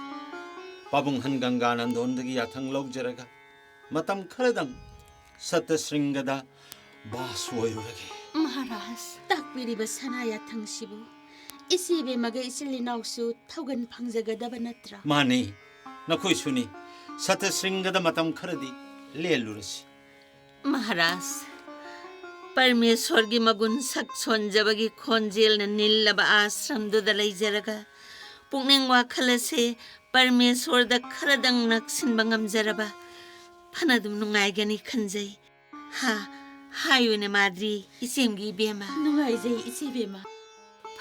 ꯄꯥꯕꯨꯡꯍꯟ ꯒꯪꯒꯥꯅꯟꯗꯣꯟꯗꯒꯤ ꯌꯥꯊꯪ ꯂꯧꯖꯔꯒ ꯃꯇꯝ ꯈꯔꯗꯪ ꯁꯇꯁ꯭ꯔꯤꯡꯒꯗ ꯕꯥꯁ ꯑꯣꯏꯔꯨꯔꯒꯦ꯫ ꯃꯍꯥꯔꯥꯖ꯫ ꯇꯥꯛꯄꯤꯔꯤꯕ ꯁꯅꯥ ꯌꯥꯊꯪꯁꯤꯕꯨ ꯏꯆꯦ ꯏꯕꯦꯝꯃꯒ ꯏꯆꯤꯜ ꯏꯅꯥꯎꯁꯨ ꯊꯧꯒꯟ ꯐꯪꯖꯒꯗꯕ ꯅꯠꯇ꯭ꯔꯥ? ꯃꯥꯅꯤ, ꯅꯈꯣꯏꯁꯨꯅꯤ꯫ ꯁꯇꯁ꯭ꯔꯤꯡꯒꯗ ꯃꯇꯝ ꯈꯔꯗꯤ ꯂꯦꯜꯂꯨꯔꯁꯤ꯫ ꯃꯍꯥꯔꯥꯖ, ꯄꯔꯃꯦꯁꯣꯔꯒꯤ ꯃꯒꯨꯟ ꯁꯛ ꯁꯣꯟꯖꯕꯒꯤ ꯈꯣꯟꯖꯦꯜꯅ ꯅꯤꯜꯂꯕ ꯑꯥꯁ꯭ꯔꯝꯗꯨꯗ ꯂꯩꯖꯔꯒ ꯄꯨꯛꯅꯤꯡ ꯋꯥꯈꯜ ꯑꯁꯦ ꯄꯔꯃꯦꯁꯣꯔꯗ ꯈꯔꯗꯪ ꯅꯛꯁꯤꯟꯕ ꯉꯝꯖꯔꯕ ꯐꯅꯗꯨꯝ ꯅꯨꯡꯉꯥꯏꯒꯅꯤ ꯈꯟꯖꯩ꯫ ꯍꯥ, ꯍꯥꯏꯌꯨꯅꯦ ꯃꯥꯗ꯭ꯔꯤ, ꯏꯆꯦꯝꯒꯤ ꯏꯕꯦꯝꯃ꯫ ꯅꯨꯡꯉꯥꯏꯖꯩ, ꯏꯆꯦ ꯏꯕꯦꯝꯃ꯫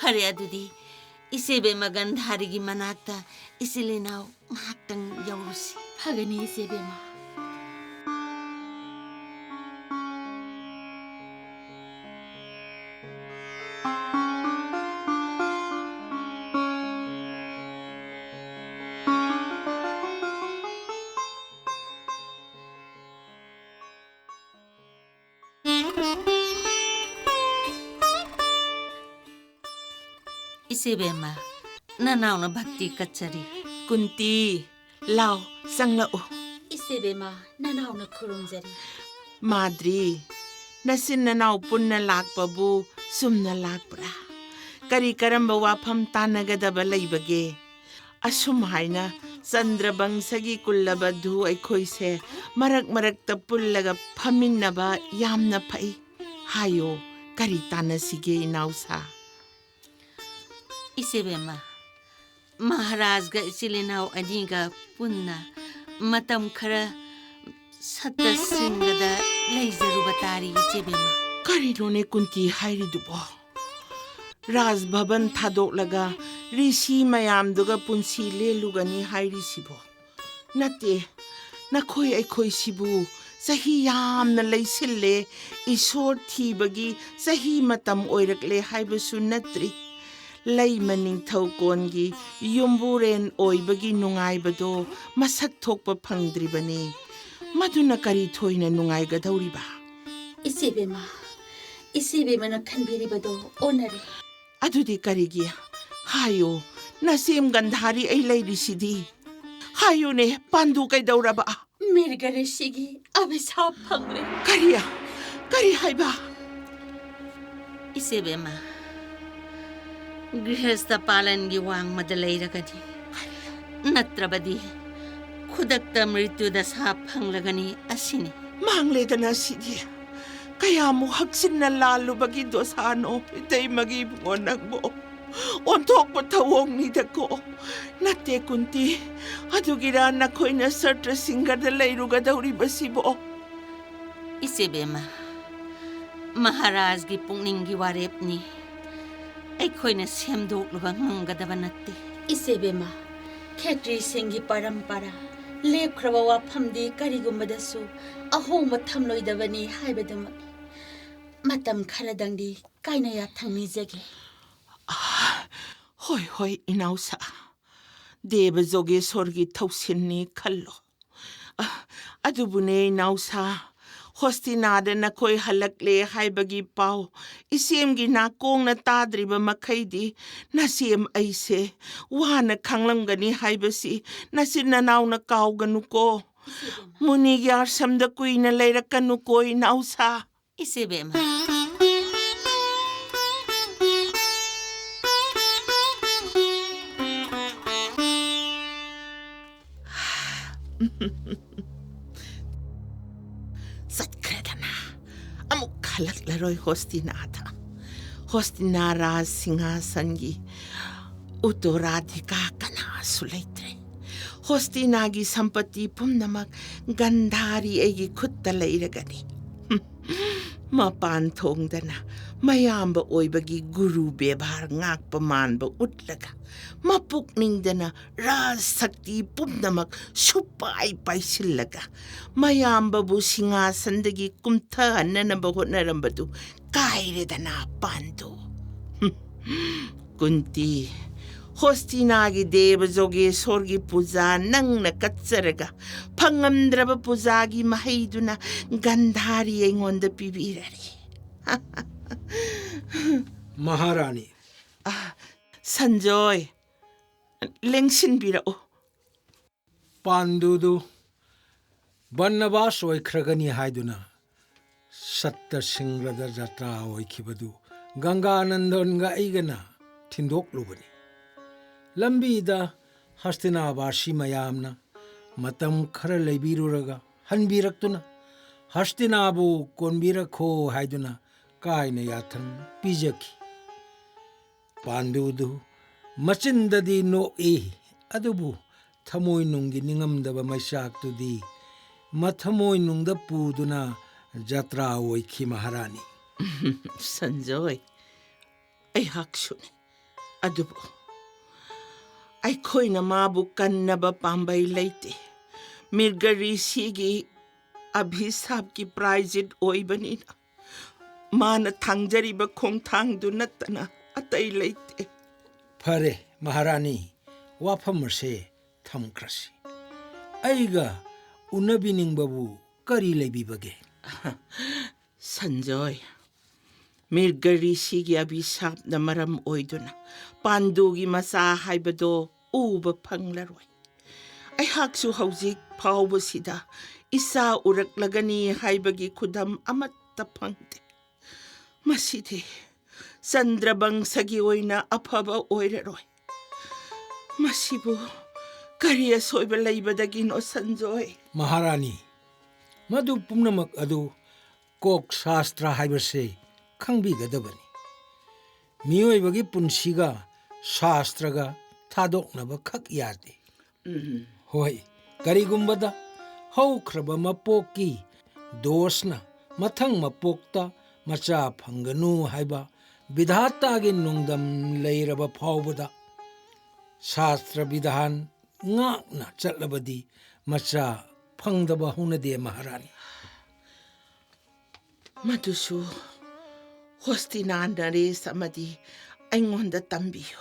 ꯐꯔꯦ, ꯑꯗꯨꯗꯤ ꯏꯆꯦ ꯏꯕꯦꯝꯃ ꯒꯟꯙꯥꯔꯤꯒꯤ ꯃꯅꯥꯛꯇ ꯏꯆꯤꯜ ꯏꯅꯥꯎ ꯉꯥꯏꯍꯥꯛꯇꯪ ꯌꯧꯔꯨꯁꯤ꯫ ꯐꯒꯅꯤ, ꯏꯆꯦ ꯏꯕꯦꯝꯃ꯫ ꯏꯆꯦꯕꯦꯝꯃ, ꯅꯅꯥꯎꯅ ꯚꯛꯇꯤ ꯀꯠꯆꯔꯤ꯫ ꯀꯨꯟꯇꯤ, ꯂꯥꯎ, ꯆꯪꯂꯛꯎ꯫ ꯏꯆꯦꯕꯦꯝꯃ, ꯅꯅꯥꯎꯅ ꯈꯨꯔꯨꯝꯖꯔꯤ꯫ ꯃꯥꯗ꯭ꯔꯤ, ꯅꯆꯤꯟ ꯅꯅꯥꯎ ꯄꯨꯟꯅ ꯂꯥꯛꯄꯕꯨ ꯆꯨꯝꯅ ꯂꯥꯛꯄ꯭ꯔꯥ? ꯀꯔꯤ ꯀꯔꯝꯕ ꯋꯥꯐꯝ ꯇꯥꯟꯅꯒꯗꯕ ꯂꯩꯕꯒꯦ? ꯑꯁꯨꯝ ꯍꯥꯏꯅ ꯆꯟꯗ꯭ꯔꯕꯪꯁꯒꯤ ꯀꯨꯜꯂꯕ ꯙꯨ ꯑꯩꯈꯣꯏꯁꯦ ꯃꯔꯛ ꯃꯔꯛꯇ ꯄꯨꯜꯂꯒ ꯐꯝꯃꯤꯟꯅꯕ ꯌꯥꯝꯅ ꯐꯩ꯫ ꯍꯥꯏꯌꯣ, ꯀꯔꯤ ꯇꯥꯟꯅꯁꯤꯒꯦ ꯏꯅꯥꯎꯁꯥ? ꯏꯆꯦꯕꯦꯝꯃ, ꯃꯍꯥꯔꯥꯖꯒ ꯏꯆꯤꯜ ꯏꯅꯥꯎ ꯑꯅꯤꯒ ꯄꯨꯟꯅ ꯃꯇꯝ ꯈꯔ ꯁꯠꯇ ꯁꯤꯡꯒꯗ ꯂꯩꯖꯔꯨꯕ ꯇꯥꯔꯤ, ꯏꯆꯦꯕꯦꯝꯃ꯫ ꯀꯔꯤꯅꯣꯅꯦ ꯀꯨꯟꯇꯤ ꯍꯥꯏꯔꯤꯗꯨꯕꯣ? ꯔꯥꯖ ꯚꯕꯟ ꯊꯥꯗꯣꯛꯂꯒ ꯔꯤꯁꯤ ꯃꯌꯥꯝꯗꯨꯒ ꯄꯨꯟꯁꯤ ꯂꯦꯜꯂꯨꯒꯅꯤ ꯍꯥꯏꯔꯤꯁꯤꯕꯣ? ꯅꯠꯇꯦ, ꯅꯈꯣꯏ ꯑꯩꯈꯣꯏꯁꯤꯕꯨ ꯆꯍꯤ ꯌꯥꯝꯅ ꯂꯩꯁꯤꯜꯂꯦ, ꯏꯁꯣꯔ ꯊꯤꯕꯒꯤ ꯆꯍꯤ ꯃꯇꯝ ꯑꯣꯏꯔꯛꯂꯦ ꯍꯥꯏꯕꯁꯨ ꯅꯠꯇ꯭ꯔꯤ꯫ ꯂꯩꯃ ꯅꯤꯡꯊꯧ ꯀꯣꯟꯒꯤ ꯌꯨꯝꯕꯨꯔꯦꯟ ꯑꯣꯏꯕꯒꯤ ꯅꯨꯡꯉꯥꯏꯕꯗꯣ ꯃꯁꯛ ꯊꯣꯛꯄ ꯐꯪꯗ꯭ꯔꯤꯕꯅꯤ꯫ ꯃꯗꯨꯅ ꯀꯔꯤ ꯊꯣꯏꯅ ꯅꯨꯡꯉꯥꯏꯒꯗꯧꯔꯤꯕ? ꯏꯆꯦꯕꯦꯝꯃ, ꯏꯆꯦꯕꯦꯝꯃꯅ ꯈꯟꯕꯤꯔꯤꯕꯗꯣ ꯑꯣꯟꯅꯔꯦ꯫ ꯑꯗꯨꯗꯤ ꯀꯔꯤꯒꯤ? ꯍꯥꯏꯌꯨ, ꯅꯆꯦꯝ ꯒꯟꯙꯥꯔꯤ ꯑꯩ ꯂꯩꯔꯤꯁꯤꯗꯤ꯫ ꯍꯥꯏꯌꯨꯅꯦ, ꯄꯥꯟꯗꯨ ꯀꯩꯗꯧꯔꯕ? ꯃꯤꯔꯒ ꯔꯤꯁꯤꯒꯤ ꯑꯚꯤꯁꯥꯞ ꯐꯪꯂꯦ꯫ ꯀꯔꯤ? ꯀꯔꯤ ꯍꯥꯏꯕ? ꯏꯆꯦꯕꯦꯝꯃ, ꯒ꯭ꯔꯤꯍꯁꯇ ꯄꯥꯂꯟꯒꯤ ꯋꯥꯡꯃꯗ ꯂꯩꯔꯒꯗꯤ, ꯅꯠꯇ꯭ꯔꯕꯗꯤ ꯈꯨꯗꯛꯇ ꯃ꯭ꯔꯤꯇ꯭ꯌꯨ ꯗꯁꯥ ꯐꯪꯂꯒꯅꯤ ꯑꯁꯤꯅꯤ꯫ ꯃꯥꯡꯂꯦꯗꯅ ꯁꯤꯗꯤ꯫ ꯀꯌꯥꯃꯨꯛ ꯍꯛꯆꯤꯟꯅ ꯂꯥꯜꯂꯨꯕꯒꯤ ꯗꯣꯁꯥꯅꯣ, ꯏꯇꯩꯃꯒꯤ ꯏꯕꯨꯡꯉꯣ ꯅꯪꯕꯨ꯫ ꯑꯣꯟꯊꯣꯛꯄ ꯊꯧꯑꯣꯡꯅꯤꯗꯀꯣ꯫ ꯅꯠꯇꯦ ꯀꯨꯟꯇꯤ, ꯑꯗꯨꯒꯤꯔ ꯅꯈꯣꯏꯅ ꯁꯇ꯭ꯔꯁꯤꯡꯒꯗ ꯂꯩꯔꯨꯒꯗꯧꯔꯤꯕꯁꯤꯕꯣ? ꯏꯆꯦꯕꯦꯝꯃ, ꯃꯍꯥꯔꯥꯖꯒꯤ ꯄꯨꯛꯅꯤꯡꯒꯤ ꯋꯥꯔꯦꯞꯅꯤ꯫ ꯑꯩꯈꯣꯏꯅ ꯁꯦꯝꯗꯣꯛꯂꯨꯕ ꯉꯝꯒꯗꯕ ꯅꯠꯇꯦ꯫ ꯏꯆꯦꯕꯦꯝꯃ, ꯈꯦꯇ꯭ꯔꯤꯁꯤꯡꯒꯤ ꯄꯔꯝꯄꯔꯥ, ꯂꯦꯞꯈ꯭ꯔꯕ ꯋꯥꯐꯝꯗꯤ ꯀꯔꯤꯒꯨꯝꯕꯗꯁꯨ ꯑꯍꯣꯡꯕ ꯊꯝꯂꯣꯏꯗꯕꯅꯤ ꯍꯥꯏꯕꯗꯨꯃꯛꯅꯤ꯫ ꯃꯇꯝ ꯈꯔꯗꯪꯗꯤ ꯀꯥꯏꯅ ꯌꯥꯊꯪ ꯅꯤꯖꯒꯦ꯫ ꯍꯣꯏ, ꯍꯣꯏ, ꯏꯅꯥꯎꯁꯥ꯫ ꯗꯦꯕ ꯖꯣꯒꯦꯁꯣꯔꯒꯤ ꯊꯧꯁꯤꯟꯅꯤ ꯈꯜꯂꯣ꯫ ꯑ, ꯑꯗꯨꯕꯨꯅꯦ, ꯏꯅꯥꯎꯁꯥ, ꯍꯣꯁꯇꯤꯅꯥꯗ ꯅꯈꯣꯏ ꯍꯜꯂꯛꯂꯦ ꯍꯥꯏꯕꯒꯤ ꯄꯥꯎ ꯏꯆꯦꯝꯒꯤ ꯅꯥꯀꯣꯡꯅ ꯇꯥꯗ꯭ꯔꯤꯕ ꯃꯈꯩꯗꯤ ꯅꯆꯦꯝ ꯑꯩꯁꯦ ꯋꯥꯅ ꯈꯥꯡꯂꯝꯒꯅꯤ ꯍꯥꯏꯕꯁꯤ ꯅꯆꯤꯟ ꯅꯅꯥꯎꯅ ꯀꯥꯎꯒꯅꯨꯀꯣ꯫ ꯃꯨꯅꯤꯒꯤ ꯑꯥꯁ꯭ꯔꯝꯗ ꯀꯨꯏꯅ ꯂꯩꯔꯛꯀꯅꯨꯀꯣ, ꯏꯅꯥꯎꯁꯥ꯫ ꯏꯆꯦꯕꯦꯝꯃ꯫ ꯆꯠꯈ꯭ꯔꯦꯗꯅ꯫ ꯑꯃꯨꯛ ꯍꯜꯂꯛꯂꯔꯣꯏ ꯍꯣꯁꯇꯤꯅꯥꯗ꯫ ꯍꯣꯁꯇꯤꯅꯥ ꯔꯥꯖ ꯁꯤꯡꯍꯥꯁꯟꯒꯤ ꯎꯠꯇꯔꯥꯙꯤꯀꯥ ꯀꯅꯥꯁꯨ ꯂꯩꯇ꯭ꯔꯦ꯫ ꯍꯣꯁꯇꯤꯅꯥꯒꯤ ꯁꯝꯄꯇꯤ ꯄꯨꯝꯅꯃꯛ ꯒꯟꯙꯥꯔꯤ ꯑꯩꯒꯤ ꯈꯨꯠꯇ ꯂꯩꯔꯒꯅꯤ꯫ ꯃꯄꯥꯟ ꯊꯣꯡꯗꯅ ꯃꯌꯥꯝꯕ ꯑꯣꯏꯕꯒꯤ ꯒꯨꯔꯨ ꯕꯦꯕꯥꯔ ꯉꯥꯛꯄ ꯃꯥꯟꯕ ꯎꯠꯂꯒ, ꯃꯄꯨꯛꯅꯤꯡꯗꯅ ꯔꯥꯖ ꯁꯛꯇꯤ ꯄꯨꯝꯅꯃꯛ ꯁꯨꯄꯥꯏ ꯄꯥꯏꯁꯤꯜꯂꯒ, ꯃꯌꯥꯝꯕꯕꯨ ꯁꯤꯡꯍꯥꯁꯟꯗꯒꯤ ꯀꯨꯝꯊꯍꯟꯅꯅꯕ ꯍꯣꯠꯅꯔꯝꯕꯗꯨ ꯀꯥꯏꯔꯦꯗꯅ, ꯄꯥꯟꯗꯨ꯫ ꯀꯨꯟꯇꯤ, ꯍꯣꯁꯇꯤꯅꯥꯒꯤ ꯗꯦꯕ ꯖꯣꯒꯦꯁꯣꯔꯒꯤ ꯄꯨꯖꯥ ꯅꯪꯅ ꯀꯠꯆꯔꯒ ꯐꯪꯉꯝꯗ꯭ꯔꯕ ꯄꯨꯖꯥꯒꯤ ꯃꯍꯩꯗꯨꯅ ꯒꯟꯙꯥꯔꯤ ꯑꯩꯉꯣꯟꯗ ꯄꯤꯕꯤꯔꯔꯦ꯫ ꯃꯍꯥꯔꯥꯅꯤ꯫ ꯑ, ꯁꯟꯖꯣꯏ, ꯂꯦꯡꯁꯤꯟꯕꯤꯔꯛꯎ꯫ ꯄꯥꯟꯗꯨꯗꯨ ꯕꯟꯅꯕꯥꯁ ꯑꯣꯏꯈ꯭ꯔꯒꯅꯤ ꯍꯥꯏꯗꯨꯅ ꯁꯠꯇ ꯁꯤꯡꯒ꯭ꯔꯗ ꯖꯇ꯭ꯔꯥ ꯑꯣꯏꯈꯤꯕꯗꯨ ꯒꯪꯒꯥꯅꯟꯗꯟꯒ ꯑꯩꯒꯅ ꯊꯤꯟꯗꯣꯛꯂꯨꯕꯅꯤ꯫ ꯂꯝꯕꯤꯗ ꯍꯁꯇꯤꯅꯥꯕꯥꯁꯤ ꯃꯌꯥꯝꯅ ꯃꯇꯝ ꯈꯔ ꯂꯩꯕꯤꯔꯨꯔꯒ ꯍꯟꯕꯤꯔꯛꯇꯨꯅ ꯍꯁꯇꯤꯅꯥꯕꯨ ꯀꯣꯟꯕꯤꯔꯛꯈꯣ ꯍꯥꯏꯗꯨꯅ ꯀꯥꯏꯅ ꯌꯥꯊꯪ ꯄꯤꯖꯈꯤ꯫ ꯄꯥꯟꯗꯨꯗꯨ ꯃꯆꯤꯟꯗꯗꯤ ꯅꯣꯛꯏ, ꯑꯗꯨꯕꯨ ꯊꯃꯣꯏꯅꯨꯡꯒꯤ ꯅꯤꯡꯉꯝꯗꯕ ꯃꯩꯆꯥꯛꯇꯨꯗꯤ ꯃꯊꯃꯣꯏꯅꯨꯡꯗ ꯄꯨꯗꯨꯅ ꯖꯇ꯭ꯔꯥ ꯑꯣꯏꯈꯤ, ꯃꯍꯥꯔꯥꯅꯤ꯫ ꯁꯟꯖꯣꯏ, ꯑꯩꯍꯥꯛꯁꯨꯅꯤ꯫ ꯑꯗꯨꯕꯨ ꯑꯩꯈꯣꯏꯅ ꯃꯥꯕꯨ ꯀꯟꯅꯕ ꯄꯥꯝꯕꯩ ꯂꯩꯇꯦ꯫ ꯃꯤꯔꯒ ꯔꯤꯁꯤꯒꯤ ꯑꯚꯤꯁꯥꯞꯀꯤ ꯄ꯭ꯔꯥꯏꯖꯤꯠ ꯑꯣꯏꯕꯅꯤꯅ ꯃꯥꯅ ꯊꯥꯡꯖꯔꯤꯕ ꯈꯣꯡꯊꯥꯡꯗꯨ ꯅꯠꯇꯅ ꯑꯇꯩ ꯂꯩꯇꯦ꯫ ꯐꯔꯦ, ꯃꯍꯥꯔꯥꯅꯤ, ꯋꯥꯐꯝ ꯑꯁꯦ ꯊꯝꯈ꯭ꯔꯁꯤ꯫ ꯑꯩꯒ ꯎꯅꯕꯤꯅꯤꯡꯕꯕꯨ ꯀꯔꯤ ꯂꯩꯕꯤꯕꯒꯦ? ꯁꯟꯖꯣꯏ, ꯃꯤꯔꯒ ꯔꯤꯁꯤꯒꯤ ꯑꯚꯤꯁꯥꯞꯅ ꯃꯔꯝ ꯑꯣꯏꯗꯨꯅ ꯄꯥꯟꯗꯨꯒꯤ ꯃꯆꯥ ꯍꯥꯏꯕꯗꯣ ꯎꯕ ꯐꯪꯂꯔꯣꯏ꯫ ꯑꯩꯍꯥꯛꯁꯨ ꯍꯧꯖꯤꯛ ꯐꯥꯎꯕꯁꯤꯗ ꯏꯆꯥ ꯎꯔꯛꯂꯒꯅꯤ ꯍꯥꯏꯕꯒꯤ ꯈꯨꯗꯝ ꯑꯃꯠꯇ ꯐꯪꯗꯦ꯫ ꯃꯁꯤꯗꯤ ꯆꯟꯗ꯭ꯔꯕꯪꯁꯒꯤ ꯑꯣꯏꯅ ꯑꯐꯕ ꯑꯣꯏꯔꯔꯣꯏ꯫ ꯃꯁꯤꯕꯨ ꯀꯔꯤ ꯑꯁꯣꯏꯕ ꯂꯩꯕꯗꯒꯤꯅꯣ, ꯁꯟꯖꯣꯏ? ꯃꯍꯥꯔꯥꯅꯤ, ꯃꯗꯨ ꯄꯨꯝꯅꯃꯛ ꯑꯗꯨ ꯀꯣꯛ ꯁꯥꯁꯇ꯭ꯔ ꯍꯥꯏꯕꯁꯦ ꯈꯪꯕꯤꯒꯗꯕꯅꯤ꯫ ꯃꯤꯑꯣꯏꯕꯒꯤ ꯄꯨꯟꯁꯤꯒ ꯁꯥꯁꯇ꯭ꯔꯒ ꯊꯥꯗꯣꯛꯅꯕ ꯈꯛ ꯌꯥꯗꯦ꯫ ꯍꯣꯏ, ꯀꯔꯤꯒꯨꯝꯕꯗ ꯍꯧꯈ꯭ꯔꯕ ꯃꯄꯣꯛꯀꯤ ꯗꯣꯁꯅ ꯃꯊꯪ ꯃꯄꯣꯛꯇ ꯃꯆꯥ ꯐꯪꯒꯅꯨ ꯍꯥꯏꯕ ꯕꯤꯙꯥꯇꯥꯒꯤ ꯅꯣꯡꯗꯝ ꯂꯩꯔꯕ ꯐꯥꯎꯕꯗ ꯁꯥꯁꯇ꯭ꯔ ꯕꯤꯙꯥꯟ ꯉꯥꯛꯅ ꯆꯠꯂꯕꯗꯤ ꯃꯆꯥ ꯐꯪꯗꯕ ꯍꯧꯅꯗꯦ, ꯃꯍꯥꯔꯥꯅꯤ꯫ ꯃꯗꯨꯁꯨ ꯍꯣꯁꯇꯤꯅꯥ ꯅꯔꯦꯁ ꯑꯃꯗꯤ ꯑꯩꯉꯣꯟꯗ ꯇꯝꯕꯤꯌꯨ꯫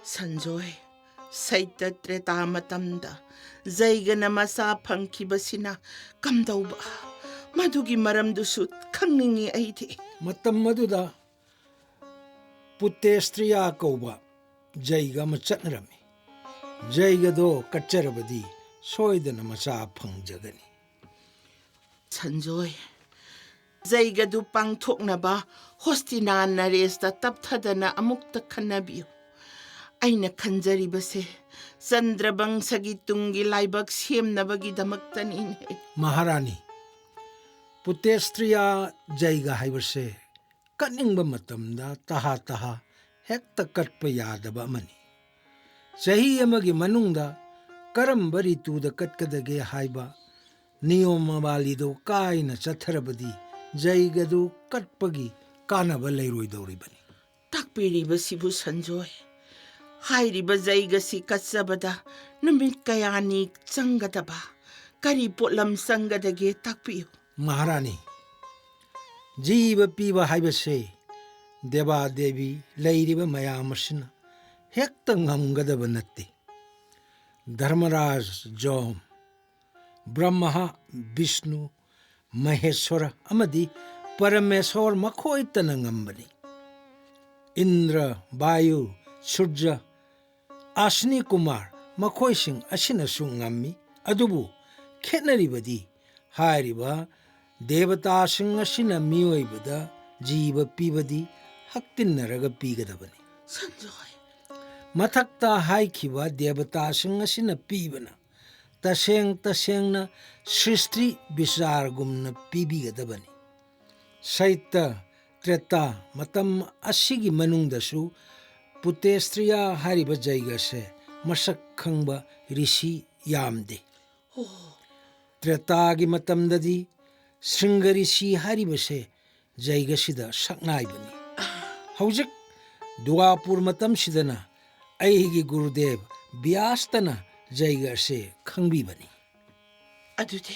ꯁꯟꯖꯣꯏ, ꯁꯩꯇ ꯇ꯭ꯔꯦꯇꯥ ꯃꯇꯝꯗ ꯖꯩꯒꯅ ꯃꯆꯥ ꯐꯪꯈꯤꯕꯁꯤꯅ ꯀꯝꯗꯧꯕ? ꯃꯗꯨꯒꯤ ꯃꯔꯝꯗꯨꯁꯨ ꯈꯪꯅꯤꯡꯏ ꯑꯩꯗꯤ꯫ ꯃꯇꯝ ꯑꯗꯨꯗ ꯄꯨꯇꯦꯁꯇ꯭ꯔꯤꯌꯥ ꯀꯧꯕ ꯖꯩꯒ ꯑꯃ ꯆꯠꯅꯔꯝꯃꯤ꯫ ꯖꯩꯒꯗꯣ ꯀꯠꯆꯔꯕꯗꯤ ꯁꯣꯏꯗꯅ ꯃꯆꯥ ꯐꯪꯖꯒꯅꯤ꯫ ꯁꯟꯖꯣꯏ, ꯖꯩꯒꯗꯨ ꯄꯥꯡꯊꯣꯛꯅꯕ ꯍꯣꯁꯇꯤꯅꯥ ꯅꯔꯦꯁꯇ ꯇꯞꯊꯗꯅ ꯑꯃꯨꯛꯇ ꯈꯟꯅꯕꯤꯌꯨ꯫ ꯑꯩꯅ ꯈꯟꯖꯔꯤꯕꯁꯦ ꯆꯟꯗ꯭ꯔꯕꯪꯁꯒꯤ ꯇꯨꯡꯒꯤ ꯂꯥꯏꯕꯛ ꯁꯦꯝꯅꯕꯒꯤꯗꯃꯛꯇꯅꯤꯅꯦ꯫ ꯃꯍꯥꯔꯥꯅꯤ, ꯄꯨꯇꯦꯁꯇ꯭ꯔꯤꯌꯥ ꯖꯩꯒ ꯍꯥꯏꯕꯁꯦ ꯀꯠꯅꯤꯡꯕ ꯃꯇꯝꯗ ꯇꯍꯥ ꯇꯍꯥ ꯍꯦꯛꯇ ꯀꯠꯄ ꯌꯥꯗꯕ ꯑꯃꯅꯤ꯫ ꯆꯍꯤ ꯑꯃꯒꯤ ꯃꯅꯨꯡꯗ ꯀꯔꯝꯕ ꯔꯤꯇꯨꯗ ꯀꯠꯀꯗꯒꯦ ꯍꯥꯏꯕ ꯅꯤꯌꯣꯃꯥꯕꯥꯂꯤꯗꯨ ꯀꯥꯏꯅ ꯆꯠꯊꯔꯕꯗꯤ ꯖꯩꯒꯗꯨ ꯀꯠꯄꯒꯤ ꯀꯥꯟꯅꯕ ꯂꯩꯔꯣꯏꯗꯧꯔꯤꯕꯅꯤ꯫ ꯇꯥꯛꯄꯤꯔꯤꯕꯁꯤꯕꯨ ꯁꯟꯖꯣꯏ, ꯍꯥꯏꯔꯤꯕ ꯖꯩꯒꯁꯤ ꯀꯠꯆꯕꯗ ꯅꯨꯃꯤꯠ ꯀꯌꯥꯅꯤ ꯆꯪꯒꯗꯕ, ꯀꯔꯤ ꯄꯣꯠꯂꯝ ꯆꯪꯒꯗꯒꯦ ꯇꯥꯛꯄꯤꯌꯨ꯫ ꯃꯍꯥꯔꯥꯅꯤ, ꯖꯤꯕ ꯄꯤꯕ ꯍꯥꯏꯕꯁꯦ ꯗꯦꯕꯥ ꯗꯦꯕꯤ ꯂꯩꯔꯤꯕ ꯃꯌꯥꯝ ꯑꯁꯤꯅ ꯍꯦꯛꯇ ꯉꯝꯒꯗꯕ ꯅꯠꯇꯦ꯫ ꯙꯔꯃꯔꯥꯖ ꯖꯣꯝ, ꯕ꯭ꯔꯍꯃ, ꯕꯤꯁꯅꯨ, ꯃꯍꯦꯁ꯭ꯋꯔ ꯑꯃꯗꯤ ꯄꯔꯃꯦꯁ꯭ꯋꯔ ꯃꯈꯣꯏꯇꯅ ꯉꯝꯕꯅꯤ꯫ ꯏꯟꯗ꯭ꯔ, ꯕꯥꯌꯨ, ꯁꯨꯔꯖ, ꯑꯁ꯭ꯅꯤ ꯀꯨꯃꯥꯔ ꯃꯈꯣꯏꯁꯤꯡ ꯑꯁꯤꯅꯁꯨ ꯉꯝꯃꯤ꯫ ꯑꯗꯨꯕꯨ ꯈꯦꯠꯅꯔꯤꯕꯗꯤ ꯍꯥꯏꯔꯤꯕ ꯗꯦꯕꯇꯥꯁꯤꯡ ꯑꯁꯤꯅ ꯃꯤꯑꯣꯏꯕꯗ ꯖꯤꯕ ꯄꯤꯕꯗꯤ ꯍꯛꯇꯤꯟꯅꯔꯒ ꯄꯤꯒꯗꯕꯅꯤ꯫ ꯁꯟꯖꯣꯏ꯫ ꯃꯊꯛꯇ ꯍꯥꯏꯈꯤꯕ ꯗꯦꯕꯇꯥꯁꯤꯡ ꯑꯁꯤꯅ ꯄꯤꯕꯅ ꯇꯁꯦꯡ ꯇꯁꯦꯡꯅ ꯁ꯭ꯔꯤꯁꯇꯤ ꯕꯤꯆꯥꯔꯒꯨꯝꯅ ꯄꯤꯕꯤꯒꯗꯕꯅꯤ꯫ ꯁꯩꯇ, ꯇ꯭ꯔꯦꯇꯥ ꯃꯇꯝ ꯑꯁꯤꯒꯤ ꯃꯅꯨꯡꯗꯁꯨ ꯄꯨꯇꯦꯁꯇ꯭ꯔꯤꯌꯥ ꯍꯥꯏꯔꯤꯕ ꯖꯩꯒꯁꯦ ꯃꯁꯛ ꯈꯪꯕ ꯔꯤꯁꯤ ꯌꯥꯝꯗꯦ꯫ ꯑꯣ꯫ ꯇ꯭ꯔꯦꯇꯥꯒꯤ ꯃꯇꯝꯗꯗꯤ ꯁ꯭ꯔꯤꯡꯒ ꯔꯤꯁꯤ ꯍꯥꯏꯔꯤꯕꯁꯦ ꯖꯩꯒꯁꯤꯗ ꯁꯛꯅꯥꯏꯕꯅꯤ꯫ ꯍꯧꯖꯤꯛ ꯗꯨꯋꯥꯄꯨꯔ ꯃꯇꯝꯁꯤꯗꯅ ꯑꯩꯒꯤ ꯒꯨꯔꯨꯗꯦꯕ ꯕ꯭ꯌꯥꯁꯇꯅ ꯖꯩꯒ ꯑꯁꯦ ꯈꯪꯕꯤꯕꯅꯤ꯫ ꯑꯗꯨꯗꯤ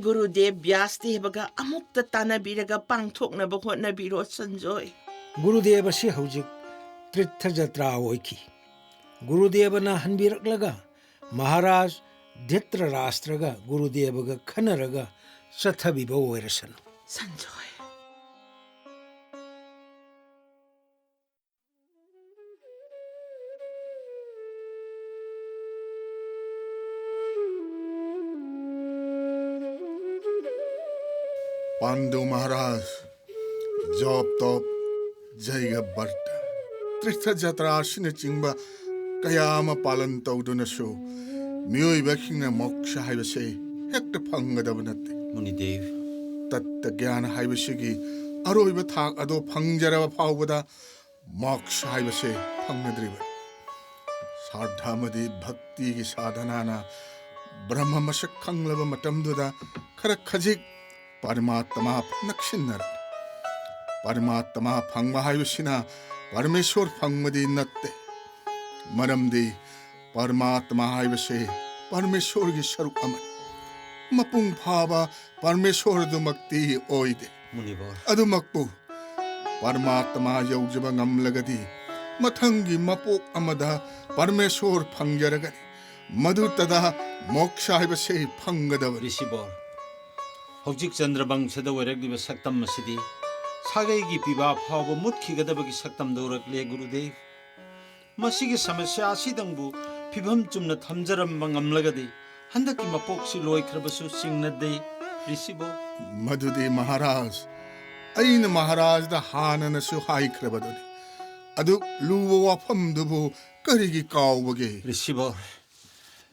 ꯒꯨꯔꯨꯗꯦꯕ ꯕ꯭ꯌꯥꯁꯗꯦꯕꯒ ꯑꯃꯨꯛꯇ ꯇꯥꯟꯅꯕꯤꯔꯒ ꯄꯥꯡꯊꯣꯛꯅꯕ ꯍꯣꯠꯅꯕꯤꯔꯣ, ꯁꯟꯖꯣꯏ꯫ ꯒꯨꯔꯨꯗꯦꯕ ꯑꯁꯤ ꯍꯧꯖꯤꯛ ꯇꯤꯔꯊ ꯖꯇ꯭ꯔꯥ ꯑꯣꯏꯈꯤ꯫ ꯒꯨꯔꯨꯗꯦꯕꯅ ꯍꯟꯕꯤꯔꯛꯂꯒ ꯃꯍꯥꯔꯥꯖ ꯙ꯭ꯔꯤꯇꯔꯥꯁ꯭ꯇ꯭ꯔꯒ ꯒꯨꯔꯨꯗꯦꯕꯒ ꯈꯟꯅꯔꯒ ꯆꯠꯊꯕꯤꯕ ꯑꯣꯏꯔꯁꯅꯨ꯫ ꯁꯟꯖꯣꯏ꯫ ꯄꯥꯟꯗꯨ ꯃꯍꯥꯔꯥꯖ, ꯖꯣꯞ ꯇꯣꯞ, ꯖꯩꯒ ꯕ꯭ꯔꯇ, ꯇꯤꯔꯊ ꯖꯇ꯭ꯔꯥ ꯑꯁꯤꯅꯆꯤꯡꯕ ꯀꯌꯥ ꯑꯃ ꯄꯥꯂꯟ ꯇꯧꯗꯨꯅꯁꯨ ꯃꯤꯑꯣꯏꯕꯁꯤꯡꯅ ꯃꯣꯛꯁ ꯍꯥꯏꯕꯁꯦ ꯍꯦꯛꯇ ꯐꯪꯒꯗꯕ ꯅꯠꯇꯦ꯫ ꯃꯨꯅꯤꯗꯦꯕ꯫ ꯇꯠꯇ ꯒ꯭ꯌꯥꯟ ꯍꯥꯏꯕꯁꯤꯒꯤ ꯑꯔꯣꯏꯕ ꯊꯥꯛ ꯑꯗꯨ ꯐꯪꯖꯔꯕ ꯐꯥꯎꯕꯗ ꯃꯣꯛꯁ ꯍꯥꯏꯕꯁꯦ ꯐꯪꯅꯗ꯭ꯔꯤꯕꯅꯤ꯫ ꯁ꯭ꯔꯥꯗ꯭ꯙ ꯑꯃꯗꯤ ꯚꯛꯇꯤꯒꯤ ꯁꯥꯙꯅꯥꯅ ꯕ꯭ꯔꯍ꯭ꯃ ꯃꯁꯛ ꯈꯪꯂꯕ ꯃꯇꯝꯗꯨꯗ ꯈꯔ ꯈꯖꯤꯛ ꯄꯔꯃꯥꯇꯃꯥ ꯅꯛꯁꯤꯟꯅꯔꯛꯏ꯫ ꯄꯔꯃꯥꯇꯃꯥ ꯐꯪꯕ ꯍꯥꯏꯕꯁꯤꯅ ꯄꯔꯃꯦꯁꯣꯔ ꯐꯪꯕꯗꯤ ꯅꯠꯇꯦ꯫ ꯃꯔꯝꯗꯤ ꯄꯔꯃꯥꯇꯃꯥ ꯍꯥꯏꯕꯁꯤ ꯄꯔꯃꯦꯁꯣꯔꯒꯤ ꯁꯔꯨꯛ ꯑꯃꯅꯤ꯫ ꯃꯄꯨꯡ ꯐꯥꯕ ꯄꯔꯃꯦꯁꯣꯔꯗꯨꯃꯛꯇꯤ ꯑꯣꯏꯗꯦ꯫ ꯃꯨꯅꯤꯕꯔ꯫ ꯑꯗꯨꯃꯛꯄꯨ ꯄꯔꯃꯥꯇꯃꯥ ꯌꯧꯖꯕ ꯉꯝꯂꯒꯗꯤ ꯃꯊꯪꯒꯤ ꯃꯄꯣꯛ ꯑꯃꯗ ꯄꯔꯃꯦꯁꯣꯔ ꯐꯪꯖꯔꯒꯅꯤ꯫ ꯃꯗꯨꯇꯗ ꯃꯣꯛꯁ ꯍꯥꯏꯕꯁꯤ ꯐꯪꯒꯗꯕꯅꯤ꯫ ꯔꯤꯁꯤꯕꯔ, ꯍꯧꯖꯤꯛ ꯆꯟꯗ꯭ꯔꯕꯪꯁꯗ ꯑꯣꯏꯔꯛꯂꯤꯕ ꯁꯛꯇꯝ ꯑꯁꯤꯗꯤ ꯁꯥꯒꯩꯒꯤ ꯄꯤꯕꯥ ꯐꯥꯎꯕ ꯃꯨꯠꯈꯤꯒꯗꯕꯒꯤ ꯁꯛꯇꯝꯗ ꯑꯣꯏꯔꯛꯂꯦ, ꯒꯨꯔꯨꯗꯦꯕ꯫ ꯃꯁꯤꯒꯤ ꯁꯃꯁ꯭ꯌꯥ ꯑꯁꯤꯗꯪꯕꯨ ꯐꯤꯕꯝ ꯆꯨꯝꯅ ꯊꯝꯖꯔꯝꯕ ꯉꯝꯂꯒꯗꯤ ꯍꯟꯗꯛꯀꯤ ꯃꯄꯣꯛꯁꯤ ꯂꯣꯏꯈ꯭ꯔꯕꯁꯨ ꯆꯤꯡꯅꯗꯦ, ꯔꯤꯁꯤꯕꯔ꯫ ꯃꯗꯨꯗꯤ ꯃꯍꯥꯔꯥꯖ, ꯑꯩꯅ ꯃꯍꯥꯔꯥꯖꯗ ꯍꯥꯟꯅꯅꯁꯨ ꯍꯥꯏꯈ꯭ꯔꯕꯗꯨꯅꯤ꯫ ꯑꯗꯨꯛ ꯂꯨꯕ ꯋꯥꯐꯝꯗꯨꯕꯨ ꯀꯔꯤꯒꯤ ꯀꯥꯎꯕꯒꯦ? ꯔꯤꯁꯤꯕꯔ,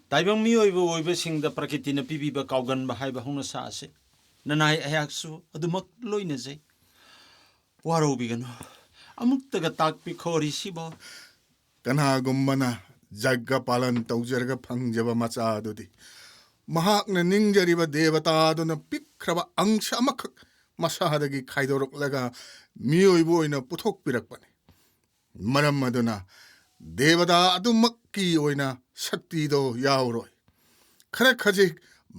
ꯇꯥꯏꯕꯪ ꯃꯤꯑꯣꯏꯕ ꯑꯣꯏꯕꯁꯤꯡꯗ ꯄ꯭ꯔꯀꯤꯇꯤꯅ ꯄꯤꯕꯤꯕ ꯀꯥꯎꯒꯟꯕ ꯍꯥꯏꯕ ꯍꯧꯅꯁꯥ ꯑꯁꯤ ꯅꯅꯥꯏ ꯑꯩꯍꯥꯛꯁꯨ ꯑꯗꯨꯃꯛ ꯂꯣꯏꯅꯖꯩ꯫ ꯋꯥꯔꯧꯕꯤꯒꯅꯨ, ꯑꯃꯨꯛꯇꯒ ꯇꯥꯛꯄꯤꯈꯣ, ꯔꯤꯁꯤꯕꯔ꯫ ꯀꯅꯥꯒꯨꯝꯕꯅ ꯖꯒ ꯄꯥꯂꯟ ꯇꯧꯖꯔꯒ ꯐꯪꯖꯕ ꯃꯆꯥ ꯑꯗꯨꯗꯤ ꯃꯍꯥꯛꯅ ꯅꯤꯡꯖꯔꯤꯕ ꯗꯦꯕꯇꯥꯗꯨꯅ ꯄꯤꯛꯈ꯭ꯔꯕ ꯑꯪꯁ ꯑꯃꯈꯛ ꯃꯁꯥꯗꯒꯤ ꯈꯥꯏꯗꯣꯔꯛꯂꯒ ꯃꯤꯑꯣꯏꯕ ꯑꯣꯏꯅ ꯄꯨꯊꯣꯛꯄꯤꯔꯛꯄꯅꯤ꯫ ꯃꯔꯝ ꯑꯗꯨꯅ ꯗꯦꯕꯇꯥ ꯑꯗꯨꯃꯛꯀꯤ ꯑꯣꯏꯅ ꯁꯛꯇꯤꯗꯣ ꯌꯥꯎꯔꯣꯏ꯫ ꯈꯔ ꯈꯖꯤꯛ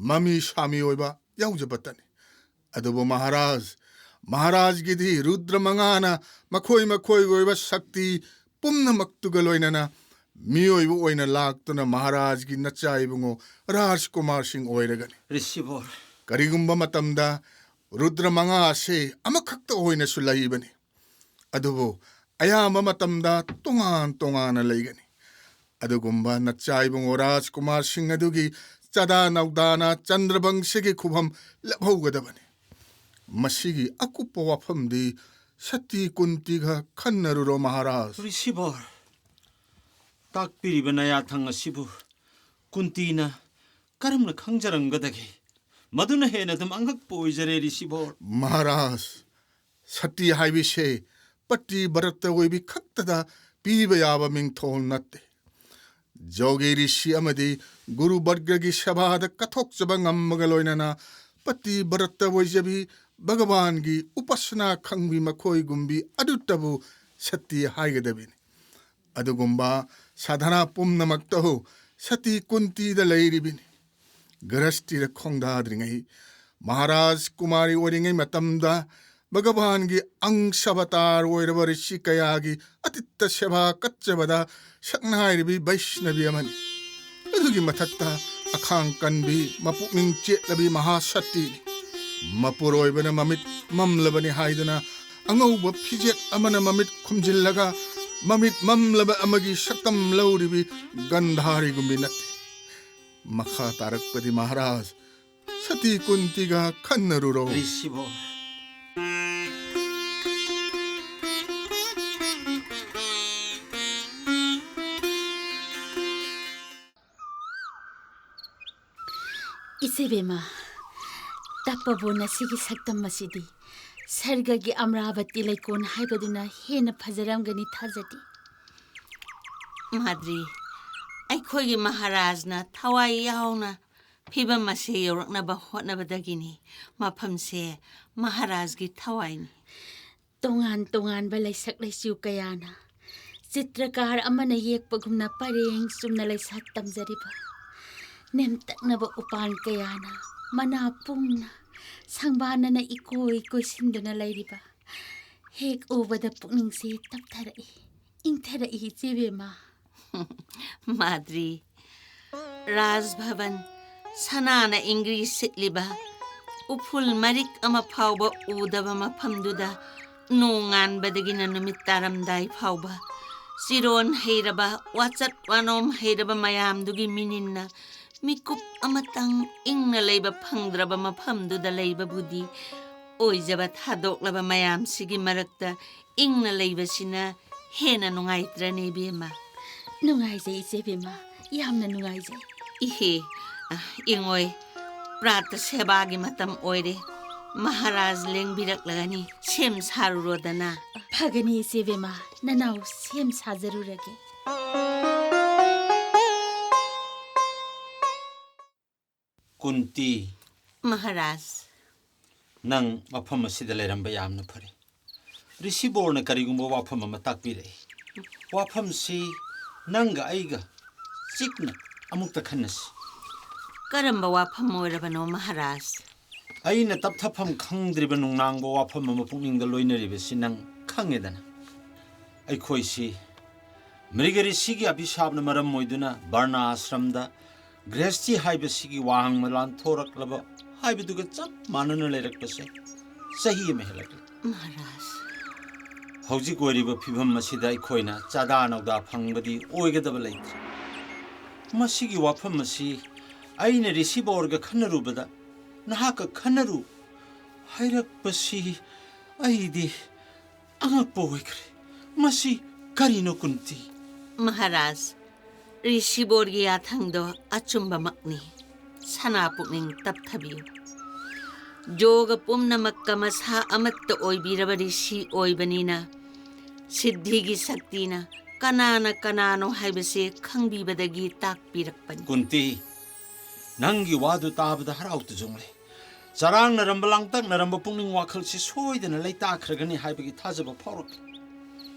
ꯃꯃꯤ ꯁꯥꯃꯤ ꯑꯣꯏꯕ ꯌꯥꯎꯖꯕꯇꯅꯤ꯫ ꯑꯗꯨꯕꯨ ꯃꯍꯥꯔꯥꯖ, ꯃꯍꯥꯔꯥꯖꯒꯤꯗꯤ ꯔꯨꯗ꯭ꯔ ꯃꯉꯥꯅ ꯃꯈꯣꯏ ꯃꯈꯣꯏꯒꯤ ꯑꯣꯏꯕ ꯁꯛꯇꯤ ꯄꯨꯝꯅꯃꯛꯇꯨꯒ ꯂꯣꯏꯅꯅ ꯃꯤꯑꯣꯏꯕ ꯑꯣꯏꯅ ꯂꯥꯛꯇꯨꯅ ꯃꯍꯥꯔꯥꯖꯒꯤ ꯅꯆꯥ ꯏꯕꯨꯡꯉꯣ ꯔꯥꯖꯀꯨꯃꯥꯔꯁꯤꯡ ꯑꯣꯏꯔꯒꯅꯤ꯫ ꯔꯤꯁꯤꯕꯔ꯫ ꯀꯔꯤꯒꯨꯝꯕ ꯃꯇꯝꯗ ꯔꯨꯗ꯭ꯔ ꯃꯉꯥ ꯑꯁꯤ ꯑꯃꯈꯛꯇ ꯑꯣꯏꯅꯁꯨ ꯂꯩꯕꯅꯤ꯫ ꯑꯗꯨꯕꯨ ꯑꯌꯥꯝꯕ ꯃꯇꯝꯗ ꯇꯣꯉꯥꯟ ꯇꯣꯉꯥꯟꯅ ꯂꯩꯒꯅꯤ꯫ ꯑꯗꯨꯒꯨꯝꯕ ꯅꯆꯥ ꯏꯕꯨꯡꯉꯣ ꯔꯥꯖꯀꯨꯃꯥꯔꯁꯤꯡ ꯑꯗꯨꯒꯤ ꯆꯥꯗꯥ ꯅꯧꯗꯥꯅ ꯆꯟꯗ꯭ꯔꯕꯪꯁꯤꯒꯤ ꯈꯨꯕꯝ ꯂꯦꯞꯍꯧꯒꯗꯕꯅꯤ꯫ ꯃꯁꯤꯒꯤ ꯑꯀꯨꯞꯄ ꯋꯥꯐꯝꯗꯤ ꯁꯇꯤ ꯀꯨꯟꯇꯤꯒ ꯈꯟꯅꯔꯨꯔꯣ, ꯃꯍꯥꯔꯥꯖ꯫ ꯔꯤꯁꯤꯕꯔ, ꯇꯥꯛꯄꯤꯔꯤꯕ ꯅꯌꯥꯊꯪ ꯑꯁꯤꯕꯨ ꯀꯨꯟꯇꯤꯅ ꯀꯔꯝꯅ ꯈꯪꯖꯔꯝꯒꯗꯒꯦ? ꯃꯗꯨꯅ ꯍꯦꯟꯅ ꯑꯗꯨꯝ ꯑꯉꯛꯄ ꯑꯣꯏꯖꯔꯦ, ꯔꯤꯁꯤꯕꯔ꯫ ꯃꯍꯥꯔꯥꯖ, ꯁꯇꯤ ꯍꯥꯏꯕꯁꯦ ꯄꯇꯤꯕ꯭ꯔꯇ ꯑꯣꯏꯕꯤ ꯈꯛꯇꯗ ꯄꯤꯕ ꯌꯥꯕ ꯃꯤꯡꯊꯣꯜ ꯅꯠꯇꯦ꯫ ꯖꯣꯒꯤ ꯔꯤꯁꯤ ꯑꯃꯗꯤ ꯒꯨꯔꯨ ꯕꯔꯒꯒꯤ ꯁꯦꯕꯥꯗ ꯀꯠꯊꯣꯛꯆꯕ ꯉꯝꯕꯒ ꯂꯣꯏꯅꯅ ꯄꯇꯤꯕ꯭ꯔꯇ ꯑꯣꯏꯖꯕꯤ, ꯚꯒꯋꯥꯟꯒꯤ ꯎꯄꯥꯁꯅꯥ ꯈꯪꯕꯤ ꯃꯈꯣꯏꯒꯨꯝꯕꯤ ꯑꯗꯨꯇꯕꯨ ꯁꯇꯤ ꯍꯥꯏꯒꯗꯕꯅꯤ꯫ ꯑꯗꯨꯒꯨꯝꯕ ꯁꯥꯙꯅꯥ ꯄꯨꯝꯅꯃꯛꯇꯧ ꯁꯇꯤ ꯀꯨꯟꯇꯤꯗ ꯂꯩꯔꯤꯕꯅꯤ꯫ ꯒ꯭ꯔꯍꯁꯇꯤꯗ ꯈꯣꯡꯗꯥꯗ꯭ꯔꯤꯉꯩ, ꯃꯍꯥꯔꯥꯖ ꯀꯨꯃꯥꯔꯤ ꯑꯣꯏꯔꯤꯉꯩ ꯃꯇꯝꯗ ꯚꯒꯋꯥꯟꯒꯤ ꯑꯪꯁ ꯑꯕꯇꯥꯔ ꯑꯣꯏꯔꯕ ꯔꯤꯁꯤ ꯀꯌꯥꯒꯤ ꯑꯇꯤꯠꯇ ꯁꯦꯕꯥ ꯀꯠꯆꯕꯗ ꯁꯛꯅꯥꯏꯔꯤꯕꯤ ꯕꯩꯁꯅꯕꯤ ꯑꯃꯅꯤ꯫ ꯑꯗꯨꯒꯤ ꯃꯊꯛꯇ ꯑꯈꯥꯡ ꯀꯟꯕꯤ, ꯃꯄꯨꯛꯅꯤꯡ ꯆꯦꯠꯂꯕꯤ ꯃꯍꯥꯁꯇꯤꯅꯤ꯫ ꯃꯄꯨꯔꯣꯏꯕꯅ ꯃꯃꯤꯠ ꯃꯝꯂꯕꯅꯤ ꯍꯥꯏꯗꯨꯅ ꯑꯉꯧꯕ ꯐꯤꯖꯦꯠ ꯑꯃꯅ ꯃꯃꯤꯠ ꯈꯨꯝꯖꯤꯜꯂꯒ ꯃꯃꯤꯠ ꯃꯝꯂꯕ ꯑꯃꯒꯤ ꯁꯛꯇꯝ ꯂꯧꯔꯤꯕꯤ ꯒꯟꯙꯥꯔꯤꯒꯨꯝꯕꯤ ꯅꯠꯇꯦ꯫ ꯃꯈꯥ ꯇꯥꯔꯛꯄꯗꯤ ꯃꯍꯥꯔꯥꯖ ꯁꯇꯤ ꯀꯨꯟꯇꯤꯒ ꯈꯟꯅꯔꯨꯔꯣ꯫ ꯔꯤꯁꯤꯕꯣ꯫ ꯏꯆꯦꯕꯦꯝꯃ, ꯇꯞꯄꯕꯣ ꯅꯁꯤꯒꯤ ꯁꯛꯇꯝ ꯑꯁꯤꯗꯤ? ꯁꯔꯒꯒꯤ ꯑꯃꯔꯥꯕꯇꯤ ꯂꯩꯀꯣꯜ ꯍꯥꯏꯕꯗꯨꯅ ꯍꯦꯟꯅ ꯐꯖꯔꯝꯒꯅꯤ ꯊꯥꯖꯗꯦ꯫ ꯃꯥꯗ꯭ꯔꯤ, ꯑꯩꯈꯣꯏꯒꯤ ꯃꯍꯥꯔꯥꯖꯅ ꯊꯋꯥꯏ ꯌꯥꯎꯅ ꯐꯤꯕꯝ ꯑꯁꯤ ꯌꯧꯔꯛꯅꯕ ꯍꯣꯠꯅꯕꯗꯒꯤꯅꯤ꯫ ꯃꯐꯝꯁꯦ ꯃꯍꯥꯔꯥꯖꯒꯤ ꯊꯋꯥꯏꯅꯤ꯫ ꯇꯣꯉꯥꯟ ꯇꯣꯉꯥꯟꯕ ꯂꯩꯁꯛ ꯂꯩꯆꯨ ꯀꯌꯥꯅ ꯆꯤꯇ꯭ꯔꯀꯥꯔ ꯑꯃꯅ ꯌꯦꯛꯄꯒꯨꯝꯅ ꯄꯔꯦꯡ ꯆꯨꯝꯅ ꯂꯩꯁꯥ ꯇꯝꯖꯔꯤꯕ ꯅꯦꯝꯇꯛꯅꯕ ꯎꯄꯥꯟ ꯀꯌꯥꯅ ꯃꯅꯥ ꯄꯨꯡꯅ ꯁꯪꯕꯥꯟꯅꯅ ꯏꯀꯣꯏ ꯀꯣꯏꯁꯤꯟꯗꯨꯅ ꯂꯩꯔꯤꯕ ꯍꯦꯛ ꯎꯕꯗ ꯄꯨꯛꯅꯤꯡꯁꯤ ꯇꯞꯊꯔꯛꯏ, ꯏꯪꯊꯔꯛꯏ ꯏꯆꯦꯕꯦꯝꯃ꯫ ꯃꯥꯗ꯭ꯔꯤ, ꯔꯥꯖ ꯚꯕꯟ, ꯁꯅꯥꯅ ꯏꯪꯒ꯭ꯔꯤ ꯁꯤꯠꯂꯤꯕ, ꯎꯐꯨꯜ ꯃꯔꯤꯛ ꯑꯃ ꯐꯥꯎꯕ ꯎꯗꯕ ꯃꯐꯝꯗꯨꯗ ꯅꯣꯡꯉꯥꯟꯕꯗꯒꯤꯅ ꯅꯨꯃꯤꯠ ꯇꯥꯔꯝꯗꯥꯏ ꯐꯥꯎꯕ ꯆꯤꯔꯣꯟ ꯍꯩꯔꯕ, ꯋꯥꯆꯠ ꯋꯥꯅꯣꯝ ꯍꯩꯔꯕ ꯃꯌꯥꯝꯗꯨꯒꯤ ꯃꯤꯅꯤꯟꯅ ꯃꯤꯀꯨꯞ ꯑꯃꯇꯪ ꯏꯪꯅ ꯂꯩꯕ ꯐꯪꯗ꯭ꯔꯕ ꯃꯐꯝꯗꯨꯗ ꯂꯩꯕꯕꯨꯗꯤ ꯑꯣꯏꯖꯕ ꯊꯥꯗꯣꯛꯂꯕ ꯃꯌꯥꯝꯁꯤꯒꯤ ꯃꯔꯛꯇ ꯏꯪꯅ ꯂꯩꯕꯁꯤꯅ ꯍꯦꯟꯅ ꯅꯨꯡꯉꯥꯏꯇ꯭ꯔꯅꯦ, ꯏꯕꯦꯝꯃ? ꯅꯨꯡꯉꯥꯏꯖꯩ, ꯏꯆꯦꯕꯦꯝꯃ, ꯌꯥꯝꯅ ꯅꯨꯡꯉꯥꯏꯖꯩ꯫ ꯏꯍꯦ, ꯑ, ꯏꯉꯣꯏ, ꯄ꯭ꯔꯥꯇ ꯁꯦꯕꯥꯒꯤ ꯃꯇꯝ ꯑꯣꯏꯔꯦ꯫ ꯃꯍꯥꯔꯥꯖ ꯂꯦꯡꯕꯤꯔꯛꯂꯒꯅꯤ꯫ ꯁꯦꯝ ꯁꯥꯔꯨꯔꯣꯗꯅ꯫ ꯐꯒꯅꯤ, ꯏꯆꯦꯕꯦꯝꯃ꯫ ꯅꯅꯥꯎ ꯁꯦꯝ ꯁꯥꯖꯔꯨꯔꯒꯦ꯫ ꯀꯨꯟꯇꯤ꯫ ꯃꯍꯥꯔꯥꯖ꯫ ꯅꯪ ꯃꯐꯝ ꯑꯁꯤꯗ ꯂꯩꯔꯝꯕ ꯌꯥꯝꯅ ꯐꯔꯦ꯫ ꯔꯤꯁꯤꯕꯣꯔꯅ ꯀꯔꯤꯒꯨꯝꯕ ꯋꯥꯐꯝ ꯑꯃ ꯇꯥꯛꯄꯤꯔꯛꯏ꯫ ꯋꯥꯐꯝꯁꯤ ꯅꯪꯒ ꯑꯩꯒ ꯆꯤꯛꯅ ꯑꯃꯨꯛꯇ ꯈꯟꯅꯁꯤ꯫ ꯀꯔꯝꯕ ꯋꯥꯐꯝ ꯑꯣꯏꯔꯕꯅꯣ, ꯃꯍꯥꯔꯥꯖ? ꯑꯩꯅ ꯇꯞꯊꯐꯝ ꯈꯪꯗ꯭ꯔꯤꯕ ꯅꯨꯡꯅꯥꯡꯕ ꯋꯥꯐꯝ ꯑꯃ ꯄꯨꯛꯅꯤꯡꯗ ꯂꯣꯏꯅꯔꯤꯕꯁꯤ ꯅꯪ ꯈꯪꯉꯦꯗꯅ꯫ ꯑꯩꯈꯣꯏꯁꯤ ꯃ꯭ꯔꯤꯒ ꯔꯤꯁꯤꯒꯤ ꯑꯚꯤꯁꯥꯞꯅ ꯃꯔꯝ ꯑꯣꯏꯗꯨꯅ ꯕꯔꯅꯥ ꯑꯥꯁ꯭ꯔꯝꯗ ꯒ꯭ꯔꯦꯁꯇꯤ ꯍꯥꯏꯕꯁꯤꯒꯤ ꯋꯥꯍꯪ ꯂꯥꯟꯊꯣꯔꯛꯂꯕ ꯍꯥꯏꯕꯗꯨꯒ ꯆꯞ ꯃꯥꯟꯅꯅ ꯂꯩꯔꯛꯄꯁꯦ ꯆꯍꯤ ꯑꯃ ꯍꯦꯜꯂꯛꯂꯦ꯫ ꯃꯍꯥꯔꯥꯖ꯫ ꯍꯧꯖꯤꯛ ꯑꯣꯏꯔꯤꯕ ꯐꯤꯕꯝ ꯑꯁꯤꯗ ꯑꯩꯈꯣꯏꯅ ꯆꯥꯗꯥ ꯅꯧꯗꯥ ꯐꯪꯕꯗꯤ ꯑꯣꯏꯒꯗꯕ ꯂꯩꯇ꯭ꯔꯦ꯫ ꯃꯁꯤꯒꯤ ꯋꯥꯐꯝ ꯑꯁꯤ ꯑꯩꯅ ꯔꯤꯁꯤꯕꯣꯔꯒ ꯈꯟꯅꯔꯨꯕꯗ, ꯅꯍꯥꯛꯀ ꯈꯟꯅꯔꯨ ꯍꯥꯏꯔꯛꯄꯁꯤ ꯑꯩꯗꯤ ꯑꯉꯛꯄ ꯑꯣꯏꯈ꯭ꯔꯦ꯫ ꯃꯁꯤ ꯀꯔꯤꯅꯣ, ꯀꯨꯟꯇꯤ? ꯃꯍꯥꯔꯥꯖ, ꯔꯤꯁꯤꯕꯣꯔꯒꯤ ꯌꯥꯊꯪꯗꯣ ꯑꯆꯨꯝꯕꯃꯛꯅꯤ꯫ ꯁꯅꯥ ꯄꯨꯛꯅꯤꯡ ꯇꯞꯊꯕꯤꯌꯨ꯫ ꯌꯣꯒ ꯄꯨꯝꯅꯃꯛꯀ ꯃꯁꯥ ꯑꯃꯠꯇ ꯑꯣꯏꯕꯤꯔꯕ ꯔꯤꯁꯤ ꯑꯣꯏꯕꯅꯤꯅ, ꯁꯤꯗ꯭ꯙꯤꯒꯤ ꯁꯛꯇꯤꯅ ꯀꯅꯥꯅ ꯀꯅꯥꯅꯣ ꯍꯥꯏꯕꯁꯦ ꯈꯪꯕꯤꯕꯗꯒꯤ ꯇꯥꯛꯄꯤꯔꯛꯄꯅꯤ꯫ ꯀꯨꯟꯇꯤ, ꯅꯪꯒꯤ ꯋꯥꯗꯨ ꯇꯥꯕꯗ ꯍꯔꯥꯎ ꯇꯨꯖꯨꯡꯂꯦ꯫ ꯆꯔꯥꯡꯅꯔꯝꯕ, ꯂꯥꯡꯇꯛꯅꯔꯝꯕ ꯄꯨꯛꯅꯤꯡ ꯋꯥꯈꯜꯁꯤ ꯁꯣꯏꯗꯅ ꯂꯩꯇꯥꯈ꯭ꯔꯒꯅꯤ ꯍꯥꯏꯕꯒꯤ ꯊꯥꯖꯕ ꯐꯥꯎꯔꯛꯂꯦ꯫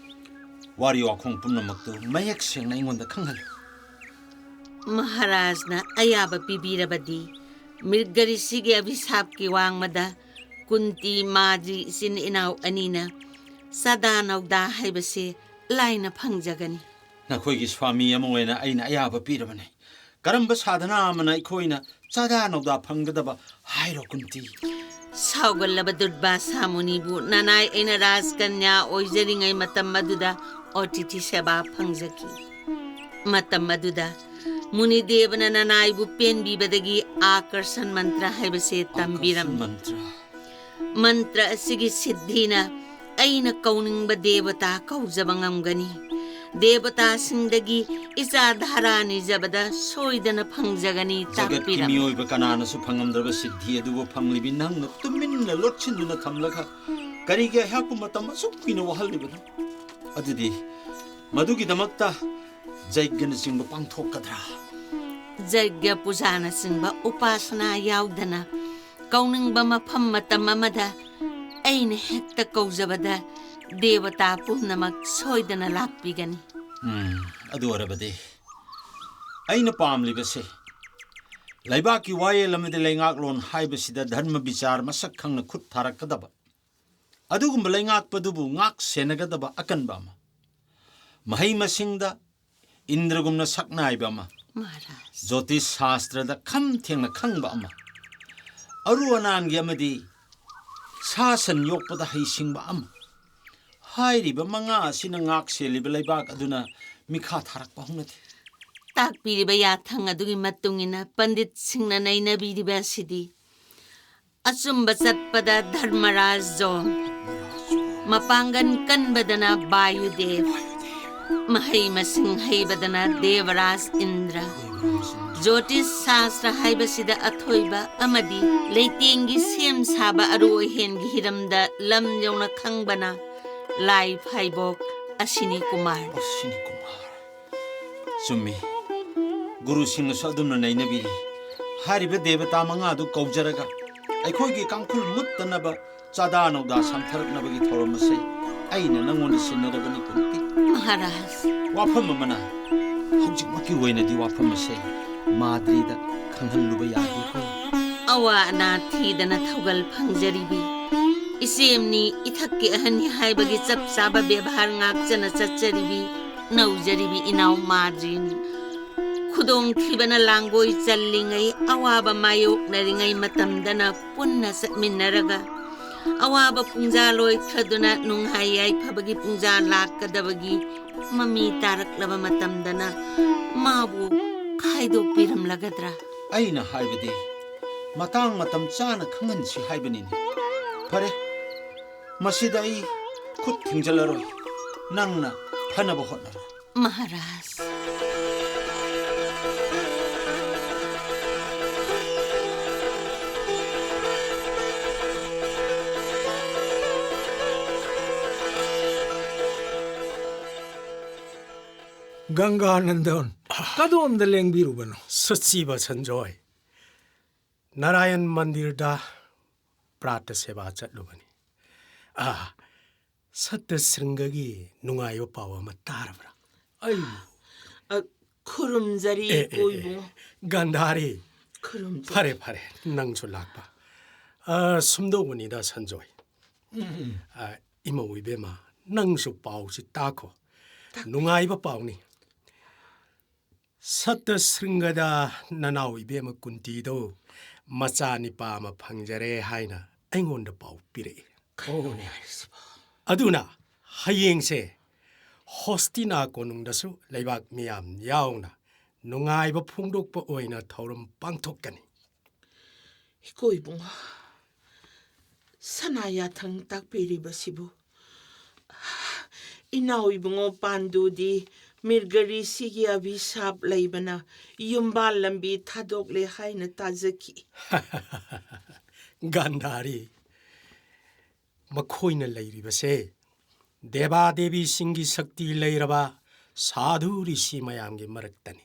ꯋꯥꯔꯤ ꯋꯥꯈꯣꯡ ꯄꯨꯝꯅꯃꯛꯇꯨ ꯃꯌꯦꯛ ꯁꯦꯡꯅ ꯑꯩꯉꯣꯟꯗ ꯈꯪꯍꯜꯂꯨ꯫ ꯃꯍꯥꯔꯥꯖꯅ ꯑꯌꯥꯕ ꯄꯤꯕꯤꯔꯕꯗꯤ, ꯃ꯭ꯔꯤꯒ ꯔꯤꯁꯤꯒꯤ ꯑꯚꯤꯁꯥꯞꯀꯤ ꯋꯥꯡꯃꯗ ꯀꯨꯟꯇꯤ ꯃꯥꯗ꯭ꯔꯤ ꯏꯆꯤꯟ ꯏꯅꯥꯎ ꯑꯅꯤꯅ ꯆꯥꯗꯥ ꯅꯧꯗꯥ ꯍꯥꯏꯕꯁꯦ ꯂꯥꯏꯅ ꯐꯪꯖꯒꯅꯤ꯫ ꯅꯈꯣꯏꯒꯤ ꯁ꯭ꯋꯥꯃꯤ ꯑꯃ ꯑꯣꯏꯅ ꯑꯩꯅ ꯑꯌꯥꯕ ꯄꯤꯔꯕꯅꯤ꯫ ꯀꯔꯝꯕ ꯁꯥꯙꯅꯥ ꯑꯃꯅ ꯑꯩꯈꯣꯏꯅ ꯆꯥꯗꯥ ꯅꯧꯗꯥ ꯐꯪꯒꯗꯕ ꯍꯥꯏꯔꯣ, ꯀꯨꯟꯇꯤ? ꯁꯥꯎꯒꯜꯂꯕ ꯗꯨꯔꯕꯥꯁꯥ ꯃꯨꯅꯤꯕꯨ ꯅꯅꯥꯏ ꯑꯩꯅ ꯔꯥꯖꯀꯟꯌꯥ ꯑꯣꯏꯖꯔꯤꯉꯩ ꯃꯇꯝ ꯑꯗꯨꯗ ꯑꯣꯇꯤꯊꯤ ꯁꯦꯕꯥ ꯐꯪꯖꯈꯤ꯫ ꯃꯇꯝ ꯑꯗꯨꯗ ꯃꯨꯅꯤꯗꯦꯕꯅ ꯅꯅꯥꯏꯕꯨ ꯄꯦꯟꯕꯤꯕꯗꯒꯤ ꯑꯥꯀꯔꯁꯟ ꯃꯟꯇ꯭ꯔ ꯍꯥꯏꯕꯁꯦ ꯇꯝꯕꯤꯔꯝꯃꯤ꯫ ꯑꯥꯀꯔꯁꯟ ꯃꯟꯇ꯭ꯔ꯫ ꯃꯟꯇ꯭ꯔ ꯑꯁꯤꯒꯤ ꯁꯤꯗ꯭ꯙꯤꯅ ꯑꯩꯅ ꯀꯧꯅꯤꯡꯕ ꯗꯦꯕꯇꯥ ꯀꯧꯖꯕ ꯉꯝꯒꯅꯤ꯫ ꯗꯦꯕꯇꯥꯁꯤꯡꯗꯒꯤ ꯏꯆꯥ ꯙꯥꯔꯥ ꯅꯤꯖꯕꯗ ꯁꯣꯏꯗꯅ ꯐꯪꯖꯒꯅꯤ꯫ ꯖꯒꯠꯀꯤ ꯇꯥꯛꯄꯤꯔꯝꯃꯤ꯫ ꯃꯤꯑꯣꯏꯕ ꯀꯅꯥꯅꯁꯨ ꯐꯪꯉꯝꯗ꯭ꯔꯕ ꯁꯤꯗ꯭ꯙꯤ ꯑꯗꯨꯕꯨ ꯐꯪꯂꯤꯕꯤ ꯅꯪꯅ ꯇꯨꯃꯤꯟ ꯂꯣꯠꯁꯤꯟꯗꯨꯅ ꯊꯝꯂꯒ ꯀꯔꯤꯒꯤ ꯑꯩꯍꯥꯛꯄꯨ ꯃꯇꯝ ꯑꯁꯨꯛ ꯀꯨꯏꯅ ꯋꯥꯍꯜꯂꯤꯕꯅꯣ? ꯑꯗꯨꯗꯤ ꯃꯗꯨꯒꯤꯗꯃꯛꯇ ꯖꯩꯒꯅꯆꯤꯡꯕ ꯄꯥꯡꯊꯣꯛꯀꯗ꯭ꯔꯥ? ꯖꯩꯒ ꯄꯨꯖꯥꯅꯆꯤꯡꯕ ꯎꯄꯥꯁꯅꯥ ꯌꯥꯎꯗꯅ ꯀꯧꯅꯤꯡꯕ ꯃꯐꯝ ꯃꯇꯝ ꯑꯃꯗ ꯑꯩꯅ ꯍꯦꯛꯇ ꯀꯧꯖꯕꯗ ꯗꯦꯕꯇꯥ ꯄꯨꯝꯅꯃꯛ ꯁꯣꯏꯗꯅ ꯂꯥꯛꯄꯤꯒꯅꯤ꯫ ꯎꯝ, ꯑꯗꯨ ꯑꯣꯏꯔꯕꯗꯤ ꯑꯩꯅ ꯄꯥꯝꯂꯤꯕꯁꯦ ꯂꯩꯕꯥꯛꯀꯤ ꯋꯥꯌꯦꯜ ꯑꯃꯗꯤ ꯂꯩꯉꯥꯛꯂꯣꯟ ꯍꯥꯏꯕꯁꯤꯗ ꯙꯔꯃ ꯕꯤꯆꯥꯔ ꯃꯁꯛ ꯈꯪꯅ ꯈꯨꯠ ꯊꯥꯔꯛꯀꯗꯕ, ꯑꯗꯨꯒꯨꯝꯕ ꯂꯩꯉꯥꯛꯄꯗꯨꯕꯨ ꯉꯥꯛ ꯁꯦꯟꯅꯒꯗꯕ ꯑꯀꯟꯕ ꯑꯃ, ꯃꯍꯩ ꯃꯁꯤꯡꯗ ꯏꯟꯗ꯭ꯔꯒꯨꯝꯅ ꯁꯛꯅꯥꯏꯕ ꯑꯃ, ꯃꯍꯥꯔꯥꯖ꯫ ꯖꯣꯇꯤꯁ ꯁꯥꯁꯇ꯭ꯔꯗ ꯈꯝ ꯊꯦꯡꯅ ꯈꯪꯕ ꯑꯃ, ꯑꯔꯨ ꯑꯅꯥꯟꯒꯤ ꯑꯃꯗꯤ ꯁꯥ ꯁꯟ ꯌꯣꯛꯄꯗ ꯍꯩꯁꯤꯡꯕ ꯑꯃ, ꯍꯥꯏꯔꯤꯕ ꯃꯉꯥ ꯑꯁꯤꯅ ꯉꯥꯛ ꯁꯦꯜꯂꯤꯕ ꯂꯩꯕꯥꯛ ꯑꯗꯨꯅ ꯃꯤꯈꯥ ꯊꯥꯔꯛꯄ ꯍꯧꯅꯗꯦ꯫ ꯇꯥꯛꯄꯤꯔꯤꯕ ꯌꯥꯊꯪ ꯑꯗꯨꯒꯤ ꯃꯇꯨꯡ ꯏꯟꯅ ꯄꯟꯗꯤꯠꯁꯤꯡꯅ ꯅꯩꯅꯕꯤꯔꯤꯕ ꯑꯁꯤꯗꯤ ꯑꯆꯨꯝꯕ ꯆꯠꯄꯗ ꯙꯔꯃꯔꯥꯖ ꯖꯣꯝ, ꯃꯄꯥꯡꯒꯜ ꯀꯟꯕꯗꯅ ꯕꯥꯌꯨꯗꯦꯕ, ꯃꯍꯩ ꯃꯁꯤꯡ ꯍꯩꯕꯗꯅ ꯗꯦꯕꯔꯥꯖ ꯏꯟꯗ꯭ꯔ, ꯖꯣꯇꯤꯁ ꯁꯥꯁꯇ꯭ꯔ ꯍꯥꯏꯕꯁꯤꯗ ꯑꯊꯣꯏꯕ ꯑꯃꯗꯤ ꯂꯩꯇꯦꯡꯒꯤ ꯁꯦꯝ ꯁꯥꯕ ꯑꯔꯨ ꯑꯍꯦꯟꯒꯤ ꯍꯤꯔꯝꯗ ꯂꯝ ꯌꯧꯅ ꯈꯪꯕꯅ ꯂꯥꯏ ꯐꯥꯏꯕꯣꯛ ꯑꯁꯤꯅꯤ ꯀꯨꯃꯥꯔ꯫ ꯑꯁꯤꯅꯤ ꯀꯨꯃꯥꯔ꯫ ꯆꯨꯝꯃꯤ꯫ ꯒꯨꯔꯨꯁꯤꯡꯅꯁꯨ ꯑꯗꯨꯝꯅ ꯅꯩꯅꯕꯤꯔꯤ꯫ ꯍꯥꯏꯔꯤꯕ ꯗꯦꯕꯇꯥ ꯃꯉꯥꯗꯨ ꯀꯧꯖꯔꯒ ꯑꯩꯈꯣꯏꯒꯤ ꯀꯥꯡꯈꯨꯜ ꯃꯨꯠꯇꯅꯕ ꯆꯥꯗꯥ ꯅꯧꯗꯥ ꯁꯟꯊꯔꯛꯅꯕꯒꯤ ꯊꯧꯔꯝ ꯑꯁꯤ ꯑꯩꯅ ꯅꯪꯉꯣꯟꯗ ꯁꯤꯟꯅꯔꯕꯅꯤ, ꯀꯨꯟꯇꯤ꯫ ꯃꯍꯥꯔꯥꯖ꯫ ꯋꯥꯐꯝ ꯑꯃꯅ, ꯍꯧꯖꯤꯛꯃꯛꯀꯤ ꯑꯣꯏꯅꯗꯤ ꯋꯥꯐꯝ ꯑꯁꯤ ꯃꯥꯗ꯭ꯔꯤꯗ ꯈꯪꯍꯜꯂꯨꯕ ꯌꯥꯗꯦꯀꯣ? ꯑꯋꯥ ꯑꯅꯥ ꯊꯤꯗꯅ ꯊꯧꯒꯜ ꯐꯪꯖꯔꯤꯕꯤ ꯏꯆꯦꯝꯅꯤ, ꯏꯊꯛꯀꯤ ꯑꯍꯟꯅꯤ ꯍꯥꯏꯕꯒꯤ ꯆꯞ ꯆꯥꯕ ꯕꯦꯕꯥꯔ ꯉꯥꯛꯆꯅ ꯆꯠꯆꯔꯤꯕꯤ ꯅꯧꯖꯔꯤꯕꯤ ꯏꯅꯥꯎ ꯃꯥꯗ꯭ꯔꯤꯅꯤ꯫ ꯈꯨꯗꯣꯡꯊꯤꯕꯅ ꯂꯥꯡꯒꯣꯏ ꯆꯜꯂꯤꯉꯩ, ꯑꯋꯥꯕ ꯃꯥꯌꯣꯛꯅꯔꯤꯉꯩ ꯃꯇꯝꯗꯅ ꯄꯨꯟꯅ ꯆꯠꯃꯤꯟꯅꯔꯒ ꯑꯋꯥꯕ ꯄꯨꯡꯖꯥ ꯂꯣꯏꯈ꯭ꯔꯗꯨꯅ ꯅꯨꯡꯉꯥꯏ ꯌꯥꯏꯐꯕꯒꯤ ꯄꯨꯡꯖꯥ ꯂꯥꯛꯀꯗꯕꯒꯤ ꯃꯃꯤ ꯇꯥꯔꯛꯂꯕ ꯃꯇꯝꯗꯅ ꯃꯥꯕꯨ ꯈꯥꯏꯗꯣꯛꯄꯤꯔꯝꯂꯒꯗ꯭ꯔꯥ? ꯑꯩꯅ ꯍꯥꯏꯕꯗꯤ ꯃꯇꯥꯡ ꯃꯇꯝ ꯆꯥꯅ ꯈꯪꯍꯟꯁꯤ ꯍꯥꯏꯕꯅꯤꯅꯦ꯫ ꯐꯔꯦ, ꯃꯁꯤꯗ ꯑꯩ ꯈꯨꯠ ꯊꯤꯡꯖꯤꯜꯂꯔꯣꯏ꯫ ꯅꯪꯅ ꯐꯅꯕ ꯍꯣꯠꯅꯔꯣ꯫ ꯃꯍꯥꯔꯥꯖ꯫ ꯒꯪꯒꯥꯅꯟꯗꯟ, ꯀꯗꯣꯝꯗ ꯂꯦꯡꯕꯤꯔꯨꯕꯅꯣ? ꯁꯨꯠꯁꯤꯕ ꯁꯟꯖꯣꯏ, ꯅꯥꯔꯥꯌꯟ ꯃꯟꯗꯤꯔꯗ ꯄ꯭ꯔꯥꯇ ꯁꯦꯕꯥ ꯆꯠꯂꯨꯕꯅꯤ꯫ ꯑꯥ, ꯁꯠꯇ ꯁ꯭ꯔꯤꯡꯒꯒꯤ ꯅꯨꯡꯉꯥꯏꯕ ꯄꯥꯎ ꯑꯃ ꯇꯥꯔꯕ꯭ꯔꯥ? ꯑꯩ ꯑ, ꯈꯨꯔꯨꯝꯖꯔꯤ ꯑꯦ, ꯑꯦ, ꯏꯀꯣ ꯏꯕꯨꯡꯉꯣ꯫ ꯒꯥꯟꯙꯥꯔꯤ, ꯈꯨꯔꯨꯝꯖꯔꯤ꯫ ꯐꯔꯦ ꯐꯔꯦ, ꯅꯪꯁꯨ ꯂꯥꯛꯄ꯫ ꯑ, ꯁꯨꯝꯗꯧꯕꯅꯤꯗ ꯁꯟꯖꯣꯏ꯫ ꯑ, ꯏꯃꯧ ꯏꯕꯦꯝꯃ, ꯅꯪꯁꯨ ꯄꯥꯎꯁꯤ ꯇꯥꯈꯣ꯫ ꯅꯨꯡꯉꯥꯏꯕ ꯄꯥꯎꯅꯤ꯫ ꯁꯠꯇ ꯁ꯭ꯔꯤꯡꯒꯗ ꯅꯅꯥꯎ ꯏꯕꯦꯝꯃ ꯀꯨꯟꯇꯤꯗꯣ ꯃꯆꯥ ꯅꯤꯄꯥ ꯑꯃ ꯐꯪꯖꯔꯦ ꯍꯥꯏꯅ ꯑꯩꯉꯣꯟꯗ ꯄꯥꯎ ꯄꯤꯔꯛꯏ꯫ ꯑꯗꯨꯅ ꯍꯌꯦꯡꯁꯦ ꯍꯣꯁꯇꯤꯅꯥ ꯀꯣꯅꯨꯡꯗꯁꯨ ꯂꯩꯕꯥꯛ ꯃꯤꯌꯥꯝ ꯌꯥꯎꯅ ꯅꯨꯡꯉꯥꯏꯕ ꯐꯣꯡꯗꯣꯛꯄ ꯑꯣꯏꯅ ꯊꯧꯔꯝ ꯄꯥꯡꯊꯣꯛꯀꯅꯤ꯫ ꯏꯀꯣ ꯏꯕꯨꯡꯉꯣ, ꯁꯅꯥ ꯌꯥꯊꯪ ꯇꯥꯛꯄꯤꯔꯤꯕꯁꯤꯕꯨ? ꯏꯅꯥꯎ ꯏꯕꯨꯡꯉꯣ ꯄꯥꯟꯗꯨꯗꯤ ꯃꯤꯔꯒꯔꯤꯁꯤꯒꯤ ꯑꯚꯤꯁꯥꯞ ꯂꯩꯕꯅ ꯌꯨꯝꯕꯥꯜ ꯂꯝꯕꯤ ꯊꯥꯗꯣꯛꯂꯦ ꯍꯥꯏꯅ ꯇꯥꯖꯈꯤ꯫ ꯒꯥꯟꯙꯥꯔꯤ, ꯃꯈꯣꯏꯅ ꯂꯩꯔꯤꯕꯁꯦ ꯗꯦꯕꯥ ꯗꯦꯕꯤꯁꯤꯡꯒꯤ ꯁꯛꯇꯤ ꯂꯩꯔꯕ ꯁꯥꯙꯨ ꯔꯤꯁꯤ ꯃꯌꯥꯝꯒꯤ ꯃꯔꯛꯇꯅꯤ꯫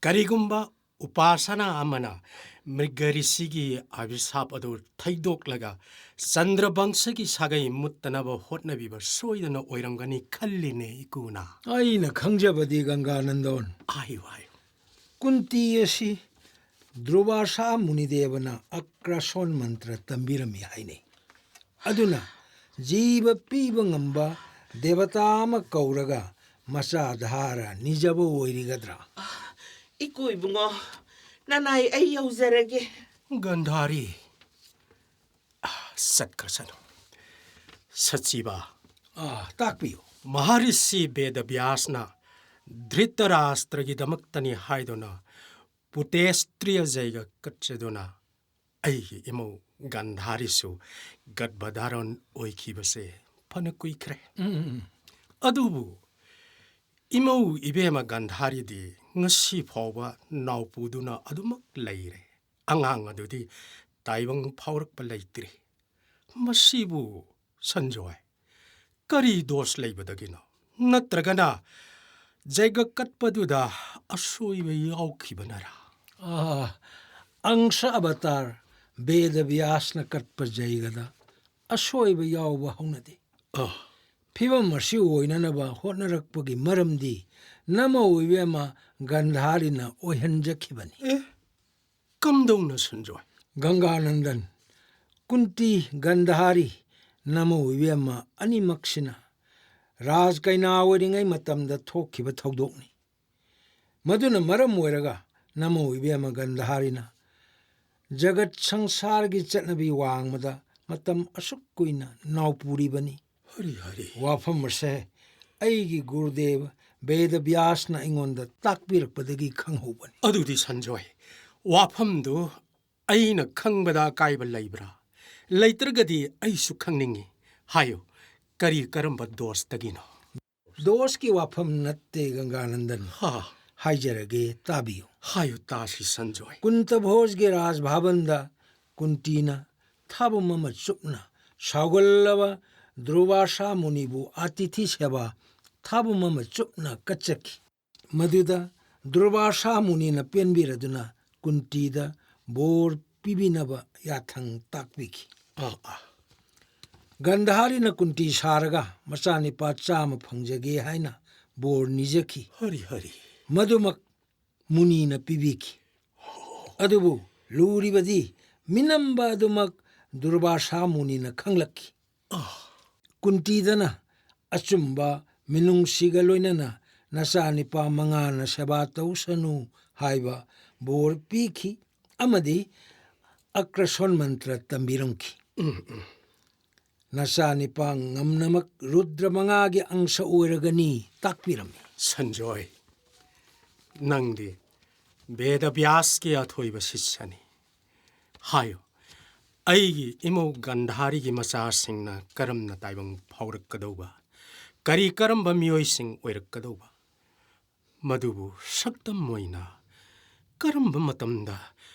ꯀꯔꯤꯒꯨꯝꯕ ꯎꯄꯥꯁꯅꯥ ꯑꯃꯅ ꯃ꯭ꯔꯤꯒ ꯔꯤꯁꯤꯒꯤ ꯑꯚꯤꯁꯥꯞ ꯑꯗꯨ ꯊꯩꯗꯣꯛꯂꯒ ꯆꯟꯗ꯭ꯔꯕꯪꯁꯒꯤ ꯁꯥꯒꯩ ꯃꯨꯠꯇꯅꯕ ꯍꯣꯠꯅꯕꯤꯕ ꯁꯣꯏꯗꯅ ꯑꯣꯏꯔꯝꯒꯅꯤ ꯈꯜꯂꯤꯅꯦ ꯏꯀꯨꯅ꯫ ꯑꯩꯅ ꯈꯪꯖꯕꯗꯤ ꯒꯪꯒꯥꯅꯟꯗꯣꯟ, ꯍꯥꯏꯌꯨ ꯍꯥꯏꯌꯨ꯫ ꯀꯨꯟꯇꯤ ꯑꯁꯤ ꯗ꯭ꯔꯨꯕꯥꯁꯥ ꯃꯨꯅꯤꯗꯦꯕꯅ ꯑꯀ꯭ꯔꯥꯁꯣꯟ ꯃꯟꯇ꯭ꯔ ꯇꯝꯕꯤꯔꯝꯃꯤ ꯍꯥꯏꯅꯩ꯫ ꯑꯗꯨꯅ ꯖꯤꯕ ꯄꯤꯕ ꯉꯝꯕ ꯗꯦꯕꯇꯥ ꯑꯃ ꯀꯧꯔꯒ ꯃꯆꯥ ꯙꯥꯔ ꯅꯤꯖꯕ ꯑꯣꯏꯔꯤꯒꯗ꯭ꯔꯥ? ꯏꯀꯣ ꯏꯕꯨꯡꯉꯣ, ꯅꯅꯥꯏ ꯑꯩ ꯌꯧꯖꯔꯒꯦ꯫ ꯒꯟꯙꯥꯔꯤ, ꯑꯥ, ꯆꯠꯈ꯭ꯔꯁꯅꯨ꯫ ꯁꯆꯤꯕ, ꯑꯥ, ꯇꯥꯛꯄꯤꯌꯨ꯫ ꯃꯍꯥꯔꯤꯁꯤ ꯕꯦꯗꯕ꯭ꯌꯥꯁꯅ ꯙ꯭ꯔꯤꯇꯔꯥꯁꯇ꯭ꯔꯒꯤꯗꯃꯛꯇꯅꯤ ꯍꯥꯏꯗꯨꯅ ꯄꯨꯇꯦꯁꯇ꯭ꯔꯤꯌ ꯖꯩꯒ ꯀꯠꯆꯗꯨꯅ ꯑꯩꯒꯤ ꯏꯃꯧ ꯒꯟꯙꯥꯔꯤꯁꯨ ꯒꯠꯚꯙꯥꯔꯣꯟ ꯑꯣꯏꯈꯤꯕꯁꯦ ꯐꯅ ꯀꯨꯏꯈ꯭ꯔꯦ꯫ ꯑꯗꯨꯕꯨ ꯏꯃꯧ ꯏꯕꯦꯝꯃ ꯒꯟꯙꯥꯔꯤꯗꯤ ꯉꯁꯤ ꯐꯥꯎꯕ ꯅꯥꯎꯄꯨꯗꯨꯅ ꯑꯗꯨꯃꯛ ꯂꯩꯔꯦ꯫ ꯑꯉꯥꯡ ꯑꯗꯨꯗꯤ ꯇꯥꯏꯕꯪ ꯐꯥꯎꯔꯛꯄ ꯂꯩꯇ꯭ꯔꯤ꯫ ꯃꯁꯤꯕꯨ ꯁꯟꯖꯣꯏ, ꯀꯔꯤ ꯗꯣꯁ ꯂꯩꯕꯗꯒꯤꯅꯣ? ꯅꯠꯇ꯭ꯔꯒꯅ ꯖꯩꯒ ꯀꯠꯄꯗꯨꯗ ꯑꯁꯣꯏꯕ ꯌꯥꯎꯈꯤꯕꯅꯔꯥ? ꯑꯥ, ꯑꯪꯁ ꯑꯕꯇꯥꯔ ꯕꯦꯗ ꯕ꯭ꯌꯥꯁꯅ ꯀꯠꯄ ꯖꯩꯒꯗ ꯑꯁꯣꯏꯕ ꯌꯥꯎꯕ ꯍꯧꯅꯗꯦ꯫ ꯑꯥ꯫ ꯐꯤꯕꯝ ꯑꯁꯤ ꯑꯣꯏꯅꯅꯕ ꯍꯣꯠꯅꯔꯛꯄꯒꯤ ꯃꯔꯝꯗꯤ ꯅꯃꯧ ꯏꯕꯦꯝꯃ ꯒꯟꯙꯥꯔꯤꯅ ꯑꯣꯏꯍꯟꯖꯈꯤꯕꯅꯤ꯫ ꯑꯦ, ꯀꯝꯗꯧꯅ ꯁꯟꯖꯣꯏ? ꯒꯪꯒꯥꯅꯟꯗꯟ, ꯀꯨꯟꯇꯤ, ꯒꯟꯙꯥꯔꯤ, ꯅꯃꯧ ꯏꯕꯦꯝꯃ ꯑꯅꯤꯃꯛꯁꯤꯅ ꯔꯥꯖ ꯀꯩꯅꯥ ꯑꯣꯏꯔꯤꯉꯩ ꯃꯇꯝꯗ ꯊꯣꯛꯈꯤꯕ ꯊꯧꯗꯣꯛꯅꯤ꯫ ꯃꯗꯨꯅ ꯃꯔꯝ ꯑꯣꯏꯔꯒ ꯅꯃꯧ ꯏꯕꯦꯝꯃ ꯒꯟꯙꯥꯔꯤꯅ ꯖꯒꯠ ꯁꯪꯁꯥꯔꯒꯤ ꯆꯠꯅꯕꯤ ꯋꯥꯡꯃꯗ ꯃꯇꯝ ꯑꯁꯨꯛ ꯀꯨꯏꯅ ꯅꯥꯎꯄꯨꯔꯤꯕꯅꯤ꯫ ꯍꯔꯤ ꯍꯔꯤ꯫ ꯋꯥꯐꯝ ꯑꯁꯦ ꯑꯩꯒꯤ ꯒꯨꯔꯨꯗꯦꯕ ꯕꯦꯗ ꯕ꯭ꯌꯥꯁꯅ ꯑꯩꯉꯣꯟꯗ ꯇꯥꯛꯄꯤꯔꯛꯄꯗꯒꯤ ꯈꯪꯍꯧꯕꯅꯤ꯫ ꯑꯗꯨꯗꯤ ꯁꯟꯖꯣꯏ, ꯋꯥꯐꯝꯗꯨ ꯑꯩꯅ ꯈꯪꯕꯗ ꯑꯀꯥꯏꯕ ꯂꯩꯕ꯭ꯔꯥ? ꯂꯩꯇ꯭ꯔꯒꯗꯤ ꯑꯩꯁꯨ ꯈꯪꯅꯤꯡꯏ꯫ ꯍꯥꯏꯌꯨ, ꯀꯔꯤ ꯀꯔꯝꯕ ꯗꯣꯁꯇꯒꯤꯅꯣ? ꯗꯣꯁꯀꯤ ꯋꯥꯐꯝ ꯅꯠꯇꯦ, ꯒꯪꯒꯥꯅꯟꯗꯟ꯫ ꯍꯥ꯫ ꯍꯥꯏꯖꯔꯒꯦ, ꯇꯥꯕꯤꯌꯨ꯫ ꯍꯥꯏꯌꯨ ꯇꯥꯁꯤ, ꯁꯟꯖꯣꯏ꯫ ꯀꯨꯟꯇ ꯚꯣꯖꯒꯤ ꯔꯥꯖꯚꯕꯟꯗ ꯀꯨꯟꯇꯤꯅ ꯊꯥꯕꯨꯝ ꯑꯃ ꯆꯨꯞꯅ ꯁꯥꯎꯒꯜꯂꯕ ꯗꯨꯔꯚꯥꯁꯥ ꯃꯨꯅꯤꯕꯨ ꯑꯇꯤꯊꯤ ꯁꯦꯕꯥ ꯊꯥꯕꯨꯝ ꯑꯃ ꯆꯨꯞꯅ ꯀꯠꯆꯈꯤ꯫ ꯃꯗꯨꯗ ꯗꯨꯔꯚꯥꯁꯥ ꯃꯨꯅꯤꯅ ꯄꯦꯟꯕꯤꯔꯗꯨꯅ ꯀꯨꯟꯇꯤꯗ ꯕꯣꯔ ꯄꯤꯕꯤꯅꯕ ꯌꯥꯊꯪ ꯇꯥꯛꯄꯤꯈꯤ꯫ ꯑꯥ, ꯑꯥ꯫ ꯒꯟꯙꯥꯔꯤꯅ ꯀꯨꯟꯇꯤ ꯁꯥꯔꯒ ꯃꯆꯥꯅꯤꯄꯥ ꯆꯥꯝꯃ ꯐꯪꯖꯒꯦ ꯍꯥꯏꯅ ꯕꯣꯔ ꯅꯤꯖꯈꯤ꯫ ꯍꯔꯤ ꯍꯔꯤ꯫ ꯃꯗꯨꯃꯛ ꯃꯨꯅꯤꯅ ꯄꯤꯕꯤꯈꯤ꯫ ꯑꯗꯨꯕꯨ ꯂꯨꯔꯤꯕꯗꯤ ꯃꯤꯅꯝꯕ ꯑꯗꯨꯃꯛ ꯗꯨꯔꯚꯥꯁꯥ ꯃꯨꯅꯤꯅ ꯈꯪꯂꯛꯈꯤ꯫ ꯑꯥ꯫ ꯀꯨꯟꯇꯤꯗꯅ ꯑꯆꯨꯝꯕ ꯃꯤꯅꯨꯡꯁꯤꯒ ꯂꯣꯏꯅꯅ ꯅꯆꯥꯅꯤꯄꯥ ꯃꯉꯥꯅ ꯁꯦꯕꯥ ꯇꯧꯁꯅꯨ ꯍꯥꯏꯕ ꯕꯣꯔ ꯄꯤꯈꯤ ꯑꯃꯗꯤ ꯑꯀ꯭ꯔꯁꯣꯟ ꯃꯟꯇ꯭ꯔ ꯇꯝꯕꯤꯔꯝꯈꯤ꯫ ꯎꯝ, ꯎꯝ꯫ ꯅꯆꯥꯅꯤꯄꯥ ꯉꯝꯅꯃꯛ ꯔꯨꯗ꯭ꯔ ꯃꯉꯥꯒꯤ ꯑꯪꯁ ꯑꯣꯏꯔꯒꯅꯤ ꯇꯥꯛꯄꯤꯔꯝꯃꯤ꯫ ꯁꯟꯖꯣꯏ, ꯅꯪꯗꯤ ꯕꯦꯗ ꯕ꯭ꯌꯥꯁꯀꯤ ꯑꯊꯣꯏꯕ ꯁꯤꯁ꯭ꯌꯅꯤ꯫ ꯍꯥꯏꯌꯨ, ꯑꯩꯒꯤ ꯏꯃꯧ ꯒꯟꯙꯥꯔꯤꯒꯤ ꯃꯆꯥꯁꯤꯡꯅ ꯀꯔꯝꯅ ꯇꯥꯏꯕꯪ ꯐꯥꯎꯔꯛꯀꯗꯧꯕ, ꯀꯔꯤ ꯀꯔꯝꯕ ꯃꯤꯑꯣꯏꯁꯤꯡ ꯑꯣꯏꯔꯛꯀꯗꯧꯕ, ꯃꯗꯨꯕꯨ ꯁꯛꯇꯝ ꯑꯣꯏꯅ ꯀꯔꯝꯕ ꯃꯇꯝꯗ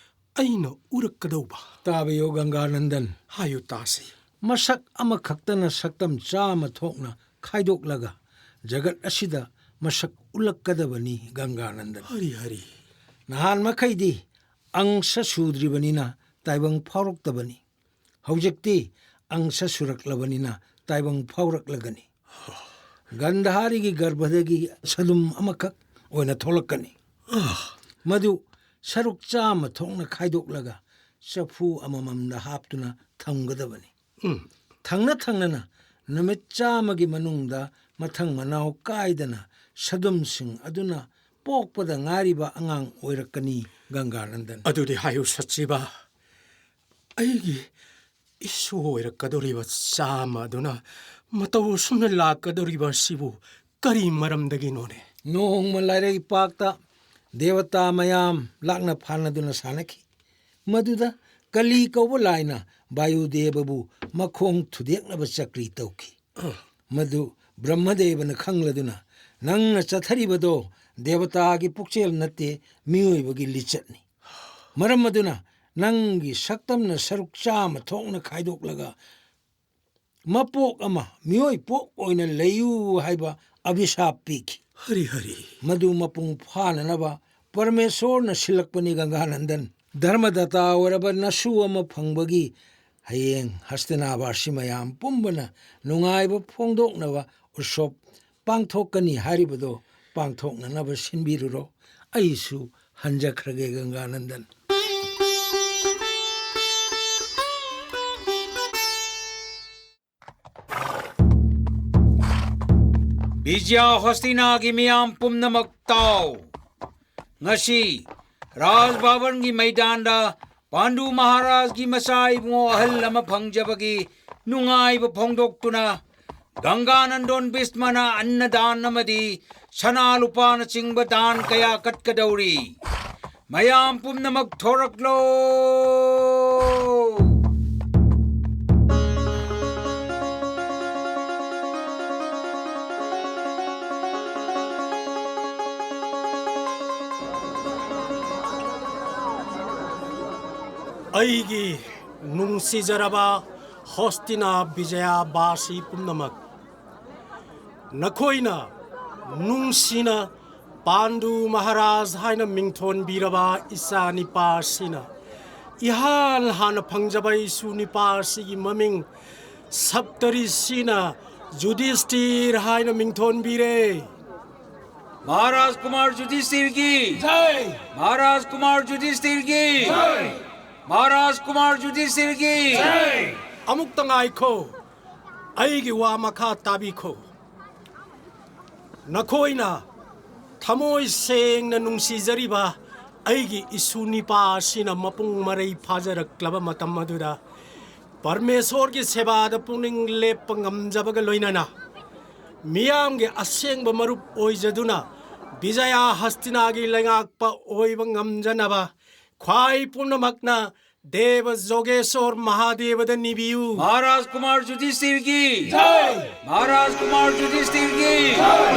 ꯑꯩꯅ ꯎꯔꯛꯀꯗꯧꯕ? ꯇꯥꯕꯤꯌꯨ ꯒꯪꯒꯥꯅꯟꯗꯟ꯫ ꯍꯥꯏꯌꯨ ꯇꯥꯁꯤ꯫ ꯃꯁꯛ ꯑꯃꯈꯛꯇꯅ ꯁꯛꯇꯝ ꯆꯥꯝꯃ ꯊꯣꯛꯅ ꯈꯥꯏꯗꯣꯛꯂꯒ ꯖꯒꯠ ꯑꯁꯤꯗ ꯃꯁꯛ ꯎꯠꯂꯛꯀꯗꯕꯅꯤ, ꯒꯪꯒꯥꯅꯟꯗꯟ꯫ ꯍꯔꯤ ꯍꯔꯤ꯫ ꯅꯍꯥꯟ ꯃꯈꯩꯗꯤ ꯑꯪꯁ ꯁꯨꯗ꯭ꯔꯤꯕꯅꯤꯅ ꯇꯥꯏꯕꯪ ꯐꯥꯎꯔꯛꯇꯕꯅꯤ꯫ ꯍꯧꯖꯤꯛꯇꯤ ꯑꯪꯁ ꯁꯨꯔꯛꯂꯕꯅꯤꯅ ꯇꯥꯏꯕꯪ ꯐꯥꯎꯔꯛꯂꯒꯅꯤ꯫ ꯒꯟꯙꯥꯔꯤꯒꯤ ꯒꯔꯚꯗꯒꯤ ꯁꯗꯨꯝ ꯑꯃꯈꯛ ꯑꯣꯏꯅ ꯊꯣꯛꯂꯛꯀꯅꯤ꯫ ꯃꯗꯨ ꯁꯔꯨꯛ ꯆꯥꯝꯃ ꯊꯣꯛꯅ ꯈꯥꯏꯗꯣꯛꯂꯒ ꯆꯐꯨ ꯑꯃꯃꯝꯗ ꯍꯥꯞꯇꯨꯅ ꯊꯝꯒꯗꯕꯅꯤ꯫ ꯎꯝ꯫ ꯊꯪꯅ ꯊꯪꯅꯅ ꯅꯨꯃꯤꯠ ꯆꯥꯝꯃꯒꯤ ꯃꯅꯨꯡꯗ ꯃꯊꯪ ꯃꯅꯥꯎ ꯀꯥꯏꯗꯅ ꯁꯗꯨꯝꯁꯤꯡ ꯑꯗꯨꯅ ꯄꯣꯛꯄꯗ ꯉꯥꯏꯔꯤꯕ ꯑꯉꯥꯡ ꯑꯣꯏꯔꯛꯀꯅꯤ, ꯒꯪꯒꯥꯅꯟꯗꯟ꯫ ꯑꯗꯨꯗꯤ ꯍꯥꯏꯌꯨ ꯁꯆꯤꯕ, ꯑꯩꯒꯤ ꯏꯁꯨ ꯑꯣꯏꯔꯛꯀꯗꯧꯔꯤꯕ ꯆꯥꯝꯃ ꯑꯗꯨꯅ ꯃꯇꯧ ꯑꯁꯨꯝꯅ ꯂꯥꯛꯀꯗꯧꯔꯤꯕ ꯑꯁꯤꯕꯨ ꯀꯔꯤ ꯃꯔꯝꯗꯒꯤꯅꯣꯅꯦ? ꯅꯣꯡꯃ ꯂꯥꯏꯔꯩꯄꯥꯛꯇ ꯗꯦꯕꯇꯥ ꯃꯌꯥꯝ ꯂꯥꯛꯅ ꯐꯥꯅꯗꯨꯅ ꯁꯥꯟꯅꯈꯤ꯫ ꯃꯗꯨꯗ ꯀꯂꯤ ꯀꯧꯕ ꯂꯥꯏꯅ ꯕꯥꯌꯨꯗꯦꯕꯕꯨ ꯃꯈꯣꯡ ꯊꯨꯗꯦꯛꯅꯕ ꯆꯀ꯭ꯔꯤ ꯇꯧꯈꯤ꯫ ꯃꯗꯨ ꯕ꯭ꯔꯍ꯭ꯃꯗꯦꯕꯅ ꯈꯪꯂꯗꯨꯅ, "ꯅꯪꯅ ꯆꯠꯊꯔꯤꯕꯗꯣ ꯗꯦꯕꯇꯥꯒꯤ ꯄꯨꯛꯆꯦꯜ ꯅꯠꯇꯦ, ꯃꯤꯑꯣꯏꯕꯒꯤ ꯂꯤꯆꯠꯅꯤ꯫ ꯃꯔꯝ ꯑꯗꯨꯅ ꯅꯪꯒꯤ ꯁꯛꯇꯝꯅ ꯁꯔꯨꯛ ꯆꯥꯝꯃ ꯊꯣꯛꯅ ꯈꯥꯏꯗꯣꯛꯂꯒ ꯃꯄꯣꯛ ꯑꯃ ꯃꯤꯑꯣꯏ ꯄꯣꯛ ꯑꯣꯏꯅ ꯂꯩꯌꯨ" ꯍꯥꯏꯕ ꯑꯚꯤꯁꯥꯞ ꯄꯤꯈꯤ꯫ ꯍꯔꯤ ꯍꯔꯤ꯫ ꯃꯗꯨ ꯃꯄꯨꯡ ꯐꯥꯅꯅꯕ ꯄꯔꯃꯦꯁꯣꯔꯅ ꯁꯤꯜꯂꯛꯄꯅꯤ, ꯒꯪꯒꯥꯅꯟꯗꯟ꯫ ꯙꯔꯃꯗꯇꯥ ꯑꯣꯏꯔꯕ ꯅꯁꯨ ꯑꯃ ꯐꯪꯕꯒꯤ ꯍꯌꯦꯡ ꯍꯁꯇꯤꯅꯥꯕꯥꯁꯤ ꯃꯌꯥꯝ ꯄꯨꯝꯕꯅ ꯅꯨꯡꯉꯥꯏꯕ ꯐꯣꯡꯗꯣꯛꯅꯕ ꯎꯠꯁꯣꯞ ꯄꯥꯡꯊꯣꯛꯀꯅꯤ ꯍꯥꯏꯔꯤꯕꯗꯣ ꯄꯥꯡꯊꯣꯛꯅꯅꯕ ꯁꯤꯟꯕꯤꯔꯨꯔꯣ꯫ ꯑꯩꯁꯨ ꯍꯟꯖꯈ꯭ꯔꯒꯦ, ꯒꯪꯒꯥꯅꯟꯗꯟ꯫ ꯕꯤꯖꯌ ꯍꯣꯁꯇꯤꯅꯥꯒꯤ ꯃꯤꯌꯥꯝ ꯄꯨꯝꯅꯃꯛ ꯇꯥꯎ꯫ ꯉꯁꯤ ꯔꯥꯖ ꯚꯕꯟꯒꯤ ꯃꯩꯗꯥꯟꯗ ꯄꯥꯟꯗꯨ ꯃꯍꯥꯔꯥꯖꯒꯤ ꯃꯆꯥ ꯏꯕꯨꯡꯉꯣ ꯑꯍꯜ ꯑꯃ ꯐꯪꯖꯕꯒꯤ ꯅꯨꯡꯉꯥꯏꯕ ꯐꯣꯡꯗꯣꯛꯇꯨꯅ ꯒꯪꯒꯥꯅꯟꯗꯣꯟ ꯚꯤꯁꯃꯅ ꯑꯟꯅꯗꯥꯟ ꯑꯃꯗꯤ ꯁꯅꯥ ꯂꯨꯄꯥꯅꯆꯤꯡꯕ ꯗꯥꯟ ꯀꯌꯥ ꯀꯠꯀꯗꯧꯔꯤ꯫ ꯃꯌꯥꯝ ꯄꯨꯝꯅꯃꯛ ꯊꯣꯔꯛꯂꯣ꯫ ꯑꯩꯒꯤ ꯅꯨꯡꯁꯤꯖꯔꯕ ꯍꯣꯁꯇꯤꯅꯥ ꯕꯤꯖꯌꯥꯕꯥꯁꯤ ꯄꯨꯝꯅꯃꯛ, ꯅꯈꯣꯏꯅ ꯅꯨꯡꯁꯤꯅ ꯄꯥꯟꯗꯨ ꯃꯍꯥꯔꯥꯖ ꯍꯥꯏꯅ ꯃꯤꯡꯊꯣꯟꯕꯤꯔꯕ ꯏꯆꯥ ꯅꯤꯄꯥꯁꯤꯅ ꯏꯍꯥꯟ ꯍꯥꯟꯅ ꯐꯪꯖꯕ ꯏꯁꯨ ꯅꯤꯄꯥꯁꯤꯒꯤ ꯃꯃꯤꯡ ꯁꯞꯇꯔꯤꯁꯤꯅ ꯌꯨꯙꯤꯁꯇꯤꯔ ꯍꯥꯏꯅ ꯃꯤꯡꯊꯣꯟꯕꯤꯔꯦ꯫ ꯃꯍꯥꯔꯥꯖ ꯀꯨꯃꯥꯔ ꯌꯨꯙꯤꯁꯇꯤꯔꯒꯤ ꯖꯥꯏ! ꯃꯍꯥꯔꯥꯖ ꯀꯨꯃꯥꯔ ꯌꯨꯙꯤꯁꯇꯤꯔꯒꯤ ꯖꯥꯏ! ꯃꯍꯥꯔꯥꯖ ꯀꯨꯃꯥꯔ ꯌꯨꯙꯤꯁꯇꯤꯔꯒꯤ ꯖꯥꯏ! ꯑꯃꯨꯛꯇ ꯉꯥꯏꯈꯣ, ꯑꯩꯒꯤ ꯋꯥ ꯃꯈꯥ ꯇꯥꯕꯤꯈꯣ꯫ ꯅꯈꯣꯏꯅ ꯊꯃꯣꯏ ꯁꯦꯡꯅ ꯅꯨꯡꯁꯤꯖꯔꯤꯕ ꯑꯩꯒꯤ ꯏꯁꯨ ꯅꯤꯄꯥ ꯑꯁꯤꯅ ꯃꯄꯨꯡ ꯃꯔꯩ ꯐꯥꯖꯔꯛꯂꯕ ꯃꯇꯝ ꯑꯗꯨꯗ, ꯄꯔꯃꯦꯁꯣꯔꯒꯤ ꯁꯦꯕꯥꯗ ꯄꯨꯛꯅꯤꯡ ꯂꯦꯞꯄ ꯉꯝꯖꯕꯒ ꯂꯣꯏꯅꯅ, ꯃꯤꯌꯥꯝꯒꯤ ꯑꯁꯦꯡꯕ ꯃꯔꯨꯞ ꯑꯣꯏꯖꯗꯨꯅ, ꯕꯤꯖꯌꯥ ꯍꯁꯇꯤꯅꯥꯒꯤ ꯂꯩꯉꯥꯛꯄ ꯑꯣꯏꯕ ꯉꯝꯖꯅꯕ ꯈ꯭ꯋꯥꯏ ꯄꯨꯝꯅꯃꯛꯅ ꯗꯦꯕ ꯖꯣꯒꯦꯁꯣꯔ ꯃꯍꯥꯗꯦꯕꯗ ꯅꯤꯕꯤꯌꯨ꯫ ꯃꯍꯥꯔꯥꯖ ꯀꯨꯃꯥꯔ ꯌꯨꯙꯤꯁꯇꯤꯔꯒꯤ ꯖꯥꯏ! ꯃꯍꯥꯔꯥꯖ ꯀꯨꯃꯥꯔ ꯌꯨꯙꯤꯁꯇꯤꯔꯒꯤ ꯖꯥꯏ!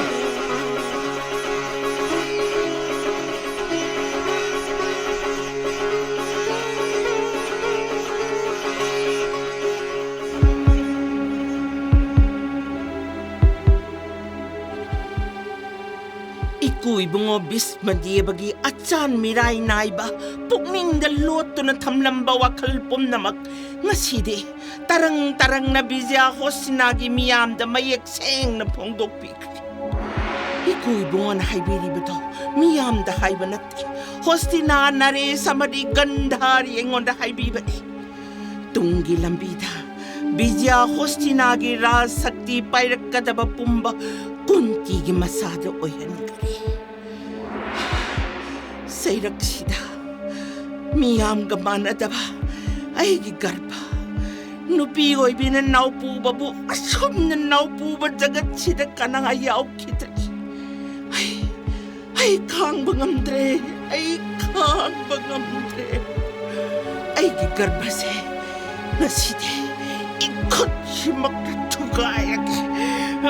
ꯏꯀꯨ ꯏꯕꯨꯡꯉꯣ ꯚꯤꯁꯃꯗꯦꯕꯒꯤ ꯑꯆꯥꯟ ꯃꯤꯔꯥꯏ ꯅꯥꯏꯕ, ꯄꯨꯛꯅꯤꯡꯗ ꯂꯣꯠꯇꯨꯅ ꯊꯝꯂꯝꯕ ꯋꯥꯈꯜ ꯄꯨꯝꯅꯃꯛ ꯉꯁꯤꯗꯤ ꯇꯔꯪ ꯇꯔꯪꯅ ꯕꯤꯖꯌꯥ ꯍꯣꯁꯇꯤꯅꯥꯒꯤ ꯃꯤꯌꯥꯝꯗ ꯃꯌꯦꯛ ꯁꯦꯡꯅ ꯐꯣꯡꯗꯣꯛꯄꯤꯈ꯭ꯔꯦ꯫ ꯏꯀꯨ ꯏꯕꯨꯡꯉꯣꯅ ꯍꯥꯏꯕꯤꯔꯤꯕꯗꯣ ꯃꯤꯌꯥꯝꯗ ꯍꯥꯏꯕ ꯅꯠꯇꯦ, ꯍꯣꯁꯇꯤꯅꯥ, ꯅꯔꯦꯁ ꯑꯃꯗꯤ ꯒꯟꯙꯥꯔꯤ ꯑꯩꯉꯣꯟꯗ ꯍꯥꯏꯕꯤꯕꯅꯤ꯫ ꯇꯨꯡꯒꯤ ꯂꯝꯕꯤꯗ ꯕꯤꯖꯌꯥ ꯍꯣꯁꯇꯤꯅꯥꯒꯤ ꯔꯥꯖ ꯁꯛꯇꯤ ꯄꯥꯏꯔꯛꯀꯗꯕ ꯄꯨꯝꯕ ꯀꯨꯟꯇꯤꯒꯤ ꯃꯆꯥꯗ ꯑꯣꯏꯍꯟꯈ꯭ꯔꯦ꯫ ꯆꯩꯔꯛꯁꯤꯗ ꯃꯤꯌꯥꯝꯒ ꯃꯥꯟꯅꯗꯕ ꯑꯩꯒꯤ ꯒꯔꯚ, ꯅꯨꯄꯤ ꯑꯣꯏꯕꯤꯅ ꯅꯥꯎꯄꯨꯕꯕꯨ ꯑꯁꯨꯝꯅ ꯅꯥꯎꯄꯨꯕ ꯖꯒꯠꯁꯤꯗ ꯀꯅꯥ ꯌꯥꯎꯈꯤꯗ꯭ꯔꯤ? ꯑꯩ, ꯑꯩ ꯈꯥꯡꯕ ꯉꯝꯗ꯭ꯔꯦ, ꯑꯩ ꯈꯥꯡꯕ ꯉꯝꯗ꯭ꯔꯦ꯫ ꯑꯩꯒꯤ ꯒꯔꯚꯁꯦ ꯉꯁꯤꯗꯤ ꯏꯈꯨꯠꯁꯤꯃꯛꯇ ꯊꯨꯒꯥꯏꯔꯒꯦ꯫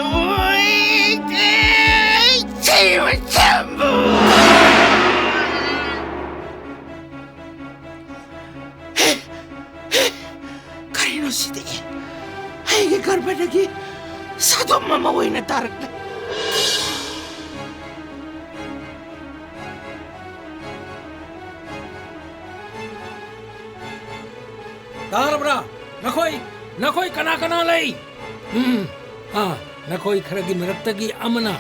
ꯑꯣꯏ, ꯁꯤꯕ ꯆꯝꯕ! ꯀꯔꯤꯅꯣ ꯁꯤꯗꯤ? ꯑꯩꯒꯤ ꯒꯔꯚꯗꯒꯤ ꯁꯥꯗꯣꯝ ꯑꯃ ꯑꯣꯏꯅ ꯇꯥꯔꯛꯂꯦ꯫ ꯇꯥꯔꯕ꯭ꯔꯥ? ꯅꯈꯣꯏ, ꯅꯈꯣꯏ ꯀꯅꯥ ꯀꯅꯥ ꯂꯩ? ꯎꯝ, ꯑꯥ, ꯅꯈꯣꯏ ꯈꯔꯒꯤ ꯃꯔꯛꯇꯒꯤ ꯑꯃꯅ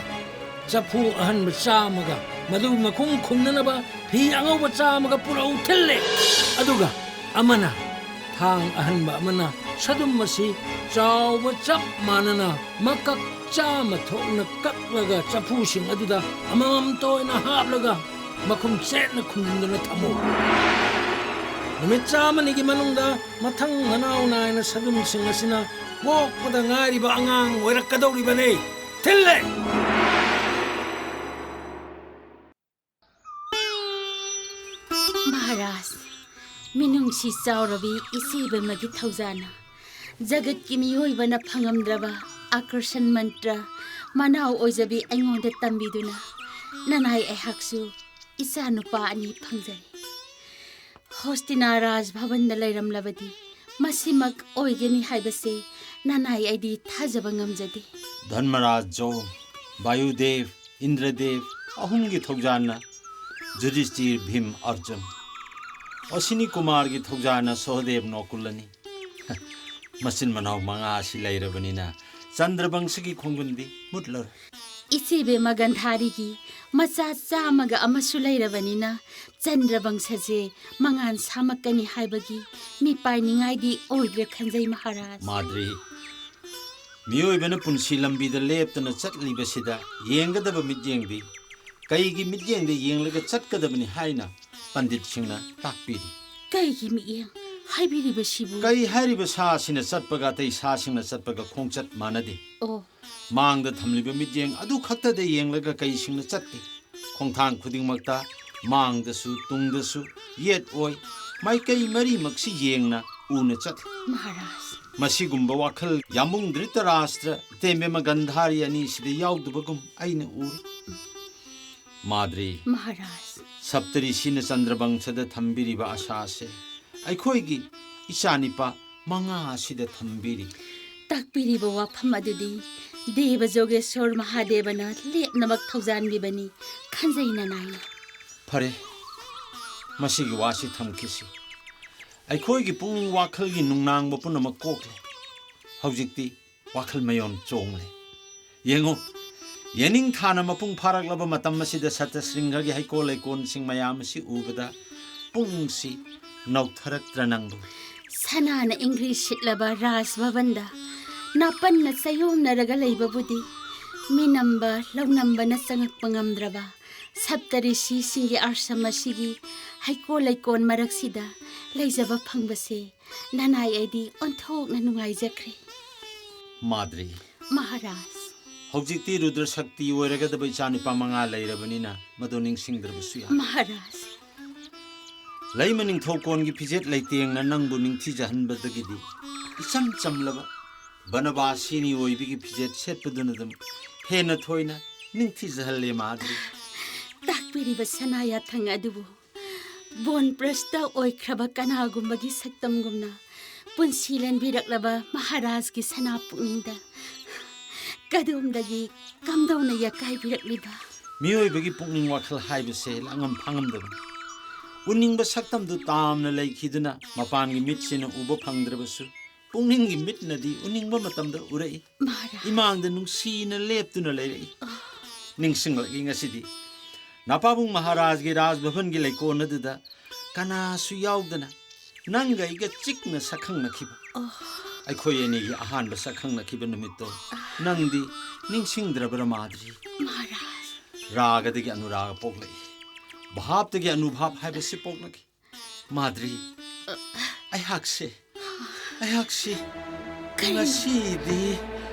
ꯆꯐꯨ ꯑꯍꯟꯕ ꯆꯥꯝꯃꯒ ꯃꯗꯨ ꯃꯈꯨꯝ ꯈꯨꯝꯅꯅꯕ ꯐꯤ ꯑꯉꯧꯕ ꯆꯥꯝꯃꯒ ꯄꯨꯔꯛꯎ ꯊꯤꯜꯂꯦ꯫ ꯑꯗꯨꯒ ꯑꯃꯅ ꯊꯥꯡ ꯑꯍꯟꯕ ꯑꯃꯅ ꯁꯗꯨꯝ ꯑꯁꯤ ꯆꯥꯎꯕ ꯆꯞ ꯃꯥꯟꯅꯅ ꯃꯀꯛ ꯆꯥꯝꯃ ꯊꯣꯛꯅ ꯀꯛꯂꯒ ꯆꯐꯨꯁꯤꯡ ꯑꯗꯨꯗ ꯑꯃꯃꯝꯇ ꯑꯣꯏꯅ ꯍꯥꯞꯂꯒ ꯃꯈꯨꯝ ꯆꯦꯠꯅ ꯈꯨꯝꯖꯤꯟꯗꯨꯅ ꯊꯝꯃꯨ꯫ ꯅꯨꯃꯤꯠ ꯆꯥꯝꯃꯅꯤꯒꯤ ꯃꯅꯨꯡꯗ ꯃꯊꯪ ꯃꯅꯥꯎ ꯅꯥꯏꯅ ꯁꯗꯨꯝꯁꯤꯡ ꯑꯁꯤꯅ ꯄꯣꯛꯄꯗ ꯉꯥꯏꯔꯤꯕ ꯑꯉꯥꯡ ꯑꯣꯏꯔꯛꯀꯗꯧꯔꯤꯕꯅꯤ꯫ ꯊꯤꯜꯂꯦ! ꯃꯍꯥꯔꯥꯖ, ꯃꯤꯅꯨꯡꯁꯤ ꯆꯥꯎꯔꯕꯤ ꯏꯆꯦꯕꯦꯝꯃꯒꯤ ꯊꯧꯖꯥꯜꯅ ꯖꯒꯠꯀꯤ ꯃꯤꯑꯣꯏꯕꯅ ꯐꯪꯉꯝꯗ꯭ꯔꯕ ꯑꯀꯔꯁꯟ ꯃꯟꯇ꯭ꯔ ꯃꯅꯥꯎ ꯑꯣꯏꯖꯕꯤ ꯑꯩꯉꯣꯟꯗ ꯇꯝꯕꯤꯗꯨꯅ ꯅꯅꯥꯏ ꯑꯩꯍꯥꯛꯁꯨ ꯏꯆꯥ ꯅꯨꯄꯥ ꯑꯅꯤ ꯐꯪꯖꯔꯦ꯫ ꯍꯣꯁꯇꯤꯅꯥ ꯔꯥꯖ ꯚꯕꯟꯗ ꯂꯩꯔꯝꯂꯕꯗꯤ ꯃꯁꯤꯃꯛ ꯑꯣꯏꯒꯅꯤ ꯍꯥꯏꯕꯁꯦ ꯅꯅꯥꯏ ꯑꯩꯗꯤ ꯊꯥꯖꯕ ꯉꯝꯖꯗꯦ꯫ ꯙꯔꯃꯔꯥꯖ ꯖꯣ, ꯚꯥꯌꯨꯗꯦꯕ, ꯏꯟꯗ꯭ꯔꯗꯦꯕ ꯑꯍꯨꯝꯒꯤ ꯊꯧꯖꯥꯜꯅ ꯖꯨꯗꯤꯁꯇꯤꯔ, ꯚꯤꯝ, ꯑꯔꯖꯨꯟ, ꯑꯣꯁꯤꯅꯤ ꯀꯨꯃꯥꯔꯒꯤ ꯊꯧꯖꯥꯜꯅ ꯁꯣꯍꯗꯦꯕ, ꯅꯣꯀꯨꯜ ꯑꯅꯤ꯫ ꯃꯆꯤꯟ ꯃꯅꯥꯎ ꯃꯉꯥ ꯑꯁꯤ ꯂꯩꯔꯕꯅꯤꯅ ꯆꯟꯗ꯭ꯔꯕꯪꯁꯒꯤ ꯈꯣꯡꯒꯨꯟꯗꯤ ꯃꯨꯠꯂꯔꯣꯏ꯫ ꯏꯆꯦꯕꯦꯝꯃ ꯒꯟꯙꯥꯔꯤꯒꯤ ꯃꯆꯥ ꯆꯥꯝꯃꯒ ꯑꯃꯁꯨ ꯂꯩꯔꯕꯅꯤꯅ ꯆꯟꯗ꯭ꯔꯕꯪꯁꯁꯦ ꯃꯉꯥꯜ ꯁꯥꯃꯛꯀꯅꯤ ꯍꯥꯏꯕꯒꯤ ꯃꯤꯄꯥꯏꯅꯤꯡꯉꯥꯏꯗꯤ ꯑꯣꯏꯗ꯭ꯔꯦ ꯈꯟꯖꯩ ꯃꯍꯥꯔꯥꯖ꯫ ꯃꯥꯗ꯭ꯔꯤ, ꯃꯤꯑꯣꯏꯕꯅ ꯄꯨꯟꯁꯤ ꯂꯝꯕꯤꯗ ꯂꯦꯞꯇꯅ ꯆꯠꯂꯤꯕꯁꯤꯗ ꯌꯦꯡꯒꯗꯕ ꯃꯤꯠꯌꯦꯡꯗꯤ ꯀꯩꯒꯤ ꯃꯤꯠꯌꯦꯡꯗ ꯌꯦꯡꯂꯒ ꯆꯠꯀꯗꯕꯅꯤ ꯍꯥꯏꯅ ꯄꯟꯗꯤꯠꯁꯤꯡꯅ ꯇꯥꯛꯄꯤꯔꯤ꯫ ꯀꯩꯒꯤ ꯃꯤꯠꯌꯦꯡ ꯍꯥꯏꯕꯤꯔꯤꯕꯁꯤꯕꯨ? ꯀꯩ ꯍꯥꯏꯔꯤꯕ ꯁꯥꯁꯤꯅ ꯆꯠꯄꯒ ꯑꯇꯩ ꯁꯥꯁꯤꯡꯅ ꯆꯠꯄꯒ ꯈꯣꯡꯆꯠ ꯃꯥꯟꯅꯗꯦ꯫ ꯑꯣ꯫ ꯃꯥꯡꯗ ꯊꯝꯂꯤꯕ ꯃꯤꯠꯌꯦꯡ ꯑꯗꯨ ꯈꯛꯇꯗ ꯌꯦꯡꯂꯒ ꯀꯩꯁꯤꯡꯅ ꯆꯠꯇꯦ꯫ ꯈꯣꯡꯊꯥꯡ ꯈꯨꯗꯤꯡꯃꯛꯇ ꯃꯥꯡꯗꯁꯨ ꯇꯨꯡꯗꯁꯨ ꯌꯦꯠ ꯑꯣꯏ ꯃꯥꯏꯀꯩ ꯃꯔꯤꯃꯛꯁꯤ ꯌꯦꯡꯅ ꯎꯅ ꯆꯠꯂꯤ꯫ ꯃꯍꯥꯔꯥꯖ꯫ ꯃꯁꯤꯒꯨꯝꯕ ꯋꯥꯈꯜ ꯌꯥꯝꯕꯨꯡ ꯙ꯭ꯔꯤꯇꯔꯥꯁꯇ꯭ꯔ, ꯏꯇꯦꯝꯕꯦꯝꯃ ꯒꯟꯙꯥꯔꯤ ꯑꯅꯤꯁꯤꯗ ꯌꯥꯎꯗꯕꯒꯨꯝ ꯑꯩꯅ ꯎꯔꯤ꯫ ꯃꯥꯗ꯭ꯔꯤ, ꯃꯍꯥꯔꯥꯖ꯫ ꯁꯞꯇꯔꯤꯁꯤꯅ ꯆꯟꯗ꯭ꯔꯕꯪꯁꯗ ꯊꯝꯕꯤꯔꯤꯕ ꯑꯁꯥꯁꯦ ꯑꯩꯈꯣꯏꯒꯤ ꯏꯆꯥꯅꯤꯄꯥ ꯃꯉꯥ ꯑꯁꯤꯗ ꯊꯝꯕꯤꯔꯤ꯫ ꯇꯥꯛꯄꯤꯔꯤꯕ ꯋꯥꯐꯝ ꯑꯗꯨꯗꯤ ꯗꯦꯕ ꯖꯣꯒꯦꯁꯣꯔ ꯃꯍꯥꯗꯦꯕꯅ ꯂꯦꯞꯅꯃꯛ ꯊꯧꯖꯥꯟꯕꯤꯕꯅꯤ ꯈꯟꯖꯩ ꯅꯅꯥꯏꯅ꯫ ꯐꯔꯦ, ꯃꯁꯤꯒꯤ ꯋꯥꯁꯤ ꯊꯝꯈꯤꯁꯤ꯫ ꯑꯩꯈꯣꯏꯒꯤ ꯄꯨꯛꯅꯤꯡ ꯋꯥꯈꯜꯒꯤ ꯅꯨꯡꯅꯥꯡꯕ ꯄꯨꯝꯅꯃꯛ ꯀꯣꯛꯂꯦ꯫ ꯍꯧꯖꯤꯛꯇꯤ ꯋꯥꯈꯜ ꯃꯌꯣꯟ ꯆꯣꯡꯂꯦ꯫ ꯌꯦꯡꯉꯨ, ꯌꯦꯅꯤꯡꯊꯥꯅ ꯃꯄꯨꯡ ꯐꯥꯔꯛꯂꯕ ꯃꯇꯝ ꯑꯁꯤꯗ ꯁꯠꯇꯁ꯭ꯔꯤꯡꯒꯒꯤ ꯍꯩꯀꯣꯜ ꯂꯩꯀꯣꯜꯁꯤꯡ ꯃꯌꯥꯝ ꯑꯁꯤ ꯎꯕꯗ ꯄꯨꯛꯅꯤꯡꯁꯤ ꯅꯧꯊꯔꯛꯇ꯭ꯔ ꯅꯪꯕꯨ? ꯁꯅꯥꯅ ꯏꯪꯒ꯭ꯔꯤ ꯁꯤꯠꯂꯕ ꯔꯥꯖ ꯚꯕꯟꯗ ꯅꯥꯄꯟꯅ ꯆꯌꯣꯝꯅꯔꯒ ꯂꯩꯕꯕꯨꯗꯤ ꯃꯤꯅꯝꯕ ꯂꯧꯅꯝꯕꯅ ꯆꯪꯉꯛꯄ ꯉꯝꯗ꯭ꯔꯕ ꯁꯞꯇꯔꯤꯁꯤꯁꯤꯡꯒꯤ ꯑꯥꯁ꯭ꯔꯝ ꯑꯁꯤꯒꯤ ꯍꯩꯀꯣꯜ ꯂꯩꯀꯣꯜ ꯃꯔꯛꯁꯤꯗ ꯂꯩꯖꯕ ꯐꯪꯕꯁꯦ ꯅꯅꯥꯏ ꯑꯩꯗꯤ ꯑꯣꯟꯊꯣꯛꯅ ꯅꯨꯡꯉꯥꯏꯖꯈ꯭ꯔꯦ꯫ ꯃꯥꯗ꯭ꯔꯤ, ꯃꯍꯥꯔꯥꯖ꯫ ꯍꯧꯖꯤꯛꯇꯤ ꯔꯨꯗ꯭ꯔ ꯁꯛꯇꯤ ꯑꯣꯏꯔꯒꯗꯕ ꯏꯆꯥꯅꯤꯄꯥ ꯃꯉꯥ ꯂꯩꯔꯕꯅꯤꯅ ꯃꯗꯨ ꯅꯤꯡꯁꯤꯡꯗ꯭ꯔꯕꯁꯨ ꯌꯥꯏ꯫ ꯃꯍꯥꯔꯥꯖ꯫ ꯂꯩꯃ ꯅꯤꯡꯊꯧꯀꯣꯟꯒꯤ ꯐꯤꯖꯦꯠ ꯂꯩꯇꯦꯡꯅ ꯅꯪꯕꯨ ꯅꯤꯡꯊꯤꯖꯍꯟꯕꯗꯒꯤꯗꯤ ꯏꯆꯝ ꯆꯝꯂꯕ ꯕꯅꯕꯥꯁꯤꯅꯤ ꯑꯣꯏꯕꯒꯤ ꯐꯤꯖꯦꯠ ꯁꯦꯠꯄꯗꯨꯅ ꯑꯗꯨꯝ ꯍꯦꯟꯅ ꯊꯣꯏꯅ ꯅꯤꯡꯊꯤꯖꯍꯜꯂꯦ, ꯃꯥꯗ꯭ꯔꯤ꯫ ꯇꯥꯛꯄꯤꯔꯤꯕ ꯁꯅꯥ ꯌꯥꯊꯪ ꯑꯗꯨꯕꯨ ꯕꯣꯟ ꯄ꯭ꯔꯁꯇ ꯑꯣꯏꯈ꯭ꯔꯕ ꯀꯅꯥꯒꯨꯝꯕꯒꯤ ꯁꯛꯇꯝꯒꯨꯝꯅ ꯄꯨꯟꯁꯤ ꯂꯦꯟꯕꯤꯔꯛꯂꯕ ꯃꯍꯥꯔꯥꯖꯀꯤ ꯁꯅꯥ ꯄꯨꯛꯅꯤꯡꯗ ꯀꯗꯣꯝꯗꯒꯤ ꯀꯝꯗꯧꯅ ꯌꯥꯀꯥꯏꯕꯤꯔꯛꯂꯤꯕ? ꯃꯤꯑꯣꯏꯕꯒꯤ ꯄꯨꯛꯅꯤꯡ ꯋꯥꯈꯜ ꯍꯥꯏꯕꯁꯦ ꯂꯥꯡꯉꯝ ꯐꯥꯡꯉꯝꯗꯕꯅꯤ꯫ ꯎꯅꯤꯡꯕ ꯁꯛꯇꯝꯗꯨ ꯇꯥꯝꯅ ꯂꯩꯈꯤꯗꯨꯅ ꯃꯄꯥꯟꯒꯤ ꯃꯤꯠꯁꯤꯅ ꯎꯕ ꯐꯪꯗ꯭ꯔꯕꯁꯨ ꯄꯨꯛꯅꯤꯡꯒꯤ ꯃꯤꯠꯅꯗꯤ ꯎꯅꯤꯡꯕ ꯃꯇꯝꯗ ꯎꯔꯛꯏ꯫ ꯃꯍꯥꯔꯥꯖ꯫ ꯏꯃꯥꯡꯗ ꯅꯨꯡꯁꯤꯅ ꯂꯦꯞꯇꯨꯅ ꯂꯩꯔꯛꯏ꯫ ꯑꯥ꯫ ꯅꯤꯡꯁꯤꯡꯂꯛꯏ ꯉꯁꯤꯗꯤ꯫ ꯅꯄꯥꯕꯨꯡ ꯃꯍꯥꯔꯥꯖꯒꯤ ꯔꯥꯖ ꯚꯕꯟꯒꯤ ꯂꯩꯀꯣꯜ ꯑꯗꯨꯗ ꯀꯅꯥꯁꯨ ꯌꯥꯎꯗꯅ ꯅꯪꯒ ꯑꯩꯒ ꯆꯤꯛꯅ ꯁꯛꯈꯪꯅꯈꯤꯕ꯫ ꯑꯣ꯫ ꯑꯩꯈꯣꯏ ꯑꯅꯤꯒꯤ ꯑꯍꯥꯟꯕ ꯁꯛꯈꯪꯅꯈꯤꯕ ꯅꯨꯃꯤꯠꯇꯣ ꯅꯪꯗꯤ ꯅꯤꯡꯁꯤꯡꯗ꯭ꯔꯕ꯭ꯔꯥ, ꯃꯥꯗ꯭ꯔꯤ? ꯃꯍꯥꯔꯥꯖ꯫ ꯔꯥꯒꯗꯒꯤ ꯑꯅꯨꯔꯥꯒ ꯄꯣꯛꯂꯛꯏ꯫ ꯚꯥꯕꯇꯒꯤ ꯑꯅꯨꯚꯥꯕ ꯍꯥꯏꯕꯁꯤ ꯄꯣꯛꯂꯛꯏ꯫ ꯃꯥꯗ꯭ꯔꯤ, ꯑꯩꯍꯥꯛꯁꯦ, ꯑꯩꯍꯥꯛꯁꯤ ꯀꯔꯤꯅꯣ? ꯉꯁꯤꯗꯤ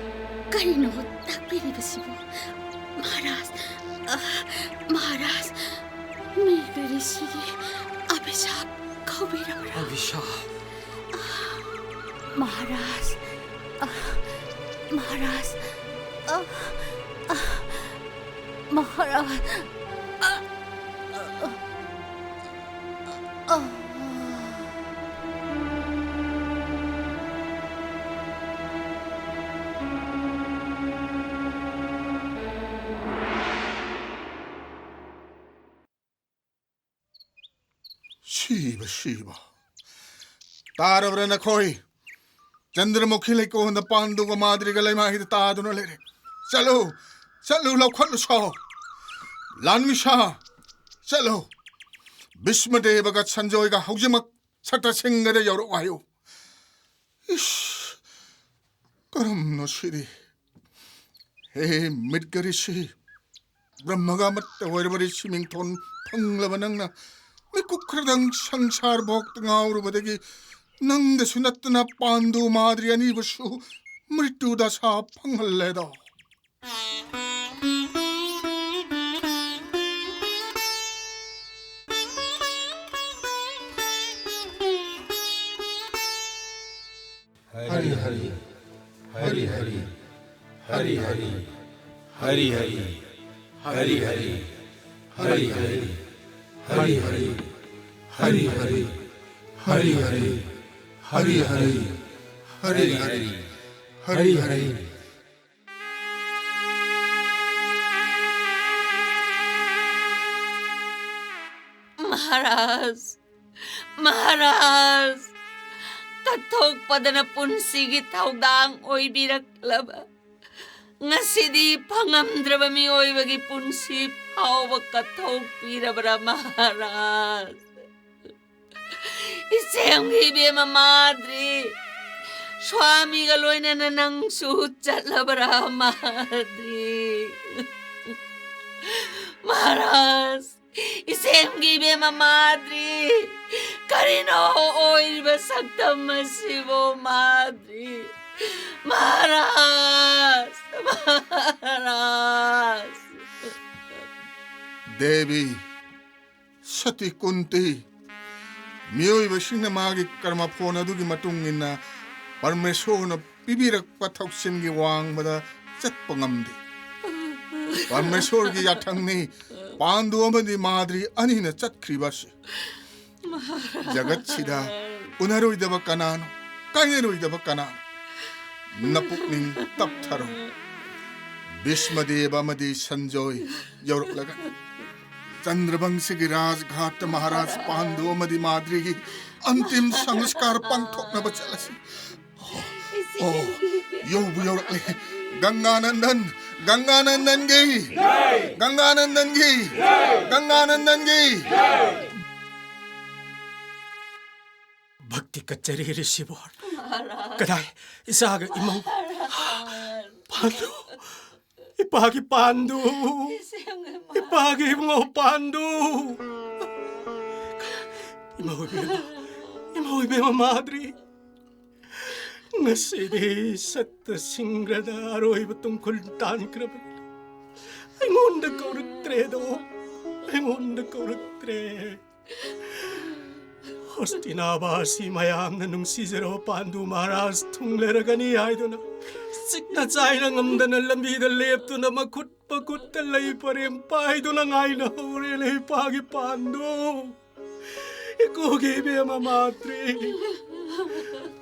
ꯀꯔꯤꯅꯣ ꯇꯥꯛꯄꯤꯔꯤꯕꯁꯤꯕꯨ? ꯃꯍꯥꯔꯥꯖ, ꯑ, ꯃꯍꯥꯔꯥꯖ, ꯃꯤꯒ ꯔꯤꯁꯤꯒꯤ ꯑꯚꯤꯁꯥꯞ ꯀꯧꯕꯤꯔꯕ꯭ꯔꯥ? ꯑꯚꯤꯁꯥꯞ? ꯃꯍꯥꯔꯥꯖ, ꯑ, ꯃꯍꯥꯔꯥꯖ, ꯑ, ꯑ, ꯃꯍꯥꯔꯥꯖ, ꯑ, ꯑ, ꯑ, ꯑ꯫ ꯁꯤꯕ, ꯁꯤꯕ꯫ ꯇꯥꯔꯕ꯭ꯔꯥ ꯅꯈꯣꯏ? ꯆꯟꯗ꯭ꯔꯃꯨꯈꯤ ꯂꯩꯀꯣꯜꯗ ꯄꯥꯟꯗꯨꯒ ꯃꯥꯗ꯭ꯔꯤꯒ ꯂꯩꯃꯥꯏꯗ ꯇꯥꯗꯨꯅ ꯂꯩꯔꯦ꯫ ꯆꯠꯂꯨ, ꯆꯠꯂꯨ, ꯂꯧꯈꯠꯂꯨꯁꯣ꯫ ꯂꯥꯟꯃꯤꯁꯥ, ꯆꯠꯂꯨ꯫ ꯚꯤꯁꯃꯗꯦꯕꯒ ꯁꯟꯖꯣꯏꯒ ꯍꯧꯖꯤꯛꯃꯛ ꯁꯛꯇꯁꯤꯡꯒꯗ ꯌꯧꯔꯛꯎ ꯍꯥꯏꯌꯨ꯫ ꯏꯁ, ꯀꯔꯝꯅꯣ ꯁꯤꯗꯤ? ꯍꯦ ꯃꯤꯠꯀ ꯔꯤꯁꯤ, ꯕ꯭ꯔꯍ꯭ꯃꯒ ꯑꯃꯠꯇ ꯑꯣꯏꯔꯕ ꯔꯤꯁꯤ ꯃꯤꯡꯊꯣꯟ ꯐꯪꯂꯕ ꯅꯪꯅ ꯃꯤꯀꯨꯞ ꯈꯔꯗꯪ ꯁꯪꯁꯥꯔ ꯚꯣꯛꯇ ꯉꯥꯎꯔꯨꯕꯗꯒꯤ ꯅꯪꯗꯁꯨ ꯅꯠꯇꯅ ꯄꯥꯟꯗꯨ ꯃꯥꯗ꯭ꯔꯤ ꯑꯅꯤꯕꯨꯁꯨ ꯃ꯭ꯔꯤꯇꯨ ꯗꯁꯥ ꯐꯪꯍꯜꯂꯦꯗꯣ꯫ हरि हरि, हरि हरि, हरि हरि, हरि हरि, हरि हरि, हरि हरि, हरि हरि, हरि हरि, हरि हरि, हरि हरि, हरि हरि, हरि हरि, हरि हरि। महाराज, महाराज, ꯀꯠꯊꯣꯛꯄꯗꯅ ꯄꯨꯟꯁꯤꯒꯤ ꯊꯧꯗꯥꯡ ꯑꯣꯏꯕꯤꯔꯛꯂꯕ, ꯉꯁꯤꯗꯤ ꯐꯪꯉꯝꯗ꯭ꯔꯕ ꯃꯤꯑꯣꯏꯕꯒꯤ ꯄꯨꯟꯁꯤ ꯐꯥꯎꯕ ꯀꯠꯊꯣꯛꯄꯤꯔꯕ꯭ꯔꯥ ꯃꯍꯥꯔꯥꯖ? ꯏꯆꯦꯝꯒꯤ ꯏꯕꯦꯝꯃ ꯃꯥꯗ꯭ꯔꯤ, ꯁ꯭ꯋꯥꯃꯤꯒ ꯂꯣꯏꯅꯅ ꯅꯪꯁꯨ ꯆꯠꯂꯕ꯭ꯔꯥ ꯃꯥꯗ꯭ꯔꯤ? ꯃꯍꯥꯔꯥꯖ, ꯏꯆꯦꯝꯒꯤ ꯏꯕꯦꯝꯃ ꯃꯥꯗ꯭ꯔꯤ, ꯀꯔꯤꯅꯣ ꯑꯣꯏꯔꯤꯕ ꯁꯛꯇꯝ ꯑꯁꯤꯕꯣ ꯃꯥꯗ꯭ꯔꯤ? ꯃꯍꯥꯔꯥꯖ, ꯃꯍꯥꯔꯥꯖ꯫ ꯗꯦꯕꯤ, ꯁꯇꯤ ꯀꯨꯟꯇꯤ, ꯃꯤꯑꯣꯏꯕꯁꯤꯡꯅ ꯃꯥꯒꯤ ꯀꯔꯃꯐꯣꯟ ꯑꯗꯨꯒꯤ ꯃꯇꯨꯡ ꯏꯟꯅ ꯄꯔꯃꯦꯁꯣꯔꯅ ꯄꯤꯕꯤꯔꯛꯄ ꯊꯧꯁꯤꯜꯒꯤ ꯋꯥꯡꯃꯗ ꯆꯠꯄ ꯉꯝꯗꯦ꯫ ꯄꯔꯃꯦꯁꯣꯔꯒꯤ ꯌꯥꯊꯪꯅꯤ ꯄꯥꯟꯗꯨ ꯑꯃꯗꯤ ꯃꯥꯗ꯭ꯔꯤ ꯑꯅꯤꯅ ꯆꯠꯈ꯭ꯔꯤꯕ ꯑꯁꯤ꯫ ꯖꯒꯠꯁꯤꯗ ꯎꯅꯔꯣꯏꯗꯕ ꯀꯅꯥꯅꯣ, ꯀꯥꯏꯅꯔꯣꯏꯗꯕ ꯀꯅꯥꯅꯣ? ꯅꯄꯨꯛꯅꯤꯡ ꯇꯞꯊꯔꯣ꯫ ꯚꯤꯁꯃꯗꯦꯕ ꯑꯃꯗꯤ ꯁꯟꯖꯣꯏ ꯌꯧꯔꯛꯂꯒ ꯆꯟꯗ꯭ꯔꯕꯪꯁꯤꯒꯤ ꯔꯥꯖꯘꯥꯠꯇ ꯃꯍꯥꯔꯥꯖ ꯄꯥꯟꯗꯨ ꯑꯃꯗꯤ ꯃꯥꯗ꯭ꯔꯤꯒꯤ ꯑꯟꯇꯤꯝ ꯁꯪꯁꯀꯥꯔ ꯄꯥꯡꯊꯣꯛꯅꯕ ꯆꯠꯂꯁꯤ꯫ ꯑꯣ, ꯌꯧꯕꯨ ꯌꯧꯔꯛꯂꯦ꯫ ꯒꯪꯒꯥꯅꯟꯗꯟ, ꯒꯪꯒꯥꯅꯟꯗꯟꯒꯤ, ꯒꯪꯒꯥꯅꯟꯗꯟꯒꯤ, ꯒꯪꯒꯥꯅꯟꯗꯟꯒꯤ꯫ ꯚꯛꯇꯤ ꯀꯠꯆꯔꯤ ꯔꯤꯁꯤꯕꯣꯔ꯫ ꯀꯗꯥꯏ ꯏꯆꯥꯒ ꯏꯃꯧ? ꯄꯥꯟꯗꯨ, ꯏꯄꯥꯒꯤ ꯄꯥꯟꯗꯨ, ꯏꯄꯥꯒꯤ ꯏꯕꯨꯡꯉꯣ ꯄꯥꯟꯗꯨ꯫ ꯏꯃꯧ ꯏꯕꯦꯝꯃ, ꯏꯃꯧ ꯏꯕꯦꯝꯃ ꯃꯥꯗ꯭ꯔꯤ, ꯉꯁꯤꯗꯤ ꯁꯠꯇ ꯁꯤꯡꯒ꯭ꯔꯗ ꯑꯔꯣꯏꯕ ꯇꯨꯡꯈꯨꯜ ꯇꯥꯟꯈ꯭ꯔꯕꯅꯤ꯫ ꯑꯩꯉꯣꯟꯗ ꯀꯧꯔꯛꯇ꯭ꯔꯦꯗꯣ, ꯑꯩꯉꯣꯟꯗ ꯀꯧꯔꯛꯇ꯭ꯔꯦ꯫ ꯍꯣꯁꯇꯤꯅꯥꯕꯥꯁꯤ ꯃꯌꯥꯝꯅ ꯅꯨꯡꯁꯤꯖꯔꯕ ꯄꯥꯟꯗꯨ ꯃꯍꯥꯔꯥꯖ ꯊꯨꯡꯂꯔꯒꯅꯤ ꯍꯥꯏꯗꯨꯅ ꯆꯤꯛꯅ ꯆꯥꯏꯅ ꯉꯝꯗꯅ ꯂꯝꯕꯤꯗ ꯂꯦꯞꯇꯨꯅ ꯃꯈꯨꯠ ꯃꯈꯨꯠꯇ ꯂꯩ ꯄꯔꯦꯡ ꯄꯥꯏꯗꯨꯅ ꯉꯥꯏꯅꯍꯧꯔꯦꯅꯦ ꯏꯄꯥꯒꯤ ꯄꯥꯟꯗꯨ꯫ ꯏꯀꯣꯒꯤ ꯏꯕꯦꯝꯃ ꯃꯥꯇ꯭ꯔꯤ꯫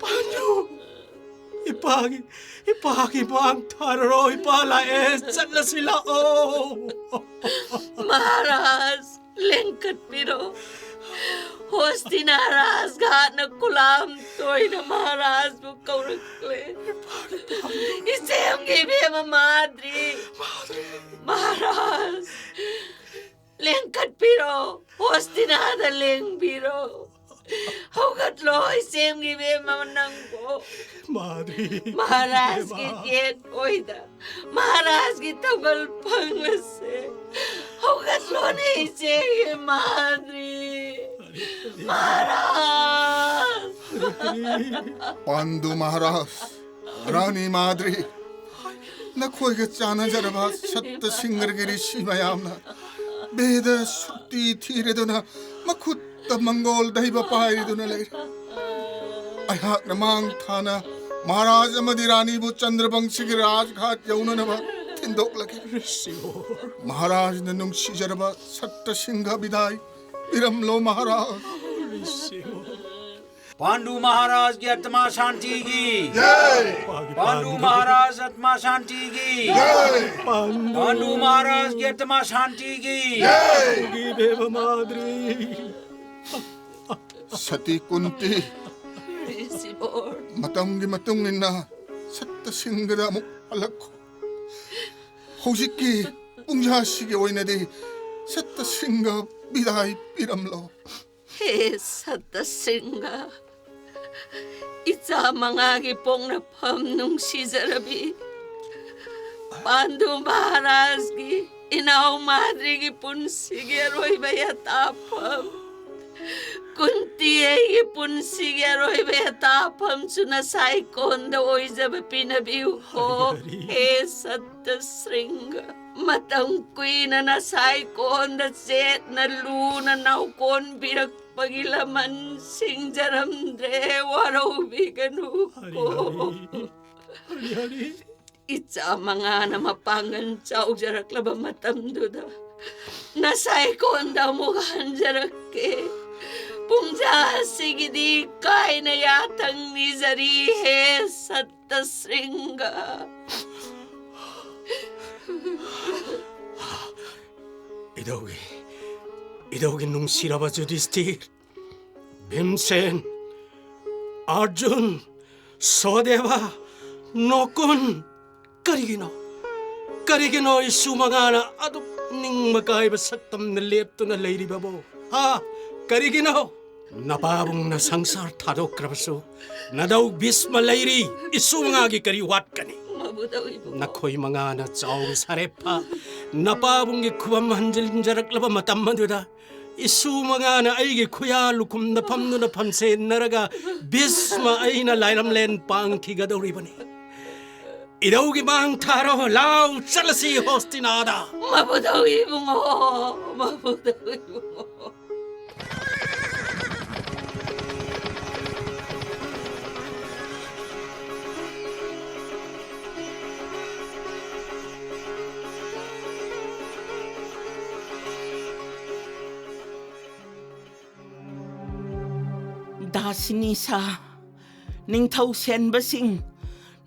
ꯄꯥꯟꯗꯨ, ꯏꯄꯥꯒꯤ, ꯏꯄꯥꯒꯤ ꯃꯥꯡ ꯊꯥꯔꯔꯣ, ꯏꯄꯥ ꯂꯥꯛꯑꯦ, ꯆꯠꯂꯁꯤ ꯂꯥꯛꯑꯣ꯫ ꯃꯍꯥꯔꯥꯖ, ꯂꯦꯡꯈꯠꯄꯤꯔꯣ꯫ ꯍꯣꯁꯇꯤꯅꯥ ꯔꯥꯖꯘꯥꯠꯅ ꯈꯨꯂꯥꯝ ꯇꯣꯏꯅ ꯃꯍꯥꯔꯥꯖꯕꯨ ꯀꯧꯔꯛꯂꯦ꯫ ꯏꯆꯦꯝꯒꯤ ꯏꯕꯦꯝꯃ ꯃꯥꯗ꯭ꯔꯤ꯫ ꯃꯍꯥꯔꯥꯖ, ꯂꯦꯡꯈꯠꯄꯤꯔꯣ, ꯍꯣꯁꯇꯤꯅꯥꯗ ꯂꯦꯡꯕꯤꯔꯣ꯫ ꯍꯧꯒꯠꯂꯣ, ꯏꯆꯦꯝꯒꯤ ꯏꯕꯦꯝꯃ ꯅꯪꯕꯨ꯫ ꯃꯥꯗ꯭ꯔꯤ꯫ ꯃꯍꯥꯔꯥꯖꯒꯤ ꯏꯕꯦꯝꯃ꯫ ꯒꯦꯠ ꯑꯣꯏꯗ ꯃꯍꯥꯔꯥꯖꯒꯤ ꯊꯧꯒꯜ ꯐꯪꯂꯁꯦ꯫ ꯍꯧꯒꯠꯂꯣꯅꯦ, ꯏꯆꯦꯒꯤ ꯃꯥꯗ꯭ꯔꯤ꯫ ꯃꯍꯥꯔꯥꯖ! ꯄꯥꯟꯗꯨ ꯃꯍꯥꯔꯥꯖ, ꯔꯥꯅꯤ ꯃꯥꯗ꯭ꯔꯤ, ꯅꯈꯣꯏꯒ ꯆꯥꯟꯅꯖꯔꯕ ꯁꯠꯇ ꯁꯤꯡꯒ꯭ꯔꯒꯤ ꯔꯤꯁꯤ ꯃꯌꯥꯝꯅ ꯚꯦꯗ ꯁꯨꯛꯇꯤ ꯊꯤꯔꯗꯨꯅ ꯃꯈꯨꯠꯇ ꯃꯪꯒꯣꯜ ꯗꯩꯕ ꯄꯥꯏꯔꯗꯨꯅ ꯂꯩꯔꯦ꯫ ꯑꯩꯍꯥꯛꯅ ꯃꯥꯡ ꯊꯥꯅ ꯃꯍꯥꯔꯥꯖ ꯑꯃꯗꯤ ꯔꯥꯅꯤꯕꯨ ꯆꯟꯗ꯭ꯔꯕꯪꯁꯤꯒꯤ ꯔꯥꯖꯘꯥꯠ ꯌꯧꯅꯅꯕ ꯊꯤꯟꯗꯣꯛꯂꯒꯦ꯫ ꯔꯤꯁꯤꯌꯣꯔ꯫ ꯃꯍꯥꯔꯥꯖꯅ ꯅꯨꯡꯁꯤꯖꯔꯕ ꯁꯠꯇ ꯁꯤꯡꯒ ꯕꯤꯗꯥꯏ ꯄꯤꯔꯝꯂꯣ ꯃꯍꯥꯔꯥꯖ꯫ ꯔꯤꯁꯤꯌꯣꯔ꯫ पांडु महाराज की आत्मा शांति की। जय। पांडु महाराज आत्मा शांति की। जय। पांडु। पांडु महाराज की आत्मा शांति की। जय। ꯏꯕꯦꯝꯃ ꯃꯥꯗ꯭ꯔꯤ꯫ ꯁꯇꯤ ꯀꯨꯟꯇꯤ, ꯔꯤꯁꯤꯕꯣꯔ꯫ ꯃꯇꯝꯒꯤ ꯃꯇꯨꯡ ꯏꯟꯅ ꯁꯠꯇ ꯁꯤꯡꯒꯗ ꯑꯃꯨꯛ ꯍꯜꯂꯛꯈꯣ꯫ ꯍꯧꯖꯤꯛꯀꯤ ꯄꯨꯡꯖꯥꯁꯤꯒꯤ ꯑꯣꯏꯅꯗꯤ ꯁꯠꯇ ꯁꯤꯡꯒ ꯕꯤꯗꯥꯏ ꯄꯤꯔꯝꯂꯣ꯫ ꯍꯦ ꯁꯠꯇ ꯁꯤꯡꯒ, ꯏꯆꯥ ꯃꯉꯥꯒꯤ ꯄꯣꯛꯅꯐꯝ ꯅꯨꯡꯁꯤꯖꯔꯕꯤ ꯄꯥꯟꯗꯨ ꯃꯍꯥꯔꯥꯖꯒꯤ ꯏꯅꯥꯎ ꯃꯥꯗ꯭ꯔꯤꯒꯤ ꯄꯨꯟꯁꯤꯒꯤ ꯑꯔꯣꯏꯕ ꯌꯥꯇꯥꯐꯝ, ꯀꯨꯟꯇꯤ ꯑꯩꯒꯤ ꯄꯨꯟꯁꯤꯒꯤ ꯑꯔꯣꯏꯕ ꯌꯥꯇꯥꯐꯝꯁꯨ ꯅꯁꯥꯏꯀꯣꯟꯗ ꯑꯣꯏꯖꯕ ꯄꯤꯅꯕꯤꯌꯨꯀꯣ꯫ ꯍꯦ ꯁꯠꯇ ꯁ꯭ꯔꯤꯡꯒ, ꯃꯇꯝ ꯀꯨꯏꯅ ꯅꯁꯥꯏꯀꯣꯟꯗ ꯆꯦꯠꯅ ꯂꯨꯅ ꯅꯥꯎꯀꯣꯟꯕꯤꯔꯛꯄꯒꯤ ꯂꯃꯟ ꯁꯤꯡꯖꯔꯝꯗ꯭ꯔꯦ, ꯋꯥꯔꯧꯕꯤꯒꯅꯨꯀꯣ꯫ ꯏꯆꯥ ꯃꯉꯥꯅ ꯃꯄꯥꯡꯒꯜ ꯆꯥꯎꯖꯔꯛꯂꯕ ꯃꯇꯝꯗꯨꯗ ꯅꯁꯥꯏꯀꯣꯟꯗ ꯑꯃꯨꯛ ꯍꯟꯖꯔꯛꯀꯦ꯫ ꯄꯨꯡꯖꯥ ꯑꯁꯤꯒꯤꯗꯤ ꯀꯥꯏꯅ ꯌꯥꯊꯪ ꯅꯤꯖꯔꯤ, ꯍꯦ ꯁꯠꯇ ꯁ꯭ꯔꯤꯡꯒ꯫ ꯏꯙꯧꯒꯤ, ꯏꯙꯧꯒꯤ ꯅꯨꯡꯁꯤꯔꯕ ꯖꯨꯙꯤꯁꯇꯤꯔ, ꯚꯤꯝꯁꯦꯟ, ꯑꯔꯖꯨꯟ, ꯁꯣꯗꯦꯕ, ꯅꯣꯀꯨꯟ, ꯀꯔꯤꯒꯤꯅꯣ? ꯀꯔꯤꯒꯤꯅꯣ ꯏꯁꯨ ꯃꯉꯥꯅ ꯑꯗꯨꯛ ꯅꯤꯡꯕ ꯀꯥꯏꯕ ꯁꯛꯇꯝꯅ ꯂꯦꯞꯇꯨꯅ ꯂꯩꯔꯤꯕꯕꯨ? ꯍꯥ? ꯀꯔꯤꯒꯤꯅꯣ? ꯅꯄꯥꯕꯨꯡꯅ ꯁꯪꯁꯥꯔ ꯊꯥꯗꯣꯛꯈ꯭ꯔꯕꯁꯨ ꯅꯗꯧ ꯚꯤꯁꯃ ꯂꯩꯔꯤ꯫ ꯏꯁꯨ ꯃꯉꯥꯒꯤ ꯀꯔꯤ ꯋꯥꯠꯀꯅꯤ? ꯃꯕꯨꯗꯧ ꯏꯕꯨꯡꯉꯣ꯫ ꯅꯈꯣꯏ ꯃꯉꯥꯅ ꯆꯥꯎꯕ ꯁꯥꯔꯦꯞꯐ ꯅꯄꯥꯕꯨꯡꯒꯤ ꯈꯨꯕꯝ ꯍꯟꯖꯤꯟꯖꯔꯛꯂꯕ ꯃꯇꯝ ꯑꯗꯨꯗ ꯏꯁꯨ ꯃꯉꯥꯅ ꯑꯩꯒꯤ ꯈꯨꯌꯥ ꯂꯨꯈꯨꯝꯗ ꯐꯝꯗꯨꯅ ꯐꯝꯁꯦꯟꯅꯔꯒ ꯚꯤꯁꯃ ꯑꯩꯅ ꯂꯥꯏꯔꯝꯂꯦꯟ ꯄꯥꯡꯈꯤꯒꯗꯧꯔꯤꯕꯅꯤ꯫ ꯏꯙꯧꯒꯤ ꯃꯥꯡ ꯊꯥꯔꯣ, ꯂꯥꯎ ꯆꯠꯂꯁꯤ ꯍꯣꯁꯇꯤꯅꯥꯗ꯫ ꯃꯕꯨꯗꯧ ꯏꯕꯨꯡꯉꯣ, ꯃꯕꯨꯗꯧ ꯏꯕꯨꯡꯉꯣ꯫ ꯗꯥꯁꯤꯅꯤꯁꯥ, ꯅꯤꯡꯊꯧ ꯁꯦꯟꯕꯁꯤꯡ,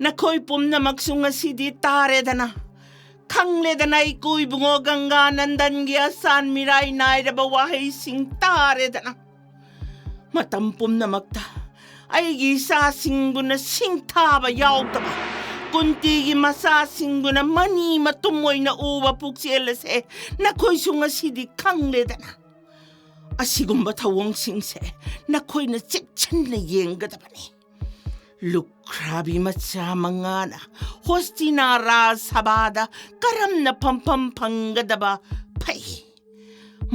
ꯅꯈꯣꯏ ꯄꯨꯝꯅꯃꯛꯁꯨ ꯉꯁꯤꯗꯤ ꯇꯥꯔꯦꯗꯅ, ꯈꯪꯂꯦꯗꯅ, ꯏꯀꯨ ꯏꯕꯨꯡꯉꯣ ꯒꯪꯒꯥ ꯅꯟꯗꯟꯒꯤ ꯑꯁꯥꯟ ꯃꯤꯔꯥꯏ ꯅꯥꯏꯔꯕ ꯋꯥꯍꯩꯁꯤꯡ ꯇꯥꯔꯦꯗꯅ꯫ ꯃꯇꯝ ꯄꯨꯝꯅꯃꯛꯇ ꯑꯩꯒꯤ ꯏꯆꯥꯁꯤꯡꯕꯨꯅ ꯁꯤꯡꯊꯥꯕ ꯌꯥꯎꯗꯕ, ꯀꯨꯟꯇꯤꯒꯤ ꯃꯆꯥꯁꯤꯡꯕꯨꯅ ꯃꯅꯤ ꯃꯇꯨꯝ ꯑꯣꯏꯅ ꯎꯕ ꯄꯨꯛꯆꯦꯜ ꯑꯁꯦ ꯅꯈꯣꯏꯁꯨ ꯉꯁꯤꯗꯤ ꯈꯪꯂꯦꯗꯅ꯫ ꯑꯁꯤꯒꯨꯝꯕ ꯊꯧꯑꯣꯡꯁꯤꯡꯁꯦ ꯅꯈꯣꯏꯅ ꯆꯦꯛꯁꯤꯟꯅ ꯌꯦꯡꯒꯗꯕꯅꯤ꯫ ꯂꯨꯈ꯭ꯔꯥꯕꯤ ꯃꯆꯥ ꯃꯉꯥꯅ ꯍꯣꯁꯇꯤꯅꯥ ꯔꯥꯖ ꯁꯚꯥꯗ ꯀꯔꯝꯅ ꯐꯝꯐꯝ ꯐꯪꯒꯗꯕ ꯐꯩ?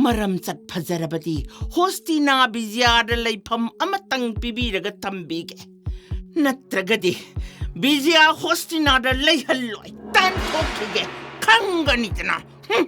ꯃꯔꯝꯆꯠ ꯐꯖꯔꯕꯗꯤ ꯍꯣꯁꯇꯤꯅꯥ ꯕꯤꯖꯌꯥꯗ ꯂꯩꯐꯝ ꯑꯃꯇꯪ ꯄꯤꯕꯤꯔꯒ ꯊꯝꯕꯤꯒꯦ꯫ ꯅꯠꯇ꯭ꯔꯒꯗꯤ ꯕꯤꯖꯌꯥ ꯍꯣꯁꯇꯤꯅꯥꯗ ꯂꯩꯍꯜꯂꯣꯏ, ꯇꯥꯟꯊꯣꯛꯈꯤꯒꯦ, ꯈꯪꯒꯅꯤꯗꯅ꯫ ꯍꯨꯝ꯫